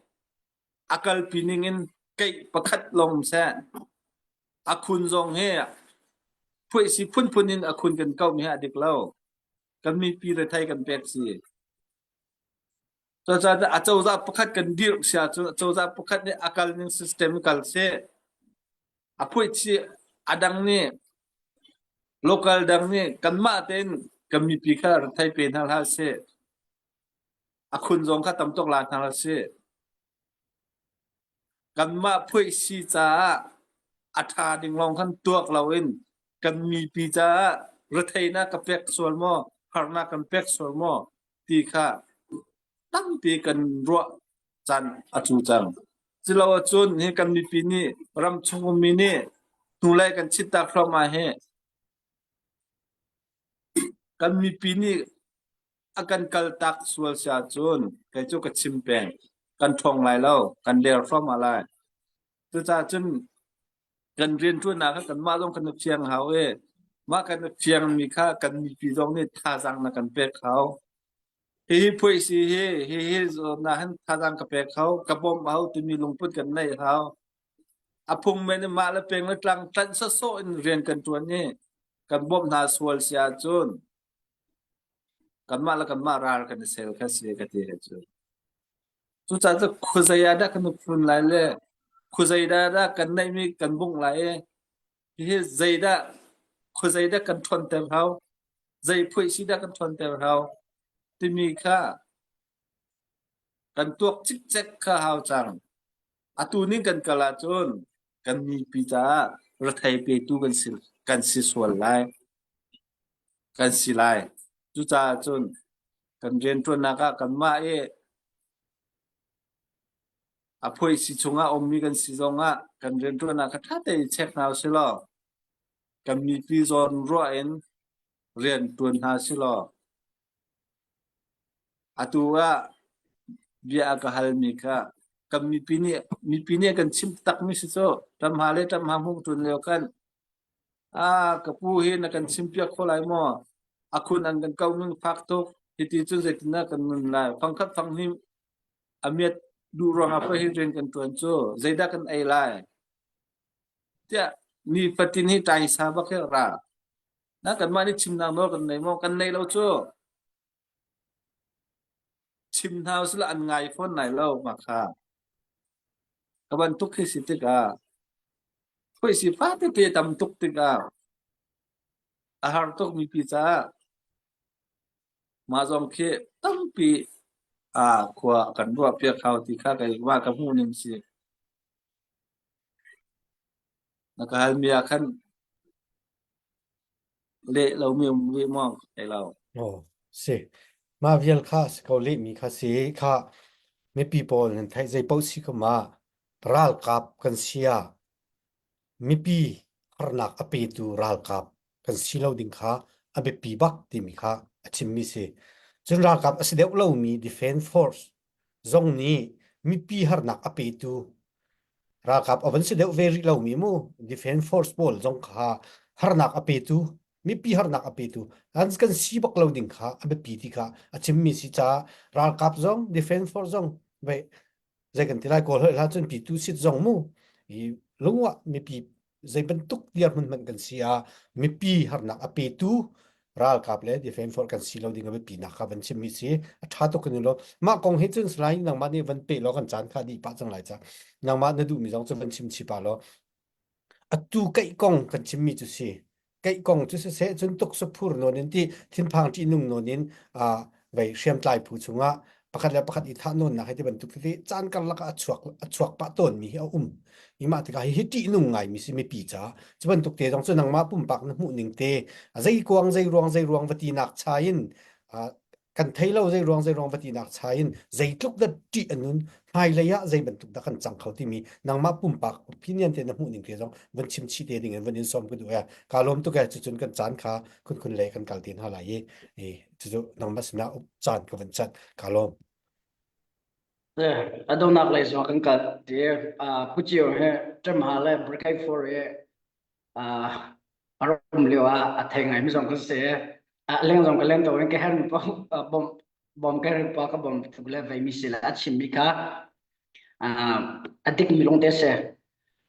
a kalpi ning in keih pakhat lawng um seh. A khun zong hi phuaisi phunphun in a khun kan kauhmi hi a dik lo. Kan mipi rethei kan pek si. Cucaah acozah pakhat kan dirh si ahcun acozah pakhat nih a kal ning system kal seh. A phuaisi a dang nih local dang nih kanmah tein kan mipi kha rethei pe hna hlah seh. A khun zong kha tam tuk la hna hlah seh. Kanmah phuaisi caah a ṭha ding lawng khan tuak loin kan mipi caah retheinak ka pek sual maw, harnak kan pek sual maw ti kha tampi kan ruah caan a cu cang. Culo ahcun hi kan mipi nih ramchung ummi nih hnulei kan chittak thluahmah hi kan mipi nih a kan kaltak sual si ahcun kei cu ka chim peng. Kan ṭhawng lai lo, kan der thluahmah lai. Cucaah cun kan rianṭuannak kha kanmah zong kan i fiang hau i mah kan i fiangmi kha kan mipi zong nih thazaang na kan pek hau. Hihi phuaisi hi hihi zawn ah hin thazaang ka pek hau, ka bawmh hau timi lungput kan neih hau. A phung men in mah le peng le tlang tlanh sawsawh in rian kan ṭuan i kan bawmh hna sual si ahcun kanmah le kanmah ral kan i sel kha si ka ti he cu. Cucaah cu khuazei ah dah kan i phun lai le khuazei dah dah kan neihmi kan bungh lai i hihi zeidah khuazei dah kan ṭhawnter hau, zei phuaisi dah kan ṭhawnter hau timi kha kan tuak cikcek kha hau cang. Atu ning kan kal ahcun kan mipi caah rethei petu kan si kan si sual lai. Kan si lai. Cucaah cun kan rianṭuannak ah kanmah i a phuaisi chungah ummi kan si zongah kan rianṭuannak kha ṭha tein check hna usih law kan mipi zawn ruah in rian ṭuan hna usih law Atu ah bia a ka halmi kha kan mipi nih mipi nih a kan chimh takmi si cu ṭamha le ṭamha hmuh ṭun lio khan ah ka pu hi na kan chimpiak kho lai maw? A khun an kan ko ning fak tuk. Hiti cun zeitindah kan nun lai? Fangkhat fanghnih a miat duh ruangah pei hi rian kan ṭuan cu zeidah kan ei lai? Tiah nifatin hi ṭaisa bak hi ra. Na kanmah nih chimnak nawl kan nei maw? Kan nei lo cu. Chim hna usih an ngai fawn lai lo mah kha. Ka bantuk khi si tikah phuaisi fa tete tam tuk tikah a har tuk mipi caah mah zong khi tampi a khua kan ruah piak hau ti kha keimah ka hmuh ning si. Na ka halmi ah khan Leh lomi um rih maw? Thei lo. Aw, si. Mah vial kha si ko lehmi kha si. Kha mipi pawl nan theih zei paoh si ko ma ralkap kan si ah mipi harnak a petu ralkap kan si lo ding kha a biapi bak timi kha a chimmi si. Cun ralkap a si deuh lomi defense force zong nih mipi harnak a petu Ralkap a van si deuh ve rih lomi mu defense force pawl zong kha harnak a petu mipi harnak a petu an kan si bak lo ding kha a biapi ti kha a chimmi si caah ralkap zong defense force zong ve zei kan ti lai kawl hoi hla cun pitu sit zong mu i lungwah mipi zei bantuk dirhmun hmanh kan si ah mipi harnak a petu ralkap le defense force kan si lo ding a biapi nak kha van chimmi si a tha tuk kan lo mah kong hi cun salai nangmah nih van pe law kan caan kha dih pah cang lai ca nangmah na duhmi zong cu van chim chi pa law atu keih kong kan chimmi cu si keih kong cu siseh cun tuksaphur nawn in ti thinphang ṭihnung nawn in vei hriamtlai phu chungah pakhat le pakhat i thah nawnnak hei ti bantuk tete caan karlak ah a chuak a chuak pah tawnmi hi a um i mah tikah hihi ṭihnung ngaimi si mipi caah cu bantuk te zong cu nangmah pumpak na hmuh ning te zei kuang zei ruang zei ruang va tinak cha in kan thei lo zei ruang zei ruang va tinak cha in zeitluk dah ṭih a nun hmailei ah zei bantuk dah kan cang kho timi nangmah pumpak opinion te na hmuh ning te zong van chim chih te ding in van in sawm ka duh e ka lawm tuk e cucun kan caan kha khun khun le kan kal te hna lai i cucu nangmah sinah caan ka van chat ka lawm. A donghnak lei zong kan kal ti Pu Cio he ṭemha le Brigade 4 he a rum lio ah a thei ngai mi zong kan si. A leng zong ka leng to in ka hermi bom bom ka hermi pa ka bom tuk le vei mi si le a chim mi kha a dik mi lung te si.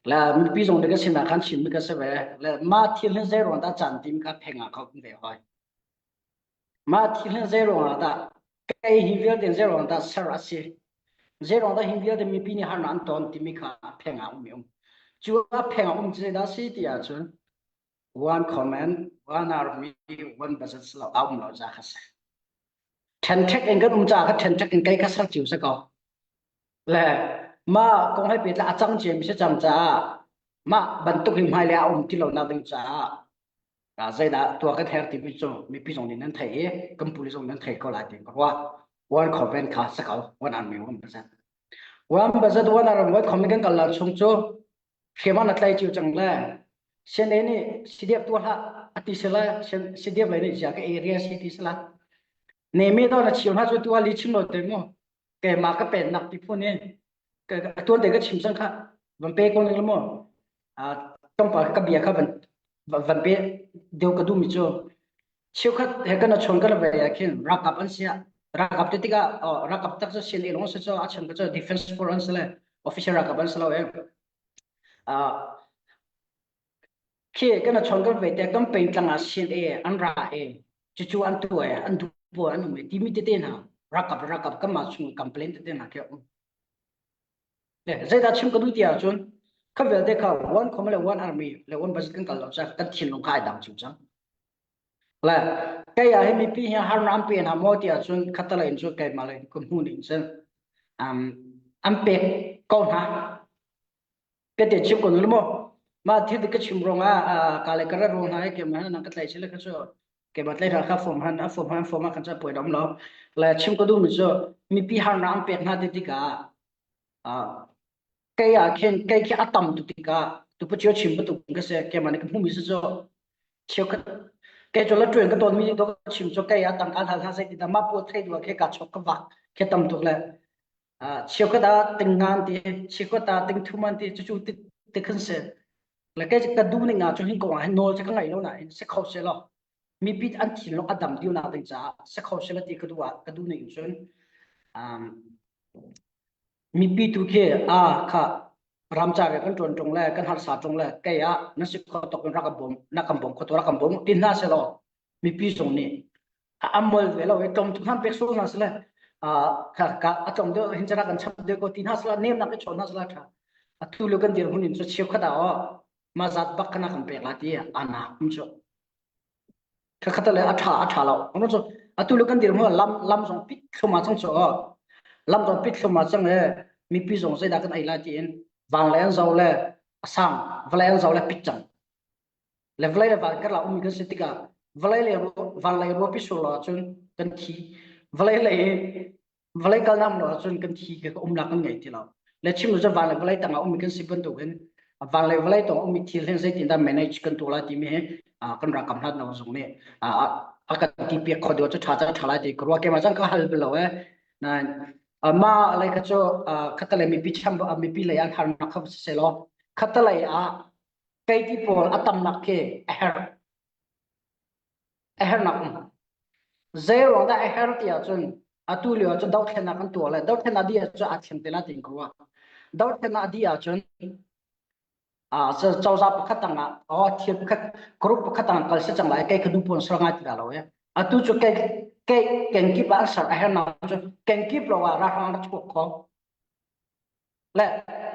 Le mipi zong nih ka sinah khan chim mi ka si ve. Le mah thil hin zei ruang dah caan tim kha pheng ah kho ve hoi. Mah thil hi zei ruangah dah kei hi vialte zei ruangah dah ser a si? Zei ruangah dah hi vialte mipi nih harnak an ton timi kha a pheng ah um i um. Cu a pheng ah um cu zeidah a si ti ahcun one command, one army, one budget lo a um lo ca kha si. Ṭhenṭhek in kan um caah kha ṭhenṭhek in kei kha ser cio si ko. Le mah kong he pehtlai a cang ciami si cang caah mah bantuk hi hmailei ah a um ti lo nak ding caah zeidah tuah kan herh timi cu mipi zong nih nan theih i kan puli zong nan theih ko lai ti ka ruah. One Coven kha si ko, one army, one budget. One budget, one army, one common kan kal la chung cu hriam na tlai cio cang le CNA nih CDF tuah hlah ati sila CDF lei nih zia ka area si ti sila ne me do na chim hna cu tuah li chim lo te mu keimah ka pennak ti phun in a tuan te ka chim cang kha van pe ko ning mu a tlawmpal ka bia kha van van pe deu ka duhmi cu cheukhat he kan chon kan ve ah khin ralkap an sia ralkap te tikah ralkap tak cu sin elong se cho a chan ka cho defense force an sele official ralkap an selo e Khi kan chon kan ve te kan pengtlang ah CNA an ra e cucu an tuah e an duh bu an um e timi tete hna rakap rakap kanmah chung complaint tete hna khi a um. Le zeidah chim ka duh ti ahcun kha vialte kha one common le one army le one budget kan kal lo ca kan thinlung kha ai dang cio cang. Le kei ah hin mipi hi harnak an pe hna maw ti ahcun khatalei in cu keimah lei ka hmuh ning cun um, an pek ko hna. Ka te chim ko nu maw mah thil ka chim ruang ah ka le ka rat ruang hna ke ma nang ka tlai sile kha chu ke ma tlai ra kha form han a form han form a kan cha poi dom lo le chim ko du mi chu mipi har na am pek hna ti tikah kei ah khin kei khi atam tu tikah tu pa chio chim tu ka se ke ma ne ka hmu mi se chu cheukhat kei cu la ṭuan ka tawn mi do ka chim chu kei ah tangka hal hna sai ti da ma pu thei du ke ka chok ka vak ke tam tuk le cheukhat ah tingngan ti cheukhat ah tingthum an ti cucu ti khan si le kei ka duh ning ah cun hin ko ah hin nawl cu ka ngei lo nain si kho seh law mipi an thinlung a dam dih nak ding caah si kho seh law ti ka duh ah ka duh ning cun mipi tu khi a kha ramca ke kan ṭuan ṭung le kan harsa ṭung le kei ah na si kho tok in rak ka bawm na kan bawm kho tu rak kan bawm ti hna seh law mipi zong nih a amol ve lo i tlawm tuk hna pek sul hna sile ka ka a tlawm deuh hin cara kan chap deuh ko ti hna sila nem nak i chawn hna sila tha atu lu kan dir hun in cu cheukhat ah o ma zat bak kana kan pek la ti ana um chu kha khat le a tha a tha lo ano chu atu lu kan dir hun lam lam zong pit thluma chang chu lam zong pit thluma chang e mipi zong zeidah kan ei la ti in vang le an zo le asang vlei an zo le pit chang Le vawlei le van karlak ummi kan si tikah vawlei le van lei ruapi sur lo ahcun kan thi. Vawlei lei vawlei kalnak lo ahcun kan thi ka umnak kan ngei ti lo. Le chim cu van le vawlei tangah ummi kan si bantukin van le vawlei tang ummi thil hin zeitindah manage kan tuah lai timi hi kan ralkap hna no zong nih a kan ti piak kho deuh cu ṭha ca ṭha lai ti ka ruah keimah cang ka hal bal lo eh. Nain mah lei kha cu khatalei mipi cham mipi lei an harnak kha si selaw khatalei ah keiti pawl a tamnak khi a herh. A herhnak um. Zei ruang dah a herh ti ahcun atu lio ahcun dothlennak an tuah le dothlennak dih ahcun aa thleng te lai tiin ka ruah. Dothlennak a dih ahcun cozah pakhat tangah oh thil pakhat group pakhat tangah kal si cang lai kei kha du pawn ser ngai ti dah lo e. Atu cu kei kei kengkip ah an ser a herhnak cu kengkip lo ah ralhrang an chuak kho. Le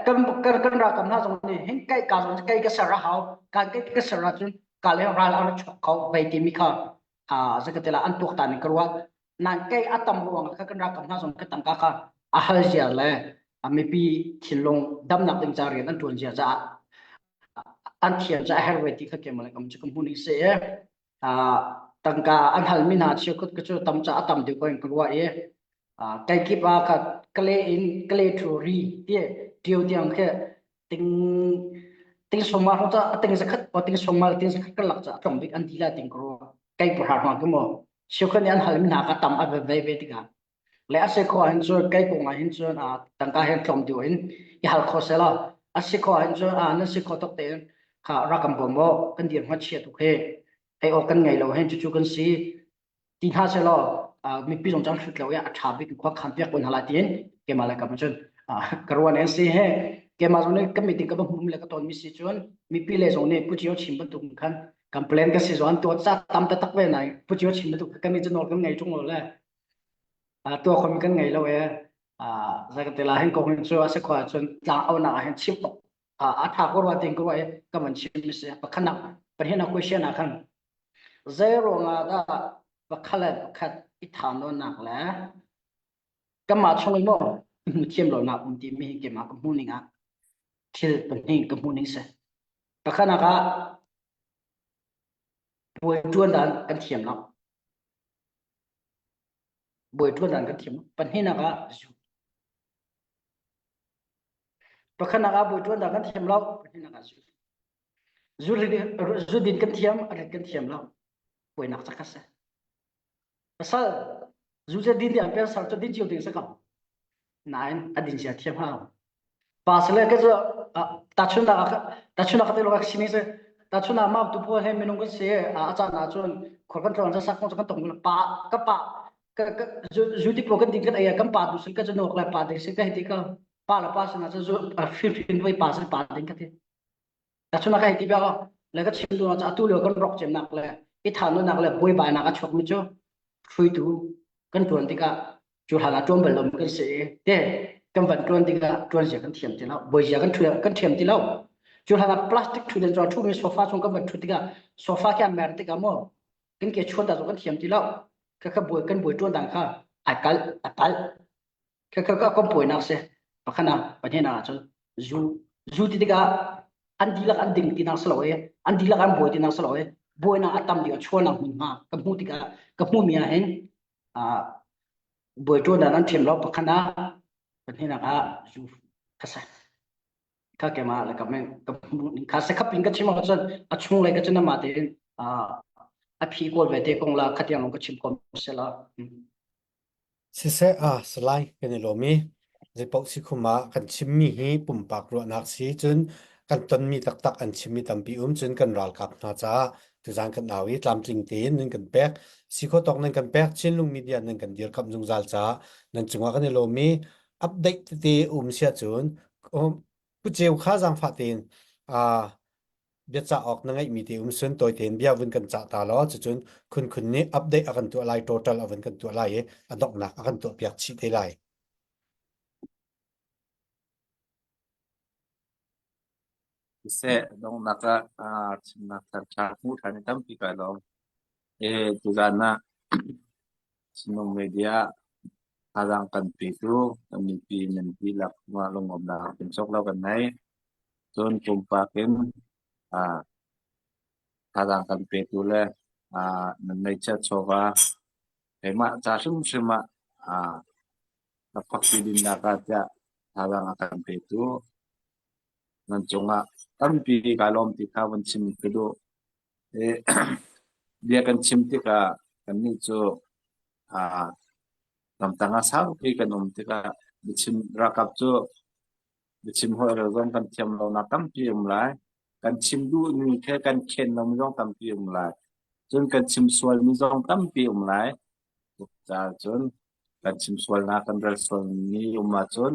kan kan kan ralkap hna zong nih hin kai ka zong kai ka ser a hau kan kai ka ser ahcun ka le ral an chuak kho vei timi kha a zakatela an tuak ta ning ka ruat nan kai a tam ruang kha kan ralkap hna zong ka tangka kha a hal zia le a mipi thinlung damnak ding ca rian an tuan zia caah an thiam ca a her ve ti kha ke male kam chu ka hmun se a tangka an hal mi hna chiu ka chu tam ca a tam deuh ko in ka ruah i Kai kip ah kha kale in kale thu ri ti ṭio tiang khi ting ting sawma hro ca ting zakhat o ting sawma ting zakhat kan lak ca tlawm bik an ti la ting ko kai pahra hma ku mo cheukhat nih an hal mi hna kha tam a ve ve tikah. Le a si khawh ahhin cun kei kong ahhin cun tangka he tlawm deuh in i hal kho seh law a si khawh ahhin cun nan si khawh tuk tein kha rak kan bawm u kan dirhmun chia tuk hi ei awk kan ngei lo hin cucu kan si ti hna seh law mipi zong cang hlut lo i a ṭha bik khua khan piak ko hna lai tiin keimah le kam cun ka ruan an si he keimah zong nih kan meeting ka va hmuh le ka ton mi si cun mipi le zong nih Pu Cio chim bantuk khan kan plan ka si zong an tuah ca tam taktak ve nai Pu Cio chim bantuk kan nih cu nawl kan ngei ṭung lo le tuah khomi kan ngei lo e zai ka te la hin kong hin cu a si khua cun tlang aunak ah hin chim awk a tha ko rua ting ko rua i ka van chim mi si pakhat nak pahnih question ah khan zei ruangah dah pakhat le pakhat i tha-nawnnak le kanmah chung in maw i hmu thiam lonak um timi hi keimah ka hmuh ning ah thil pahnih ka hmuh ning si. Pakhatnak ah puai ṭuan dan kan thiam lo. Bawi ṭuan dan kan thiam lo. Pahnihnak ah zu. Pakhatnak ah bawi ṭuan dan kan thiam lo. Pahnihnak ah zu. Zu din kan thiam, a rit kan thiam lo. Buainak cak a si. Pasal zu cu din tiang pen sal cu din cio ding si ko. Nain a din sia thiam hau. Pa sale ka cu tahchunnak tahchunnak ka te lo ka sini si tahchunnak ma tu pawl he minung kan si a caan ah cun khor kan tlawn sak kong kan tong pa ka pa ka zu ti po kan din kan ai kan pa tu sin ka cu nok le pa ding si ka hiti ka pa le pa sin ah cu zu fin fin voi pa sin pa ding ka ti Tahchunhnak ka hei ti bia le ka chim duh cu atu lio kan rawk cemnak le i thanunak le buaibainak a chuakmi cu hruaitu kan ṭuan tikah cu hlan ah ṭuan bal lomi kan si i te kan van ṭuan tikah ṭuan zia kan thiam ti lo buai zia kan kan thiam ti lo cu hlan ah plastic ṭhutdan cu ṭhumi sofa cung kan van ṭhut tikah sofa khi a mer tikah maw kan ke chuan ta cu kan thiam ti lo kha kha buai kan buai ṭuan dan kha ai kal a palh Kha kha kan puainak si. Pakhat ah pahnih ah cun zu zu ti tikah an dihlak an ding tinak si lo i an dihlak an buai tinak si lo i buainak a tam dih a chuahnak hmunhma ka hmuh tikah ka hmuhmi ah hin buai ṭuan an thiam lo pakhat ah pahnihnak ah zu kha si. Kha keimah le ka men ka hmuh ning kha se khap in ka chim ahcun a chunglei ka cun amah tein a phi kawl ve te kong la khatiang lawng ka chim ko sela. Siseh ah Salai kan i lawm i zeipaoh si khum ah kan chimmi hi pumpak ruahnak si cun kan tonmi taktak an chimmi tampi um cun kan ralkap hna caah tuzaan kan au i tlamtling tein nan kan pek si khawh tawk nan kan pek Chinlung media nan kan dirkamh zungzal caah nan cungah kan i lawm i update tete um siah cun Pu Ceu kha zaangfah tein biacah awk na ngeihmi te um sun tawi tein bia vun kan cah ta law cucun khun khun nih update a kan tuah lai total a vun kan tuah lai i a donghnak a kan tuah piak chih te lai. Siseh donghnak ah chimnak ṭha hmuh ṭhan i tampi kai lawm. E tuzaan ah Chinlung Media thazaang kan petu kan mipi nan dihlak cungah lungawmnak kan cawk lo kan ngei. Cun pumpak in thazaang kan petu le nan ngeihchiat chawva keimah ca hrimhrim ah lakphakti dinnak ah tiah thazaang a kan petu nan cungah tampi kaa lawm ti kha vun chim ka duh. Bia kan chim tikah kannih cu ramtang ah saupi kan um tikah biachim ralkap cu biachim holhrel zong kan thiam lonak tampi um lai. Kan chim duhmi khe kan khen lomi zong tampi um lai. Cun kan chim sualmi zong tampi um lai. Cucaah cun kan chim sualnak kan rel sualmi um ahcun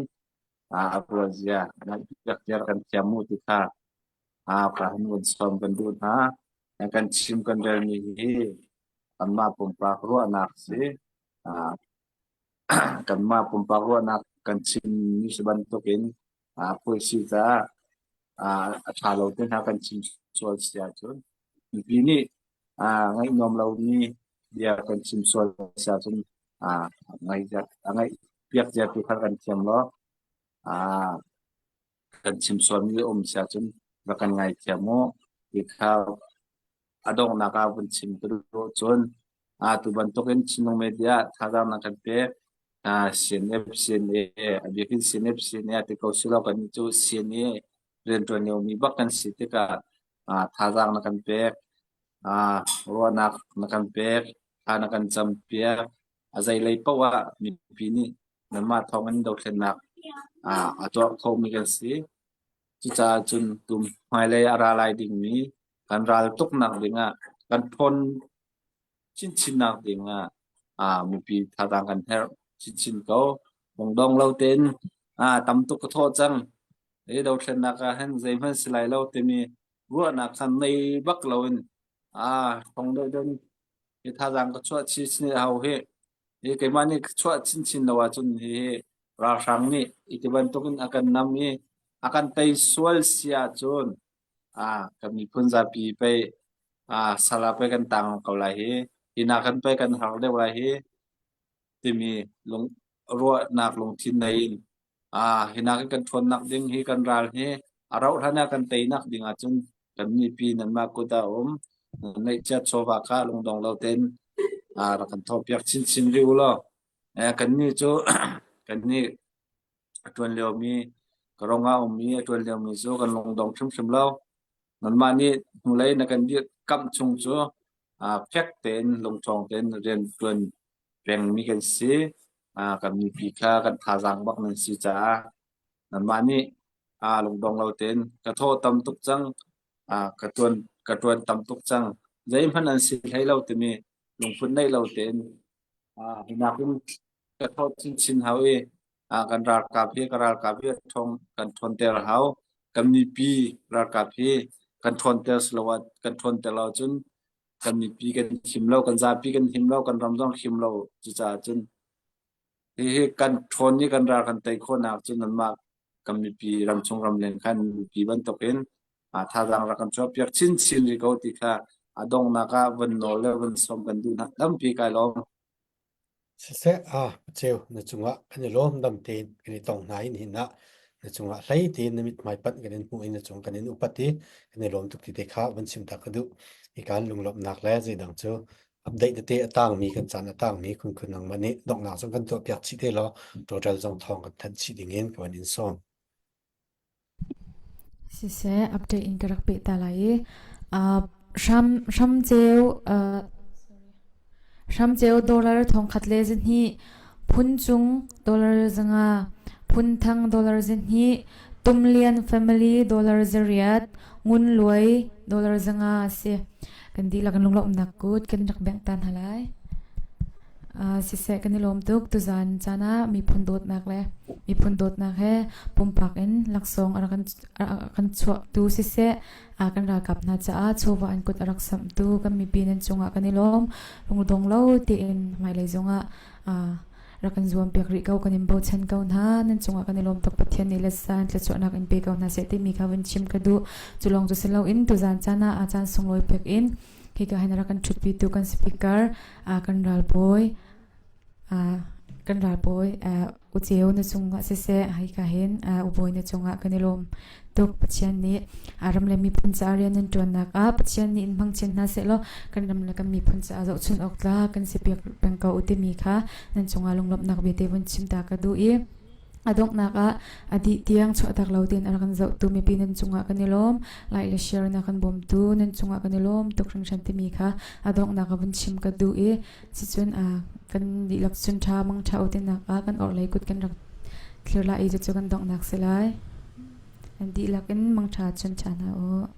a rualzia ngaihpiak kan thiam mu ti kha ka han vun sawm kan duh hna. Kan chim kan relmi hi kanmah pumpak ruahnak si. Kanmah pumpak ruahnak kan chimmi si bantukin phuaisi caah a ṭha lo te hna kan chim sual si ahcun mipi nih ngaih nuam lomi bia kan chim sual si ahcun a ngaih piak zia tu kha kan thiam lo. Kan chim sualmi a um si ahcun rak kan ngaithiam u. Ti kha a donghnak ah vun chim ka duh cun tu bantukin Chinlung Media thazaang na kan pek. CNF, CNA, a bikin CNF, CNA ti ko silo kan cu CNA rianṭuan liomi bak kan si tikah thazaang na kan pek, ruahnak na kan pek, thla na kan campiak. A zeilei paoh ah mipi nih nanmah thawng in dothlennak a tuah khomi kan si. Cucaah cun tum hmailei a ra lai dingmi kan ral tuknak dingah kan ṭhawn chinchinnak dingah mipi thazaang kan herh chinchin ko. Lungdong lo tein tam tuk ka thawh cang. Hi dothlennak ah hin zeihmanh si lai lo timi ruahnak kha nei bak loin thong deuh deuh hi thazaang ka chuah chinchin a hau hi. Hi keimah nih ka chuah chinchin lo ahcun hihi ralhrang nih hi ti bantukin a kan nam i a kan tei sual si ahcun kan miphun zapi pei sal ah pei kan tang ko lai hi. Hi nakin pei kan har deuh lai hi timi lung ruahnak lungthin nei in hi nakin kan ṭhawnnak ding hi kan ral hi a rauh hlan ah kan teinak ding ahcun kan mipi nanmah kut ah a um. Neihchiat chawva kha lungdong lo tein rak kan thawhpiak chinchin rih u law. Kannih cu kannih a ṭuan liomi ka rong ah a ummi a ṭuan liomi cu kan lungdong hrimhrim lo. Nanmah nih hnulei na kan dirhkamh chung cu fek tein lungṭhawng tein rian ṭuan pengmi kan si. Kan mipi kha kan thazaang bak nan si caah nanmah nih lungdong lo tein ka thaw tam tuk cang, ka ṭuan ka ṭuan tam tuk cang. Zeihmanh an si hlei lo timi lungput neih lo tein hi nakin ka thawt chinchin hau i kan ralkap hi ka ralkap hi ṭhawng kan ṭhawnter hau. Kan mipi ralkap hi kan ṭhawnter si lo ah kan ṭhawnter lo ahcun kan mipi kan him lo, kan zapi kan him lo, kan ram zong him lo. Cucaah cun hihi kan ṭhawn i kan ral kan tei khawhnak cu nanmah kan mipi ramchung ramleng khan mipi bantukin thazaang rak kan chuahpiak chinchin rih ko ti kha a donghnak ah von nawl le von sawm kan duh hna. Tampi kai lawm. Siseh, ah Paceu, na cungah kan i lawm dam tein kan i tong hna in hin ah na cungah hlei tein na mithmai panh kan in hmuh i na cung kan in upat i kan i lawm tuk ti te kha van chim ta ka duh. Hi kaan lunglawmhnak le zeidang cu update tete a tangmi kan caan a tangmi khunkhun nangmah nih donghnak zong kan tuahpiak chih te law total zong thawng kan thanh chih ding in ka van in sawm. Siseh, update in ka rak peh ta lai i uh, hram hramceu uh, hramceu dollar thongkhat le zahnih phuncung dollar zanga phunthang dollar zahnih tumlian family dollar zariat ngunluai dollar zanga a si kan dihlak in lunglawmhnak kut kan rak bengh ta hna lai. Siseh kan i lawm tuk. Tuzaan caan ah miphun dawtnak le miphun dawtnak he pumpak in laksawng a rak kan chuahtu siseh kan ralkap hna caah chawva an kut a rak samhtu kan mipi nan cungah kan i lawm. Lungdong lo tein hmailei zongah rak kan zuampiak rih ko kan in bochan ko hna. Nan cungah kan i lawm tuk. Pathian nih le san thluachuahnak in pe ko hna seh timi kha vun chim ka duh. Cu lawng cu si loin tuzaan caan ah a caan sunglawi pek in Hika hin a rak kan ṭhutpitu kan speaker kan ralbawi kan ralbawi uceu na cungah siseh hika hin ubawi na cungah kan i lawm tuk Pathian nih ram le miphun caah rian nan ṭuannak ah Pathian nih in hmang chin hna sehlaw kan ram le kan miphun caah zohchun awk tlak kan si piak peng ko u timi kha nan cungah lunglawmhnak vialte vun chim ta ka duh i A donghnak ah a dih tiang chuahtak lo tein a rak kan zohtu mipi nan cungah kan i lawm. Like le share na kan bawmtu nan cungah kan i lawm tuk hringhran timi kha a donghnak ah vun chim ka duh i sicun kan dihlak cun ṭha mang ṭha u tinak ah kan orhlei kut kan rak thlir lai i cucu kan donghnak si lai. Nan dihlak in mangṭha chun ṭha hna u.